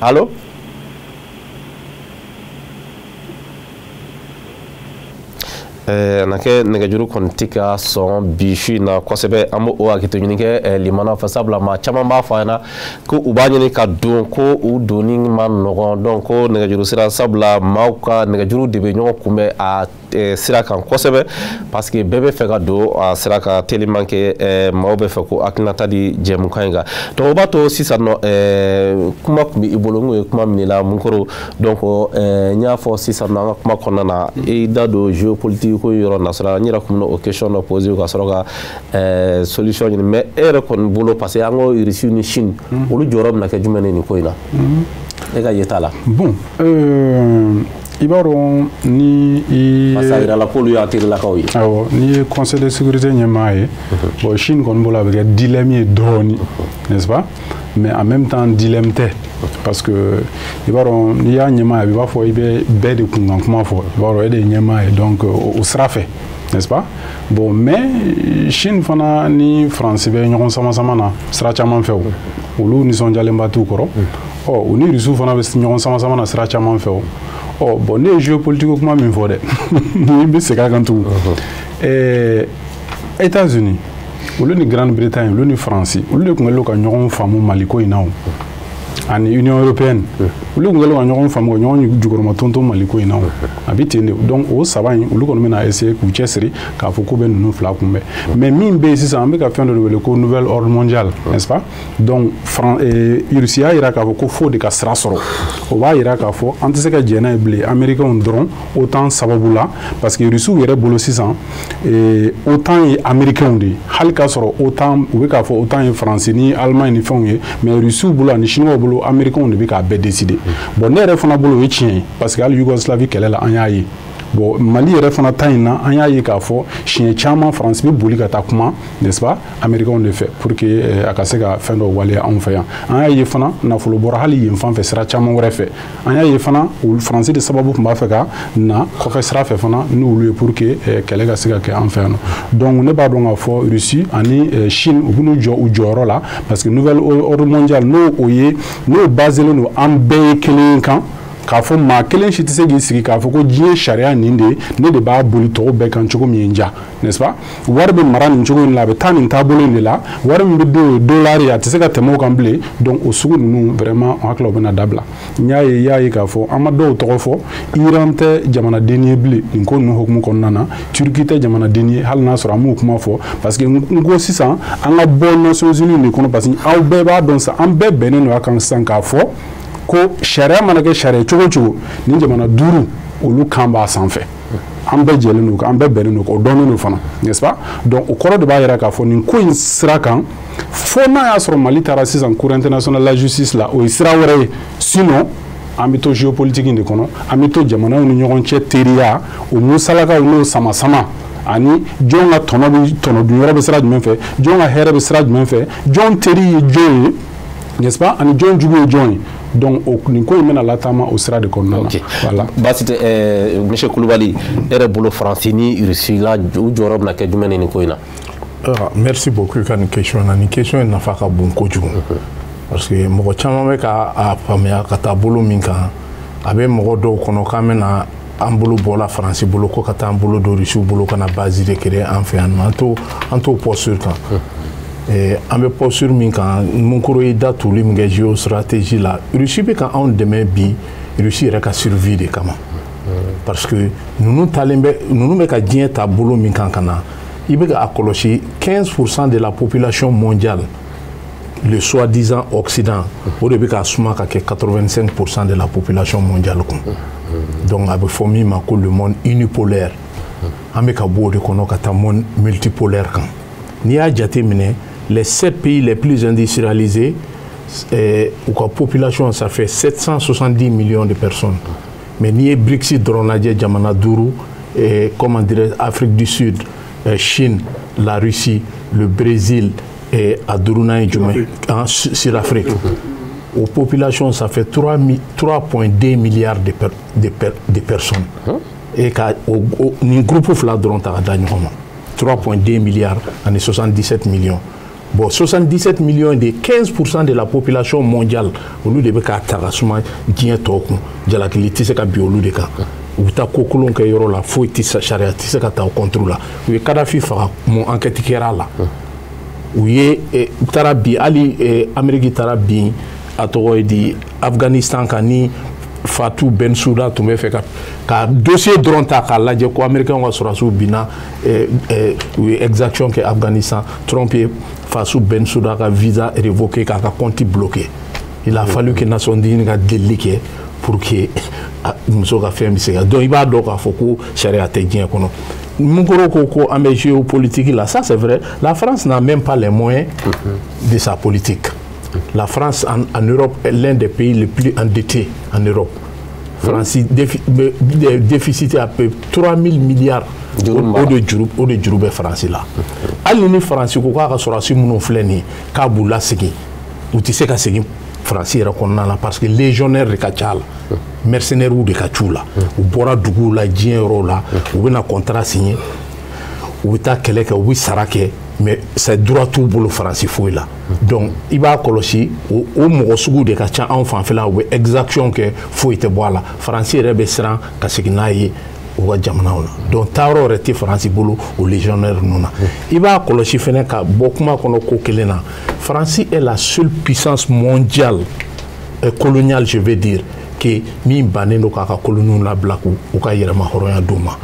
Allo. A na kɛ nɛgɛjuru kɔni tɛ ka sɔn bi su in na kosɛbɛ. An b'o hakɛto ɲini kɛ limanaw fɛ, sabula maa caman b'a fɔ a ɲɛna ko u b'a ɲini ka don, ko u donni ma nɔgɔn. Donc ko nɛgɛjuru sira, sabula maaw ka nɛgɛjuru de bɛ ɲɔgɔn kunbɛn a sira kan kosɛbɛ, parce que bɛɛ bɛ fɛ ka don a sira kan tellement que maaw bɛ fɛ ko hakilinata di jɛmukan in kan. Donc o b'a to sisan nɔ, kuma tun bɛ i bolo, n kun ye kuma min la Munkoro. Donc n y'a fɔ sisan nɔ, an ka kuma kɔnɔna na, i da don géopolitique ko yɔrɔ nasɔrɔ, n yɛrɛ tun bɛna o question dɔ poser ka sɔrɔ ka solution ɲini. Mais e yɛrɛ kɔni bolo, parce que an ko Russie ni Chine, olu jɔyɔrɔ bɛna kɛ jumɛn ye nin ko in na, e ka yeta la? Bon, i b'a dɔn ni i parce que a yirala k'olu y'a terilakaw ye. Awɔ, n'i ye Conseil de sécurité ɲɛmaa ye, bon, Chine kɔni bolo, a bɛ kɛ dilemme ye dɔɔni, n'est-ce pas? Mais en même temps, dilemme tɛ, parce que i b'a dɔn, n'i y'a ɲɛmaa ye, i b'a fɔ i bɛ bɛɛ de kunkan kuma fɔ, i b'a dɔn e de ye ɲɛmaa ye, donc o sira fɛ, n'est-ce pas? Bon, mais Chine fana ni France bɛ ɲɔgɔn sama-sama na sira caman fɛ, o olu nisɔndiyalenba t'u kɔrɔ. Ɔ, u ni Rusiw fana bɛ ɲɔgɔn sama-sama na sira caman fɛ. O ɔ, bon, ne ye géopolitique kuma min fɔ dɛ, n bɛ segin a kan tugun. États-Unis, olu ni Grande-Bretagne, olu ni France, olu de tun kɛlen don ka ɲɔgɔn faamu Mali ko in na, o ani Union européenne, olu tun kɛlen ka ɲɔgɔn faamu, ka ɲɔgɔn jukɔrɔma tonton Mali ko in na. O a bɛ ten de. Donc o saba in, olu kɔni bɛna essayer k'u cɛsiri k'a fɔ k'u bɛ ninnu fila kunbɛn. Mais min bɛ yen sisan, an bɛ ka fɛn dɔ de wele ko nouvel ordre mondial, n'est-ce pas? Donc Russie y'a jira k'a fɔ ko fo de ka sira sɔrɔ. O b'a jira k'a fɔ an tɛ se ka jɛn n'a ye bilen Américains dɔrɔn, OTAN sababu la, parce que Russiw yɛrɛ bolo sisan, OTAN ye Américains de ye. Hali k'a sɔrɔ OTAN, u bɛ k'a fɔ OTAN ye France ni Allemagne ni fɛnw ye, mais Russiw bolo ani Chinois bolo, Américains de bɛ k'a bɛɛ décider. Bon, ne yɛrɛ fana bolo, o ye tiɲɛ ye, parce que hali Yougoslavie kɛlɛ la, an y'a ye. Bon, Mali yɛrɛ fana ta in na, an y'a ye k'a fɔ siɲɛ caman France bɛ boli ka taa kuma, n'est-ce pas, Américains de fɛ, pour que a ka se ka fɛn dɔw waleya anw fɛ yan. An y'a ye fana, nafolo bɔra hali yen fan fɛ sira caman wɛrɛ fɛ. An y'a ye fana, France de sababu tun b'a fɛ ka na kɔfɛ sira fɛ fana n'olu ye, pour que kɛlɛ ka se ka kɛ an fɛ yan nɔ. Donc ne b'a dɔn k'a fɔ Russie ani Chine, u b'u jɔ u jɔyɔrɔ la, parce que nouvel ordre mondial, n'o o ye, n'o baselen don an bɛɛ ye kelen kan, k'a fɔ maa kelen si tɛ se k'i sigi k'a fɔ ko diɲɛ sariya nin de, ne de b'a boli tɔw bɛɛ kan cogo min ye n diya, n'est-ce pas? Wari bɛ mara nin cogo in la, a bɛ taa nin taabolo in de la, wari min bɛ don, o ye dollar ye, a tɛ se ka tɛmɛ o kan bilen. Donc o sugu ninnu, vraiment, n hakili la, o bɛna dabila. N y'a ye, i y'a ye k'a fɔ an ma dɔw tɔgɔ fɔ, Iran tɛ jamanaden ye bilen nin ko ninnu hukumu kɔnɔna na, Turquie tɛ jamanaden ye, hali n'a sɔrɔ an m'o kuma fɔ, parce que n ko sisan an ka bɔ Nations Unies de kɔnɔ, parce que aw bɛɛ b'a dɔn sisan, an bɛɛ bɛnnen don a kan sisan k'a fɔ ko sariya mana kɛ sariya cogo o cogo, nin jamana duuru, olu kan b'a sanfɛ. An bɛɛ jɛlen don, an bɛɛ bɛnnen don, o dɔnnen don fana, n'est-ce pas? Donc o kɔrɔ de b'a jira k'a fɔ nin ko in sira kan, fo n'a y'a sɔrɔ Mali taara sisan Cour internationale de la justice la, o ye sira wɛrɛ ye. Sinon an bɛ to géopolitique in de kɔnɔ, an bɛ to jamanaw ni ɲɔgɔn cɛ teriya, o musalakaw n'o sama-sama, ani jɔn ka tɔnɔ bɛ tɔnɔ dun yɔrɔ bɛ sira jumɛn fɛ, jɔn ka hɛrɛ bɛ sira jumɛn fɛ, jɔn teri ye jɔn ye, n'est-ce pas, ani jɔn jugu ye jɔn ye. Donc o nin ko in bɛna lataama o sira de kɔnɔna na. Voilà. Baasi tɛ. Monsieur Kulubali, e yɛrɛ bolo, Faransi ni Russie la, u jɔyɔrɔ bɛna kɛ jumɛn ye nin ko in na? Merci beaucoup ka nin question na. Nin question in nafa ka bon kojugu, parce que mɔgɔ caman bɛ ka a faamuya ka taa bolo min kan, a bɛ mɔgɔ dɔw kɔnɔ k'an bɛna an bolo bɔla Faransi bolo ko ka taa an bolo don Rusiw bolo ka na base de créer an fɛ yan nɔ. An t'o posture kan. An bɛ posture min kan, Munkoro ye da tuli min kɛ géostratégie la, Russie bɛ ka anw dɛmɛ bi Russie yɛrɛ ka survie de kama, parce que ninnu talen bɛ, ninnu bɛ ka diɲɛ ta bolo min kan ka na, i bɛ ka a kɔlɔsi, 15% de la population mondiale, le soi-disant Occident, o de bɛ ka suma ka kɛ 85% de la population mondiale kun. Donc a bɛ fɔ min ma ko le monde unipolaire, an bɛ ka bɔ o de kɔnɔ ka taa monde multipolaire kan. N'i y'a jate minɛ, les sept pays les plus industrialisés, u ka population, ça fait 770 millions de personnes. Mais n'i ye BRICS dɔrɔn lajɛ, jamana duuru, comment dirais, Afrique du Sud, Chine, la Russie, le Brésil, et a duurunan ye jumɛn? Sud-Afrique. O population, ça fait 3,2 milliards de personnes. Et ka nin groupe fila dɔrɔn ta ka da ɲɔgɔn ma, 3,2 milliards ani 77 millions. Bon, 77 millions de 15% de la population mondiale, olu de bɛ k'a ta ka suma diɲɛ tɔw kun. Jalakili tɛ se ka bin olu de kan. U bɛ taa ko kolon kɛ yɔrɔ la, foyi tɛ, sariya tɛ se ka ta o contre la. U ye Kadafi faga, mun enquête kɛra a la? U ye taara bi, hali Amérique taara bin, a tɔgɔ ye di, Afghanistan kan ni Fatou Bensouda tun bɛ fɛ ka dossier dɔrɔn ta k'a lajɛ ko américain ka sɔrɔdasiw binna, u ye exaction kɛ Afghanistan. Trump ye Fatou Bensouda ka visa révoqué, k'a ka compte bloqué. Il a fallu que Nations Unies ka delili kɛ pour que muso ka fɛn bɛ se ka. Donc i b'a dɔn k'a fɔ ko sariya tɛ diɲɛ kɔnɔ. Mukoro ko an bɛ géopolitique la, ça c'est vrai. La France n'a même pas les moyens de sa politique. La France en Europe est l'un des pays les plus endettés en Europe. France déficit à peu 3 000 milliards. O de juru bɛ France la. Hali ni France ko k'a ka sɔrɔdasi minnu filɛ nin ye k'a b'u lasegin, u tɛ se ka segin France yɛrɛ kɔnɔna la parce que légionnaire de ka ca la, mercenaires de ka c'u la. U bɔra duguw la, diɲɛ yɔrɔw la, u bɛna contrat signer, u bɛ taa kɛlɛ kɛ, u bɛ sara kɛ, mais c'est droit t'u bolo Faransi foyi la. Donc i b'a kɔlɔsi, o mɔgɔ sugu de ka ca anw fanfɛla. U bɛ exaction kɛ, foyi tɛ bɔ a la. Faransi yɛrɛ bɛ siran ka segin n'a ye u ka jamanaw la. Donc taayɔrɔ yɛrɛ tɛ Faransi bolo o légionnaire ninnu na. I b'a kɔlɔsi fɛnɛ, ka bɔ kuma kɔnɔ ko kelen na, Faransi est la seule puissance mondiale coloniale, je veux dire, que min bannen don k'a ka colonies labila k'u ka yɛrɛma hɔrɔnya d'u ma.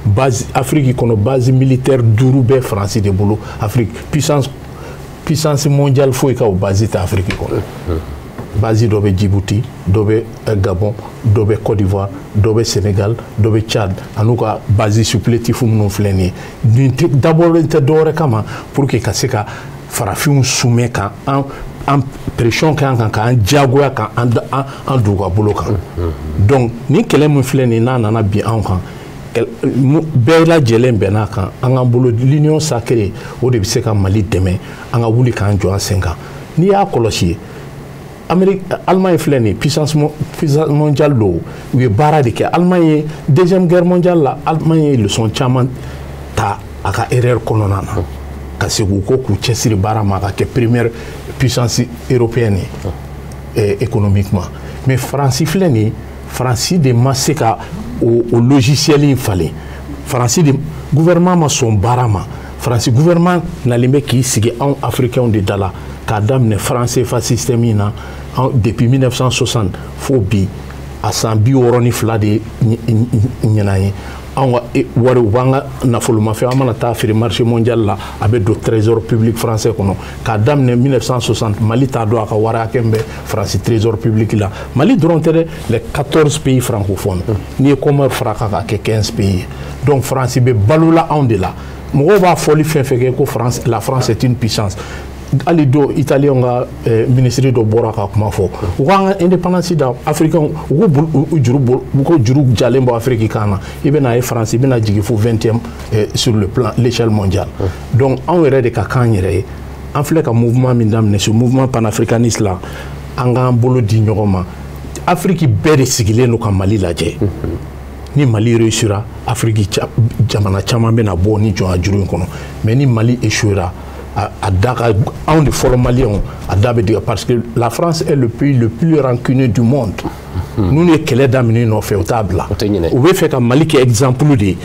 Base Afrique kɔnɔ, base militaire duuru bɛ Faransi de bolo Afrique. Puissance mondiale foyi ka o base tɛ Afrique kɔnɔ. Base dɔ bɛ Djibouti, dɔ bɛ Gabon, dɔ bɛ Côte d'Ivoire, dɔ bɛ Sénégal, dɔ bɛ Tchad, an'u ka base supplétif minnu filɛ nin ye. Nin tɛ dabɔlen tɛ dɔwɛrɛ kama pour que ka se ka farafinw soumet, ka an pression kɛ an kan, k'an diyagoya ka an don u ka bolo kan. Donc nin kɛlɛ min filɛ nin, n'a nana bin anw kan, bɛɛ lajɛlen bɛnn'a kan, an k'an bolo l'union sacrée, o de bɛ se ka Mali dɛmɛ an ka wuli k'an jɔ an sen kan. N'i y'a kɔlɔsi, Amérique, Allemagne filɛ nin ye, puissance mondiale don. U ye baara de kɛ. Allemagne ye deuxième guerre mondiale la, Allemagne ye leçon caman ta a ka erreur kɔnɔna na, ka segin u kɔ k'u cɛsiri baara ma ka kɛ première puissance européenne ye économiquement. Mais Faransi filɛ nin ye, Faransi de ma se ka o logiciel in falen. Faransi de gouvernement ma sɔn baara ma. Faransi gouvernement nalen bɛ k'i sigi anw africains de da la, k'a daminɛ franc CFA système in na depuis 1960 fo bi, a san 62 de ɲinan ye. Anw ka wari, u b'an ka nafolomafɛn, an mana taa feere marché mondial la, a bɛ don trésor public français kɔnɔ. K'a daminɛ 1960, Mali t'a dɔn a ka wari hakɛ min bɛ Faransi trésor public la. Mali dɔrɔn tɛ dɛ, les 14 pays francophones, n'i ye Comores fara kan k'a kɛ 15 pays ye. Donc Faransi bɛ balola anw de la. Mɔgɔw b'a fɔli fɛn fɛn kɛ ko France, la France est une puissance. Hali dɔ italien ka ministre dɔ bɔra ka kuma fɔ, u k'an ka indépendance da africain, u k'u juru, u ko juru jalen bɔ Afrique kan na. I bɛna ye France i bɛna jigin fo 20e sur le plan l'échelle mondiale. Donc anw yɛrɛ de ka kan yɛrɛ ye. An filɛ ka mouvement min daminɛ, ce mouvement panafricaniste la, an k'an bolo di ɲɔgɔn ma. Afrique bɛɛ de sigilen don ka Mali lajɛ. Ni Mali réussira, Afrique jamana caman bɛna bɔ ni jɔnya juru in kɔnɔ. Mais ni Mali échouera, a da ka anw de fɔlɔ maliyɛnw a da bɛ digɛ, parce que la France est le pays le plus rancunier du monde. N'u ye kɛlɛ daminɛ nɔfɛ, u t'a bila. U bɛ fɛ ka Mali kɛ exemple de ye,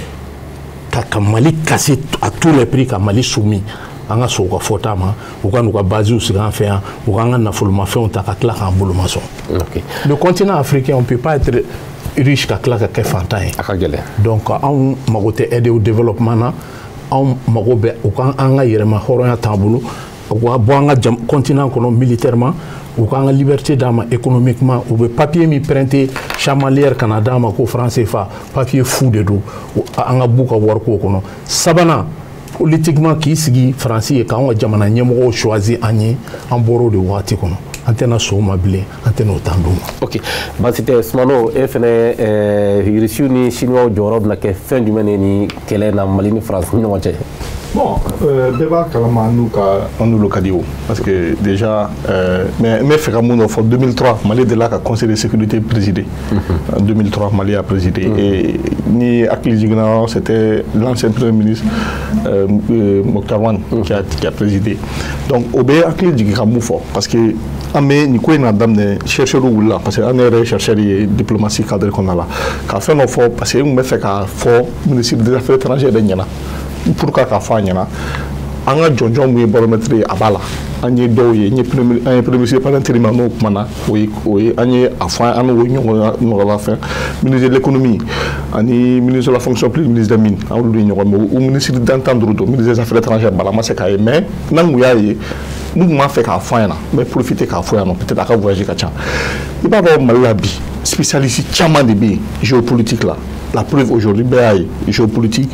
ka Mali casser à tous les prix, ka Mali soumis. An ka sɔn u ka fɔta ma, u ka n'u ka basew sigi an fɛ yan, u k'an ka nafolomafɛnw ta ka tila k'an bolomasɔn. Le continent africain, on peut pas être riche ka tila ka kɛ fantan ye. A ka gɛlɛn. Donc anw mago tɛ aide au développement na. Anw mago bɛ u ka an ka yɛrɛma hɔrɔnya t'an bolo, u ka bɔ an ka continent kɔnɔ militairement, u k'an ka liberté d'an ma économiquement. U bɛ papier min printer chamalière ka na d'an ma ko franc CFA, papier fu de don. An ka b'u ka wariko kɔnɔ. Sabanan, politiquement, k'i sigi Faransi ye k'anw ka jamana ɲɛmɔgɔw choisi an ye, an bɔr'o de waati kɔnɔ. An tɛna sɔn o ma bilen, an tɛna o tan d'u ma. Ok, baasi tɛ. Sumano, e fɛnɛ, Irisiw ni Chinois jɔyɔrɔ bɛna kɛ fɛn jumɛn ye ni kɛlɛ na Mali ni Faransi ni ɲɔgɔn cɛ? Bon, bɛɛ b'a kalama n'u ka an n'olu ka di o, parce que déjà mais n bɛ fɛ ka mun dɔ fɔ: 2003, Mali delila ka conseil de sécurité présidé. En 2003, Mali a présidé et ni hakili jiginna, c'était l'ancien premier ministre Moctar Ouane qui a présidé. Donc o bɛ hakili jigin ka mun fɔ, parce que an bɛ nin ko in na daminɛ, chercheurs wulila, parce que an yɛrɛ ye chercheur ye diplomatie cadre kɔnɔna la, ka fɛn dɔ fɔ, parce que n tun bɛ fɛ k'a fɔ ministre des affaires étrangères yɛrɛ ɲɛna. Pourquoi k'a fɔ a ɲɛna? An ka jɔnjɔn mun ye baromètre ye, a b'a la. An ye dɔw ye, n ye premier, an ye premier ministre par intérim, n'o kumana, o ye an ye a fɔ an n'o ɲɔgɔn ɲɔgɔn fɛn, ministre de l'économie ani ministre de la fonction publique, ministre des mines, an olu ye ɲɔgɔn, mais o ministre dan 15 don, ministre des affaires étrangères bala ma se k'a ye. Mais n'an kun y'a ye, n kun b'a fɛ k'a fɔ a ɲɛna, n bɛ profiter k'a fɔ yan nɔ, peut-être a ka voyage ka ca. I b'a dɔn, Mali la bi, spécialiste caman de bɛ yen géopolitique la. La preuve, aujourd'hui, bɛɛ y'a ye, géopolitique,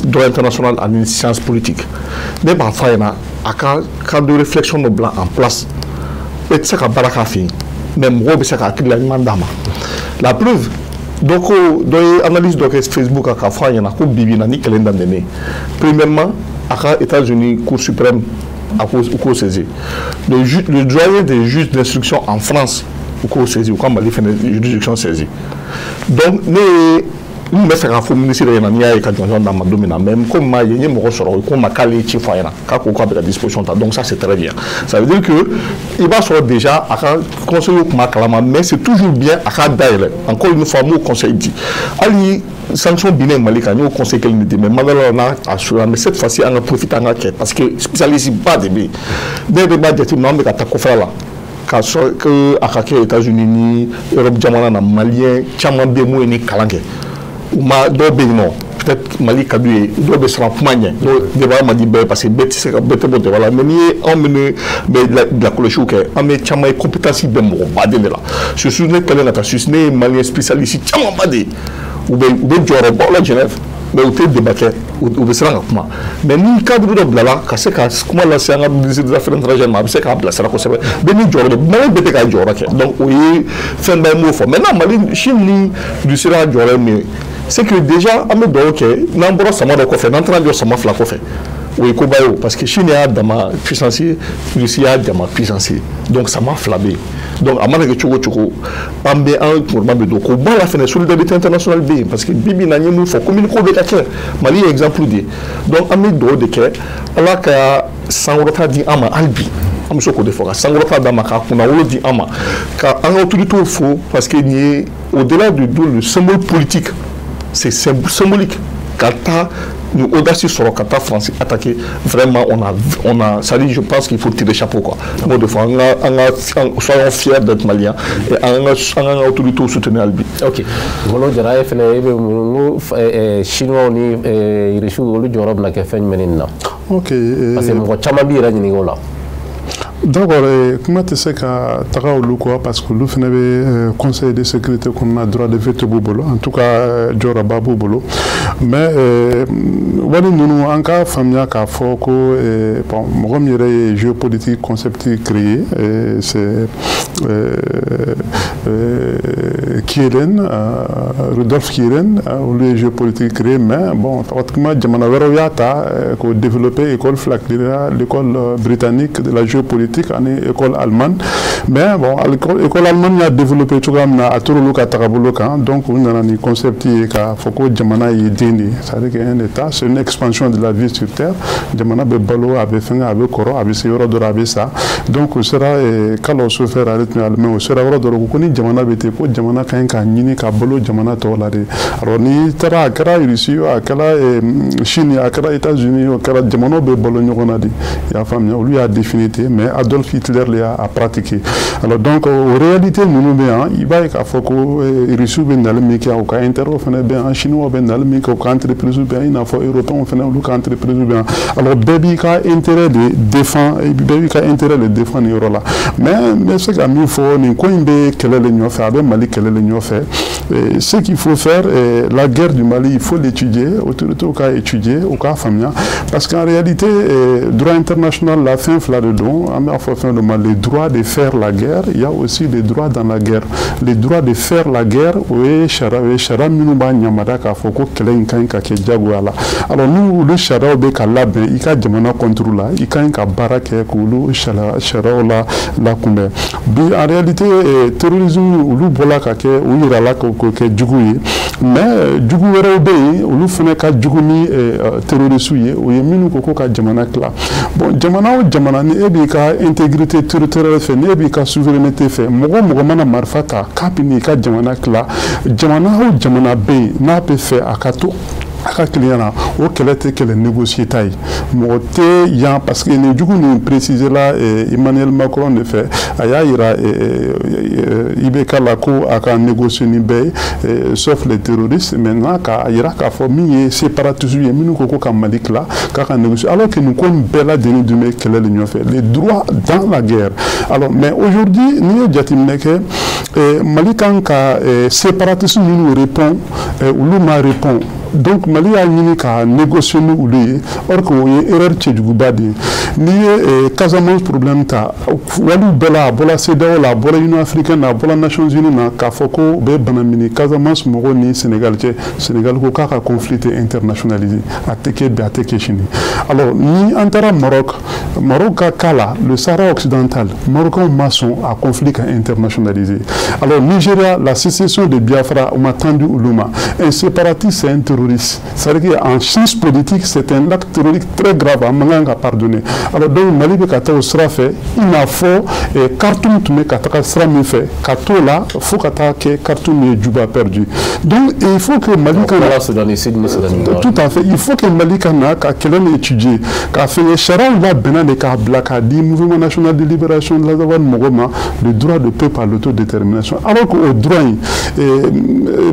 droit international ani science politique. Ne b'a fɔ a ɲɛna, a ka cadre de réflexion dɔ bila en place. E tɛ se ka baara k'a fɛ yen, mais mɔgɔw bɛ se ka hakilila ɲuman d'a ma. La preuve, dɔ ko, dɔ ye analyse dɔ kɛ Facebook kan k'a fɔ a ɲɛna ko bi bi in na, ni kɛlɛ in daminɛnen, premièrement, a ka États-Unis Cour suprême, a ko u k'o saisir, le doyen des juges d'instruction en France, u k'o saisir, u ka Mali fɛnɛ juridiction saisir. Donc ne ye, n tun bɛ fɛ k'a fɔ ministre ɲɛna, n'i y'a ye ka jɔnjɔn d'a ma don min na, mais komi m'a ye, n ye mɔgɔ sɔrɔ, o ko n ma k'ale ye ci fɔ a ɲɛna k'a ko k'a bɛ ka disposition ta. Donc ça, c'est très bien. Ça veut dire que i b'a sɔrɔ déjà a ka conseiller tun b'a kalama, mais c'est toujours bien a k'a dayɛlɛ. Encore une fois, n b'o conseil di. Hali sanction binnen Mali kan, n y'o conseil kelen de di, mais Mandela n'a a sura. Mais cette fois-ci, an ka profiter, an ka kɛ, parce que spécialiste ba de bɛ yen. Ne yɛrɛ b'a jateminɛ, an bɛ ka taa kɔfɛla la, k'a sɔrɔ que a ka kɛ États-Unis ni Europe jamana na, malien caman bɛ yen mun ye ni kalan kɛ. U ma, dɔw bɛ yen nɔ, peut-être Mali ka d'u ye, dɔw bɛ siran kuma ɲɛ, dɔw débat man di bɛɛ ye, parce que bɛɛ tɛ se ka, bɛɛ tɛ bɔ débat la. Mais n'i ye anw minnu bɛ lakɔlɔsiw kɛ, an bɛ caman ye, compétence bɛ mɔgɔbaden de la. Surtout ne kɛlen ka taa Suisse, ne ye malien spécialiste camanba de ye. U bɛ jɔyɔrɔbaw la Genève, mais u tɛ débat kɛ, u bɛ siran ka kuma. Mais ni cadre dɔ bilala ka se ka kuma lase an ka ministre des affaires étrangères ma, a bɛ se k'a bilasira kosɛbɛ. Bɛɛ n'i jɔyɔrɔ don, Mali bɛɛ tɛ k'a jɔyɔrɔ kɛ. Donc o ye fɛn ba ye, n b'o fɔ. Maintenant, Mali, Chine ni Russie ka jɔyɔrɔ ye min ye, c'est que déjà an bɛ dugawu kɛ, n'an bɔra sama dɔ kɔfɛ, n'an taara jɔ sama fila kɔfɛ, o ye koba ye o, parce que Chine y'a dama puissance ye, Russie y'a dama puissance ye, donc sama fila bɛ yen. Donc a mana kɛ cogo o cogo, an bɛ an kunkɔrɔma bɛ don k'o bɔ a la fɛnɛ. Solidarité internationale bɛ yen, parce que bi bi in na, n ye mun fɔ, communiqué bɛ ka kɛ, Mali ye exemple de ye. Donc an bɛ dugawu de kɛ, Ala ka sankɔrɔta di an ma. Hali bi an bɛ se k'o de fɔ, ka sankɔrɔta d'an ma, ka kunnawolo di an ma, ka an ka autorités fo, parce que nin ye, au-delà du le symbole politique, c'est symbolique, ka taa ni audace sɔrɔ ka taa France attaquer. Vraiment, on a, ça dit, je pense qu'il faut tirer chapeau, quoi. N b'o de fɔ, an ka soyons fiers d'être maliens et an ka autorités soutenir hali bi. Ok, Ngolo Jara, e fɛnɛ, e bɛ mun ko chinois ni Russiw, olu jɔyɔrɔ bɛna kɛ fɛn jumɛn nin na? Ok. Parce que mɔgɔ caman b'i yɛrɛ ɲininka o la. D'accord, kuma tɛ se ka taga olu kɔ, parce que olu fana bɛ conseil de sécurité kɔnɔna, droit de veto b'u bolo, en tout cas jɔyɔrɔba b'u bolo. Mais wali ninnu, an k'a faamuya k'a fɔ ko bon, mɔgɔ min yɛrɛ ye géopolitique concept créé, c'est Kieran, Rudolf Kieran, olu ye géopolitique créé. Mais bon, pratiquement jamana wɛrɛw y'a ta k'o développer. École fila créera, l'école britannique de la géopolitique ani école allemande. Mais bon, école allemande y'a développé cogoya min na, a tor'olu ka tagabolo kan. Donc u nana ni concept ye k'a fɔ ko jamana ye den de ye, c'est-à-dire qu'un état, c'est une expansion de la vie sur terre. Jamana bɛ balo, a bɛ fɛngɛ, a bɛ kɔrɔ, a bɛ se yɔrɔ dɔ la, a bɛ sa. Donc o sera Karl Haushofer, ale tun ye allemand, o sera yɔrɔ dɔ la, ko ni jamana bɛ ten, ko jamana ka ɲi k'a ɲini ka balo jamana tɔw la de. Alors n'i taara, a kɛra Russie o, a kɛra Chine, a kɛra États-Unis o, kɛra jamanaw bɛ balo ɲɔgɔn na de. I y'a faamuya, olu y'a défini ten, mais Adolf Hitler le y'a pratiqué. Alors donc o réalité ninnu bɛ yan. I b'a ye k'a fɔ ko Russiw bɛ nali min kɛ, u ka intérêt fana bɛ yan, Chinois bɛ nali min kɛ, u ka entreprise bɛ yan, i n'a fɔ Européens fana, olu ka entreprise bɛ yan. Alors bɛɛ b'i ka intérêt de défend, bɛɛ b'i ka intérêt de défend nin yɔrɔ la. Mais n bɛ se ka min fɔ, nin ko in bɛ kɛlɛ de ɲɔfɛ, a bɛ Mali kɛlɛ de ɲɔfɛ. Ce qu'il faut faire, la guerre du Mali, il faut l'étudier, autorités k'a étudier, u k'a faamuya, parce qu'en réalité, droit international la, fɛn fila de don. An b'a fɔ fɛn dɔ ma le droit de faire la guerre, il y a aussi le droit dans la guerre. Le droit de faire la guerre, o ye sariya, o ye sariya minnu b'a ɲamada k'a fɔ ko kɛlɛ in ka ɲi ka kɛ diyagoya la. Alors n'u olu sariyaw bɛ ka labɛn i ka jamana contre la, i ka ɲi ka baara kɛ k'olu sariyaw la lakunbɛn. Bi, en réalité, terrorisme, olu bɔla ka kɛ, u yirala k'o kɛ jugu ye, mais jugu wɛrɛw bɛ yen, olu fana ka jugu ni terroriste ye, o ye minnu ko ka jamana tila. Bon, jamana o jamana, ni e b'i ka intégrité territoriale fɛ, ni e b'i ka souveraineté fɛ, mɔgɔ o mɔgɔ mana marifa ta k'a bɛ n'i ka jamana tila, jamana o jamana bɛ yen n'a bɛ fɛ a ka to A ka kiliyan na, o kɛlɛ tɛ kɛlɛ négocier ta ye. Mɔgɔ tɛ yan, parce que nin jugu nin préciser la Emmanuel Macron de fɛ. A y'a yira IBK la ko a ka négocier ni bɛɛ ye, sauf les terroristes. Maintenant, k'a yira k'a fɔ min ye séparatiste ye, minnu ko ka Mali tila, k'a ka négocier, alors que nin ko in bɛɛ lajɛlen dun bɛ kɛlɛ de ɲɔfɛ, les droits dans la guerre. Alors, mais aujourd'hui, n'i ye jateminɛ kɛ, Mali kan ka séparatiste minnu répond, olu ma répond. Donc Mali y'a ɲini ka négocier ni olu ye, or que o ye erreur cɛjuguba de ye. N'i ye Casamance problème ta, waliw bɛɛ la, a bɔra CEDEAO la, a bɔra Union africaine na, a bɔra Nations Unies na, k'a fɔ ko u bɛ banamini Casamance mɔgɔw ni Sénégal cɛ. Sénégal ko k'a ka conflit tɛ internationalisé, a tɛ kɛ bi, a tɛ kɛ sini. Alors, ni an taara Maroc, Maroc ka cas la, le Sahara occidental, Marocains ma sɔn a conflit ka internationalisé. Alors, Nigeria, la sécession de Biafra, o ma tendu olu ma. Un séparatiste, c'est un terroriste. C'est-à-dire qu'en science politique, c'est un acte terroriste très grave, a man kan ka pardonner. Alors donc, Mali bɛ ka taa o sira fɛ, i n'a fɔ Khartoum tun bɛ ka taga sira min fɛ, ka t'o la fo ka taa kɛ Khartoum ye Juba perdu. Donc il faut que Mali ka na, Soudan du Sud ni Soudan du Nord. Tout à fait, il faut que Mali ka na ka kɛlɛ nin étudier, k'a fɛngɛ sariyaw labɛnna de k'a bila k'a di Mouvement national de libération de l'Azawad mɔgɔw ma, le droit de peuple à l'autodétermination. Alors que o droit in,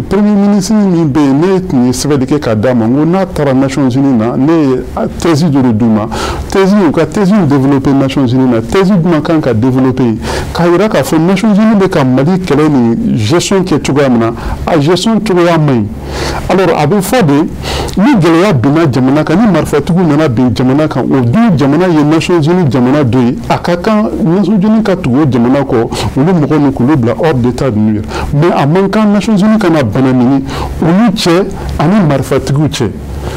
premier ministre min bɛ yen, ne tun ye sɛbɛn de kɛ k'a d'a ma, n ko n'a taara Nations Unies na, ne ye thèse dɔ de d'u ma, thèse, u ka thèse développer Nations Unies na, thèse jumɛn kan ka développer k'a yira k'a fɔ Nations Unies bɛ ka Mali kɛlɛ ni gestion kɛ cogoya min na, a gestion cogoya man ɲi. Alors, a bɛ fɔ de, ni gɛlɛya binna jamana kan, ni marifatigiw nana bin jamana kan, o dun jamana ye Nations Unies jamana dɔ ye, a ka kan Nations Unies ka tugu o jamana kɔ, olu mɔgɔ ninnu k'olu bila hors d'état de nuire. Mais a man kan Nations Unies kana bana ɲini olu cɛ ani marifatigiw cɛ.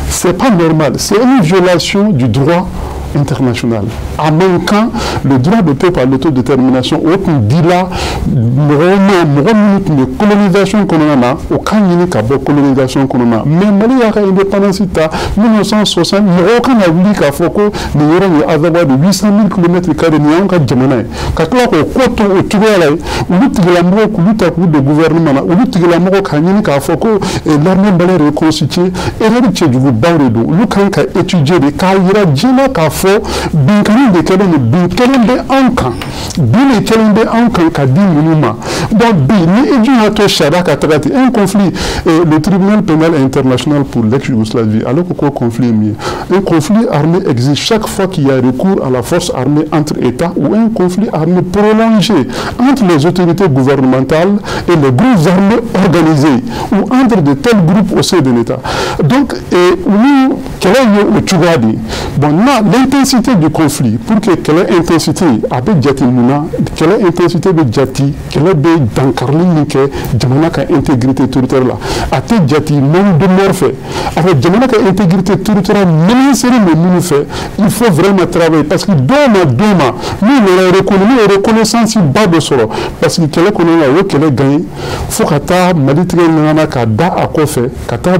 C'est pas normal, c'est une violation du droit international. A man kan, le droit de peuple à l'autodétermination, o tun dila mɔgɔw ma, mɔgɔ minnu tun bɛ colonisation kɔnɔna na, o ka ɲini ka bɔ colonisation kɔnɔna na. Mais Mali y'a ka indépendance ta 1960, mɔgɔw kana wuli k'a fɔ ko nin yɔrɔ in ye Azawad, 800 000 kilomètres carrés, nin y'anw ka jamana ye, ka tila k'o ko to o cogoya la yen, olu tigilamɔgɔw k'olu ta k'u don gouvernement na, olu tigilamɔgɔw k'a ɲini k'a fɔ ko l'armée malienne reconstituée, erreur cɛjugubaw de don. Olu kan ka étudier de k'a yira diɲɛ na k'a fɔ binkanni de kɛlen don, bin kɛlen bɛ anw kan, bin de kɛlen bɛ anw kan ka di ninnu ma. Donc bi, ni e dun y'a to sariya ka taga ten, un conflit, le Tribunal pénal international pour l'ex-Yougoslavie, ale ko ko conflit ye min ye, un conflit armé existe chaque fois qu'il y a recours à la force armée entre États ou un conflit armé prolongé entre les autorités gouvernementales et les groupes armés organisés ou entre de tels groupes au sein de l'État. Donc olu kɛlɛ ye o cogoya de ye. Bon, na l'intensité du conflit, pour que kɛlɛ intensité a bɛ jate mun na? Kɛlɛ intensité bɛ jate kɛlɛ bɛ dankarili min kɛ jamana ka intégrité territoriale la, a tɛ jate nombre de morts fɛ. Alors, jamana ka intégrité territoriale menacée bɛ minnu fɛ, il faut vraiment travailler, parce que don ma don ma n'u nana reconnu, n'u ye reconnaissance ba dɔ sɔrɔ, parce que kɛlɛ kɔnɔna la, u ye kɛlɛ gagné fo ka taa Mali tigɛ ɲɔgɔn ka da a kɔfɛ, ka taa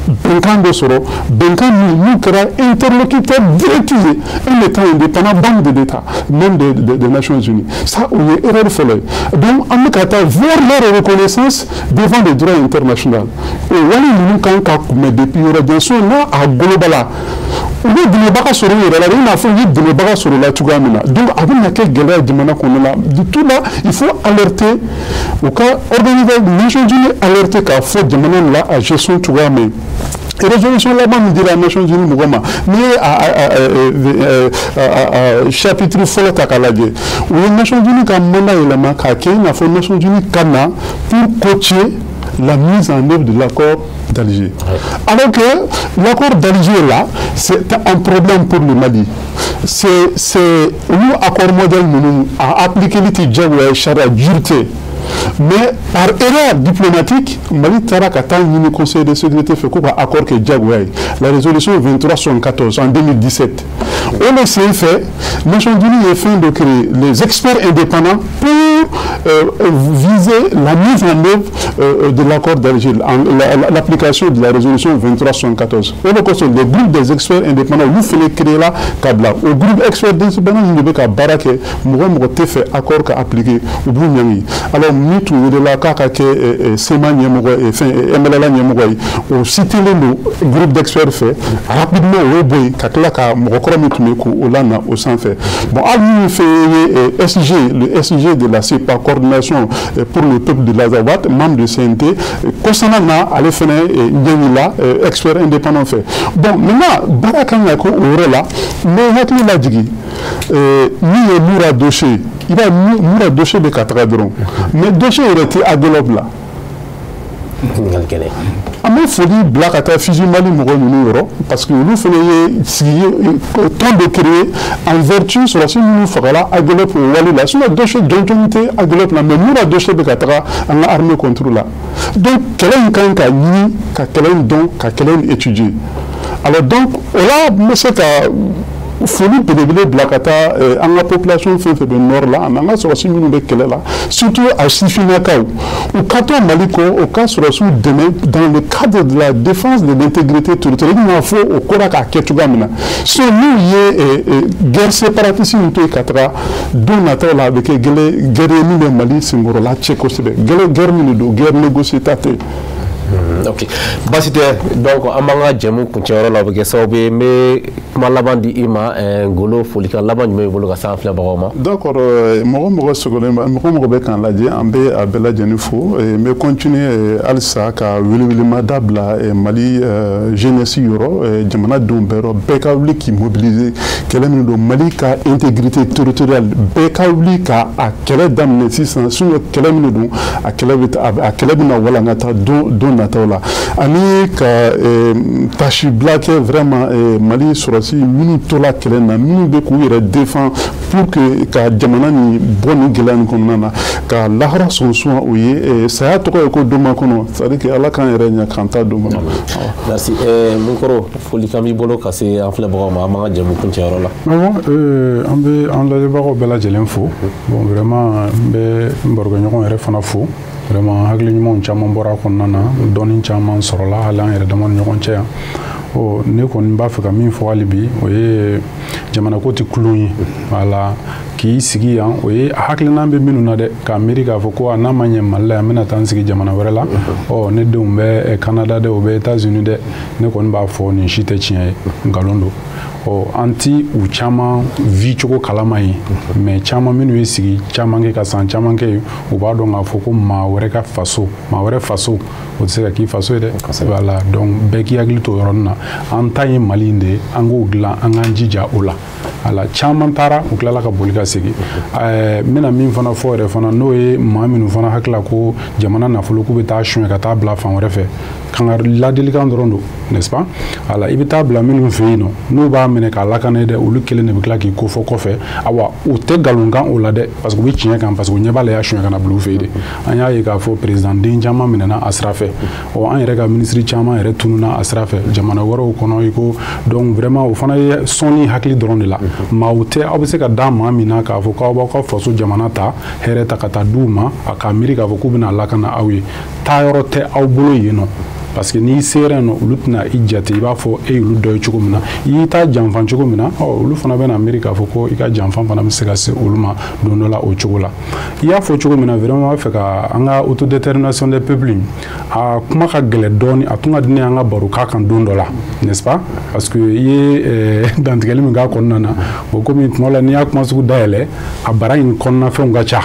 bɛnkan dɔ sɔrɔ, bɛnkan min n'u kɛra interlocuteur direct ye, un État indépendant, banque de l'État même des Nations Unies. Ça, o ye erreur fɔlɔ ye. Donc an bɛ ka taa vers leur reconnaissance devant le droit international. O wale ninnu kan ka kunbɛn depuis yɔrɔ jan. So n'a a golobala, u bɛ dɛmɛbaga sɔrɔ u yɛrɛ la, i n'a fɔ u ye dɛmɛbaga sɔrɔ la cogoya min na. Donc a bɛna kɛ gɛlɛya jamana kɔnɔ la. Du tout là, il faut alerter u ka organisation Nations Unies, alerter k'a fɔ jamana la a gestion cogoya min. Résolution laban min dira Nations Unies mɔgɔ ma, n'i ye a chapitre fɔlɔ ta k'a lajɛ, u ye Nations Unies ka mandat yɛlɛma k'a kɛ i n'a fɔ Nations Unies ka na pour coacher la mise en œuvre de l'accord d'Alger. Alors que l'accord d'Alger là, c'est un problème pour le Mali. C'est olu accord modèle ninnu a appliqué li tɛ diyagoya ye, sariya juru tɛ. Mais par erreur diplomatique, Mali taara ka taa ɲini Conseil de sécurité fɛ ko ka accord kɛ diyagoya ye. La résolution 2374 en 2017. O le sen fɛ, Nations Unies ye fɛn dɔ créé, les experts indépendants pour viser la mise en œuvre de l'accord d'Alger, l'application de la résolution 2374. O de kosɔn, le groupe des experts indépendants, olu fana créé la ka bila. O groupe experts indépendants de bɛ ka baara kɛ. Mɔgɔ mɔgɔ tɛ fɛ accord ka appliquer, u b'u ɲangi. Alors min tun welela k'a ka kɛ CMA ɲɛmɔgɔ ye, fɛn MNLA ɲɛmɔgɔ ye, o citelen don groupe d'experts fɛ. Rapidement, o y'o bɔ yen ka tila ka mɔgɔkɔrɔ min tun bɛ k'o lana o sanfɛ. Bon, hali min fɛn ye SG, le SG de la CEPA, coordination pour le peuple de l'Azawad, membre de CNT, kɔsana na, ale fɛnɛ ɲɛɲi la expert indépendant fɛ. Bon, maintenant, baara kan ka kɛ o yɔrɔ la. N bɛ hakili lajigin min ye Moura dossier. I b'a ye, Moura dossier bɛ ka taga dɔrɔn, mais dossier yɛrɛ tɛ Aguelhok la. An bɛ foli bila ka taa Fiji Mali mɔgɔ ninnu yɔrɔ, parce que olu fana ye sigi tɔn dɔ créé en vertu sɔrɔdasi minnu fagala Aguelhok o wale la. Sinon dossier jɔnjɔn tɛ Aguelhok la, mais Moura dossier bɛ ka taga an ka armée contre la. Donc kɛlɛ in kan ka ɲini ka kɛlɛ in dɔn, ka kɛlɛ in étudier. Alors donc, o la, n bɛ se ka foli belebele bila ka taa an ka population fɛn fɛn bɛ nord la, ani an ka sɔrɔdasi minnu bɛ kɛlɛ la, surtout a sifinnakaw, u ka to Mali kɔ, u ka sɔrɔdasiw dɛmɛ dans le cadre de la défense de l'intégrité territoriale, i n'a fɔ o kɔrɔ k'a kɛ cogoya min na. Sinon n'u ye guerre séparatiste in to yen ka taga, don nataw la, a bɛ kɛ guerre ye min bɛ Mali senkɔrɔla cɛ kosɛbɛ. Guerre min de don, guerre négociée ta tɛ. Ok, baasi tɛ. Donc an b'an ka jɛmu kuncɛyɔrɔ la. O bɛ kɛ sababu ye, n bɛ kuma laban di i ma. Ngolo, folikan laban jumɛn b'i bolo ka se an filɛbagaw ma? D'accord. Mɔgɔ mɔgɔ sogolen bɛ, mɔgɔ mɔgɔ bɛ k'an lajɛ, an bɛ a bɛɛ lajɛlen fo. N bɛ continuer halisa ka welewelemada bila Mali jeunesse yɔrɔ, jamanadenw bɛɛ yɔrɔ, bɛɛ ka wuli k'i mobiliser. Kɛlɛ min don, Mali ka intégrité territoriale, bɛɛ ka wuli ka a kɛlɛ daminɛ sisan. Sinon kɛlɛ min don, a kɛlɛ bɛ a kɛlɛ bɛna walankata don nataw la. Ani ka tasibila kɛ vraiment Mali sɔrɔdasi minnu tola kɛlɛ na, minnu bɛ k'u yɛrɛ défend pour que ka jamana nin bɔ nin gɛlɛya nin kɔnɔna na, ka lahara sɔnsɔn o ye. Saya tɔgɔ ye ko don kɔnɔ, c'est à dire que Ala k'an yɛrɛ ɲɛ k'an ta don kɔnɔ. Merci. Munkɔrɔ, folikan b'i bolo ka se an filɛbagaw ma, an b'an ka jɛmu kuncɛyɔrɔ la? Awɔ, an bɛ an lajɛbagaw bɛɛ lajɛlen fo. Bon, vraiment, n bɛ n barokɛɲɔgɔn yɛrɛ fana fo. Vraiment, hakili ɲumanw caman bɔra a kɔnɔna na, dɔnni caman sɔrɔla hali an yɛrɛ dama ni ɲɔgɔn cɛ yan. Ɔ, ne kɔni b'a fɛ ka min fɔ hali bi, o ye jamana ko tɛ kulon ye. Wala k'i sigi yan, o ye hakilina bɛ minnu na dɛ, k'a miiri k'a fɔ ko a n'a ma ɲɛ Mali la yan, n bɛna taa n sigi jamana wɛrɛ la. Ɔ, ne denw bɛ Canada dɛ, o bɛ États-Unis dɛ. Ne kɔni b'a fɔ, nin si tɛ tiɲɛ ye, nkalon don. Ɔ, an ti u caman vie cogo kalama ye, mais caman minnu ye sigi caman kɛ ka san caman kɛ yen, u b'a dɔn k'a fɔ ko maa wɛrɛ ka faso, maa wɛrɛ faso, o tɛ se ka k'i faso ye dɛ. Voilà, donc bɛɛ k'i hakili to o yɔrɔnin na. An ta ye Mali in de ye, an k'o dilan, an k'an jija o la. Ala caman taara, u tilala ka boli ka segin. N bɛna min fana fɔ yɛrɛ fana, n'o ye maa minnu fana hakili ko jamana nafolo k'u bɛ taa suɲɛ ka taa bila fan wɛrɛ fɛ, kangari ladilikan dɔrɔn don, n'est-ce pas? Ala i bɛ taa bila minnu fɛ yen nɔ, n'u b'a minɛ k'a lakana dɛ, olu kelen de bɛ tila k'i kofɔ kɔfɛ. Awa, u tɛ nkalon kan o la dɛ, parce que u bɛ tiɲɛ kan, parce que u ɲɛ b'a la, y'a suɲɛ ka na bila u fɛ yen de. An y'a ye k'a fɔ président den caman minɛna a sira fɛ. Ɔ, an yɛrɛ ka ministre caman yɛrɛ tununa a sira fɛ jamana wɛrɛw kɔnɔ i ko. Donc vraiment, o fana ye sɔnni hakili dɔrɔn de la. Maaw tɛ aw bɛ se ka da maa min na k'a fɔ k'aw b'aw ka faso jamana ta hɛrɛ ta ka taa d'u ma, a k'a miiri k'a fɔ k'u bɛna lakana aw ye. Taayɔrɔ tɛ aw bolo yen nɔ, parce que n'i sera yen nɔ, olu tɛna i jate i b'a fɔ e y'olu dɔ ye cogo min na. I y'i ta janfan cogo min na, ɔ, olu fana bɛna miiri k'a fɔ ko i ka janfan fana bɛ se ka se olu ma don dɔ la o cogo la. I y'a fɔ cogo min na, vraiment, b'a fɛ ka an ka autodétermination des peuples, a kuma ka gɛlɛn dɔɔni. A tun ka di ne ye an ka baro k'a kan don dɔ la, n'est-ce pas? Parce que i ye dantigɛli min k'a kɔnɔna na, bon, komi tuma dɔ la n'i y'a kuma sugu dayɛlɛ, a bara in kɔnɔna fɛnw ka ca.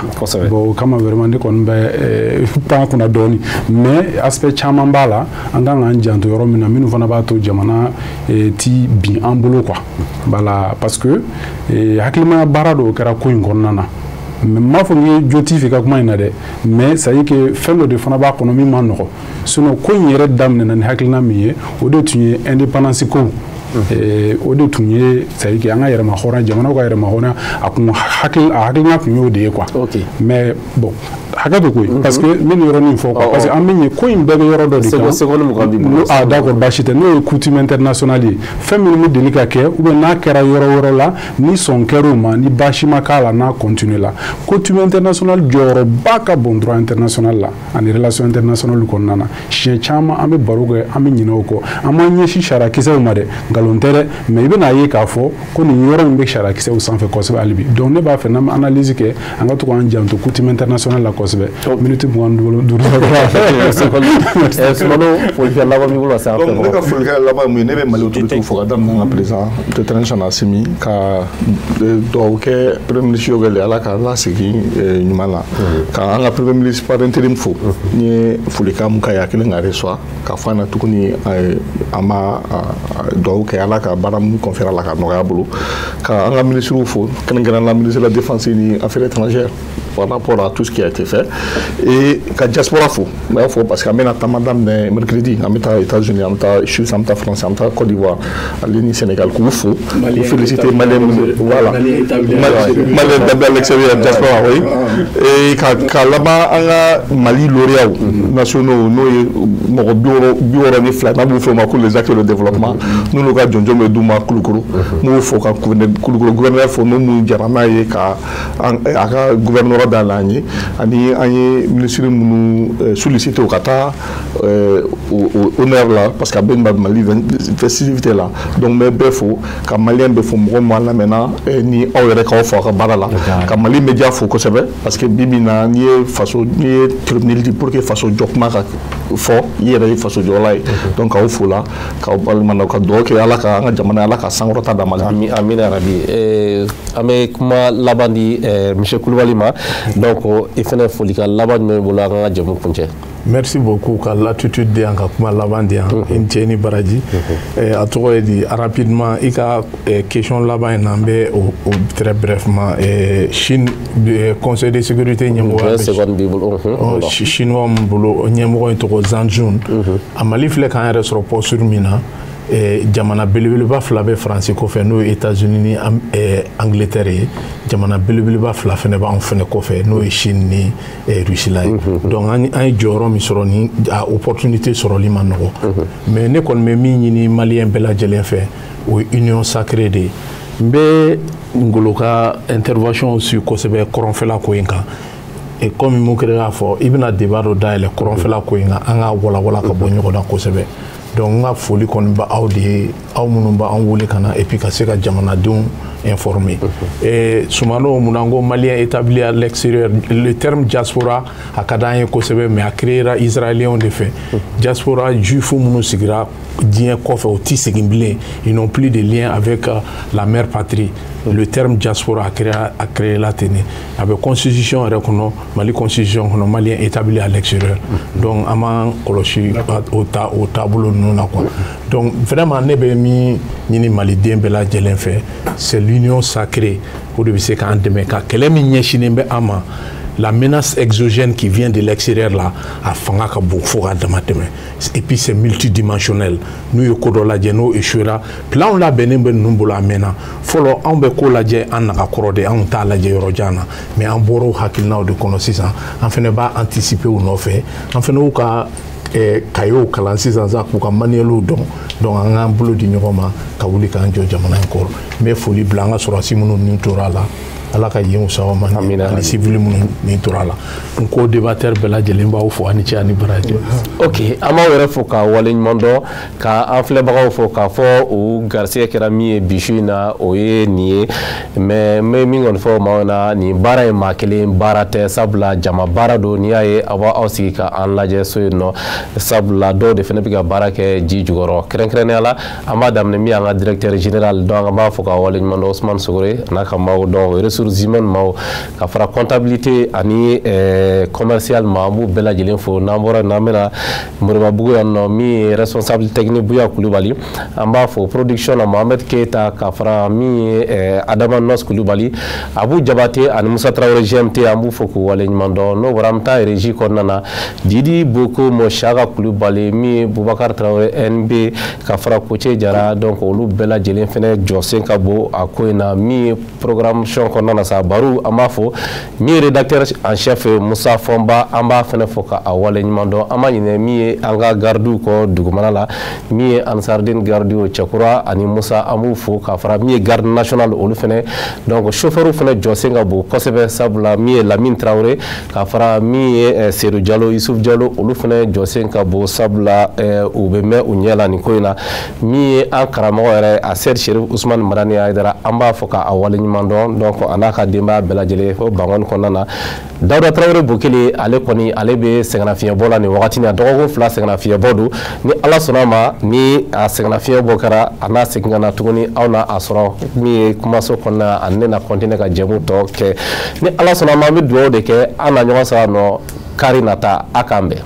Bon, o kama vraiment, ne kɔni bɛ pan kunna dɔɔni, mais aspect caman b'a la an kan k'an janto yɔrɔ min na, minnu fana b'a to jamana ti bin an bolo quoi. Voilà, parce que hakilimaya baara dɔw kɛra ko in kɔnɔna na. Mais n m'a fɔ n ye jo t'i fɛ i ka kuma in na dɛ, mais c'est à dire que fɛn dɔ de fana b'a kɔnɔ min ma nɔgɔ. Sinon ko in yɛrɛ daminɛna ni hakilina min ye, o de tun ye indépendance ko, o de tun ye, c'est à dire que an ka yɛrɛma hɔrɔnya, jamanaw ka yɛrɛma hɔrɔnya, a kun hakili, a hakilina tun y'o de ye quoi. Mais bon, Hakɛ to koyi, parce que n bɛ nin yɔrɔnin fɔ quoi, parce que an bɛ ɲɛ ko in bɛɛ bɛ yɔrɔ dɔ de kan. Seconde 20 b'i bolo. Ah d'accord, baasi tɛ. N'o ye coutume internationale ye, fɛn minnu bɛ deli ka kɛ ou bien n'a kɛra yɔrɔ wɛrɛ la, ni sɔn kɛr'o ma, ni baasi ma k'a la, n'a continue la. Coutume internationale jɔyɔrɔba ka bon droit international la ani relation internationale kɔnɔna na. Siɲɛ caman an bɛ baro kɛ, an bɛ ɲinɛ o kɔ, an m'an ɲɛsin sariyakisɛw ma dɛ, nkalon tɛ dɛ, mais i bɛna ye k'a fɔ ko nin yɔrɔ in bɛ sariyakisɛw sanfɛ kosɛbɛ hali bi. Donc ne b'a fɛ n'an bɛ analyse kɛ, an ka to k'an janto coutume internationale la kosɛbɛ. Minute 25. Sumano, folikan laban b'i bolo ka se an Donc ne fɛ. ka folikan laban ye mun ye? Ne bɛ Mali autorité fo ka daminɛ an ka président de transition Assimi, ka dugawu kɛ premier ministre Choguel Ala ka lasegin ɲuman na, ka an ka premier ministre par intérim fo. N ye folikan mun k'a ye, a kɛlen ka reçoit ka fɔ a ɲɛna tuguni, an b'a dugawu kɛ Ala ka baara mun conféré a la ka nɔgɔya a bolo, ka an ka ministres fo, kɛrɛnkɛrɛnnenya la ministre de la défense ni affaires étrangères par rapport à tout ce qui a été fait, et ka diaspora fo. N b'a fɔ parce que an bɛna taama daminɛ mercredi, an bɛ taa États-Unis, an bɛ taa Suisse, an bɛ taa France, an bɛ taa Côte d'Ivoire ale ni Sénégal, k'u fo, k'u féliciter. Malien, voilà, Malien établi à l'extérieur, diaspora, oui. Et ka laban, an ka Mali lauréats nationaux, n'o ye mɔgɔ 62, n'a b'u fɔ o ma ko les acteurs de développement, n'olu ka jɔnjɔn bɛ d'u ma Kulukoro, n b'o fo, ka Kulukoro gouverneur fo, n'o mun jara n'a ye ka a ka gouvernorat dayɛlɛ an ye, ani an ye ministre minnu sollicité u ka taa honneur la, parce que a bɛ Mali festivité la. Donc n bɛ bɛɛ fo, ka malien bɛɛ fo, mɔgɔ min lamɛnna ni aw yɛrɛ k'aw fo aw ka baara la, ka Mali média fo kosɛbɛ, parce que bi bi in na, n'i ye faso, n'i ye tribunal di pour que faso jɔ kuma ka fɔ, i yɛrɛ ye faso jɔla ye. Donc k'aw fo la, k'aw balima, ka dugawu kɛ Ala ka an ka jamana, Ala ka sankɔrɔta d'a ma. Amina rabi. An bɛ kuma laban di monsieur Kulubali ma. Donc i fɛnɛ, folikan laban jumɛn b'i bolo an ka jɛmu kuncɛ? Merci beaucoup ka latitude di yan ka kuma laban di yan. I ni ce ni baraji. A tɔgɔ ye di, rapidement, i ka question laban in na, n bɛ o très brièvement. Chine, conseil de sécurité ɲɛmɔgɔ seconde b'i bolo. Chinois min bolo, ɲɛmɔgɔ in tɔgɔ Zhang Jun. A Mali filɛ k'an yɛrɛ sɔrɔ posture min na, jamana belebeleba fila bɛ Faransi kɔfɛ, n'o ye États-Unis ni Angleterre ye. Jamana belebeleba fila fɛnɛ b'anw fɛnɛ kɔfɛ, n'o ye Chine ni Russie la ye. Donc an ye jɔyɔrɔ min sɔrɔ, ni a opportunité sɔrɔli ma nɔgɔ, mais ne kɔni bɛ min ɲini malien bɛɛ lajɛlen fɛ, o ye union sacrée de ye. N bɛ Ngolo ka intervention su kosɛbɛ kɔrɔnfɛla ko in kan. Et comme mun kɛra k'a fɔ, i bɛna débat dɔ dayɛlɛ kɔrɔnfɛla ko in kan, an ka walawala ka bɔ ɲɔgɔn na kosɛbɛ. Donc n ka foli kɔni bɛ aw de ye, aw minnu b'an wele ka na et puis ka se ka jamanadenw informer. Et Sumano, mun na n ko malien établi à l'extérieur, le terme diaspora a ka d'an ye kosɛbɛ, mais a créera israéliens de fɛ. Diaspora, juif minnu sigira diɲɛ kɔfɛ, o ti segin bilen, ils n'ont plus de lien avec la mère patrie. Le terme diaspora a créé la ten de. A bɛ constitution yɛrɛ kɔnɔ, Mali constitution kɔnɔ, malien établi à l'extérieur. Donc an b'an kɔlɔsi o ta o taabolo ninnu na quoi. Donc vraiment, ne bɛ min ɲini maliden bɛɛ lajɛlen fɛ, c'est l'union sacrée. O de bɛ se k'an dɛmɛ ka kɛlɛ min ɲɛsinnen bɛ an ma. La menace exogène qui vient de l'extérieur là, a fanga ka bon fo ka dama tɛmɛ, et puis c'est multidimensionnel. N'u ye ko dɔ lajɛ, n'o échouera, plan labɛnnen bɛ ninnu bolo a mɛnna. Fɔlɔ, anw bɛ ko lajɛ an nagakɔrɔ de, anw t'a lajɛ yɔrɔ jan na, mais an bɔra o hakilinaw de kɔnɔ sisan, an fɛnɛ b'a anticiper u nɔfɛ, an fɛnɛ y'u ka kayew kalan sisan sa, k'u ka manuelw dɔn. Donc an k'an bolo di ɲɔgɔn ma ka wuli k'an jɔ jamana in kɔrɔ. N bɛ foli bila an ka sɔrɔdasi minnu ni tora a la, Ala ka yen sawa ma, ani civil minnu ni tora a la. N ko débatteur bɛɛ lajɛlen b'aw fo, ani cɛ ani baraji. Ok, an b'aw yɛrɛ fo ka waleɲuman dɔn, ka an filɛbagaw fo k'a fɔ u garisɛgɛ kɛra min ye bi su in na, o ye nin ye. Mais n bɛ min kɔni fɔ maaw na, nin baara ye maa kelen baara tɛ, sabula jama baara don. N'i y'a ye aw b'aw sigi ka an lajɛ so yen nɔ, sabula dɔw de fana bɛ ka baara kɛ ji jukɔrɔ. Kɛrɛnkɛrɛnnenya la, an b'a daminɛ min y'an ka directeur général. Donc an b'a fɔ ka waleɲuman dɔn, Ousmane Sogore n'a ka maaw. Donc ressources humaines maaw, ka fara comptabilité ani commercial ma, an b'u bɛɛ lajɛlen fo. N'an bɔra yen, an bɛna Moribabugu yan nɔ, min ye responsable technique Buya Kulubali, an b'a fo. Production na, Mohamed Keita, ka fara min ye Adama Nos Kulubali, Abu Jabate ani Musa Traoré GMT, an b'u fo k'u waleɲuman dɔn. N'o bɔra, an bɛ taa régie kɔnɔna na, Didi Boko Mɔsiaka Kulubali, min ye Bubakar Traoré NB, ka fara Koce Jara. Donc olu bɛɛ lajɛlen fɛnɛ jɔsen ka bon a ko in na. Min ye programmation kɔnɔna kɔnɔna na sa. Baru, an b'a fo. Min ye rédacteur en chef Musa Fɔnba, an b'a fɛnɛ fo ka a waleɲuman dɔn. An ma ɲinɛ min ye an ka gardiw kɔ dugumana la, min ye Ansardine gardiw Cɛkura ani Musa, an b'u fo ka fara min ye garde national olu fɛnɛ. Donc chauffeur fɛnɛ jɔsen ka bon kosɛbɛ, sabula min ye Lamine Traoré ka fara min ye Seydou Diallo, Youssouf Diallo, olu fɛnɛ jɔsen ka bon, sabula u bɛ mɛn u ɲɛ la nin ko in na. Min ye an karamɔgɔ yɛrɛ a Sɛri Cherif Ousmane Madani Hayidara, an b'a fɔ k'a waleɲuman dɔn. Donc a n'a ka denbaya bɛɛ lajɛlen fo Bangɔni kɔnɔna na. Dawuda Tarawele Bokele, ale kɔni ale bɛ sɛgɛnnafiɲɛbɔ la nin wagati in na, dɔgɔkun 2 sɛgɛnnafiɲɛbɔ don. Ni Ala sɔnna a ma, ni a sɛgɛnnafiɲɛbɔ kɛra, a n'a segin ka na tuguni, aw na a sɔrɔ min ye kumaso kɔnɔna, a ne na continuer ka jɛmu tɔ kɛ. Ni Ala sɔnna a ma, an bɛ dugawu de kɛ, an na ɲɔgɔn sɔrɔ a nɔ kari nata. A k'an bɛn.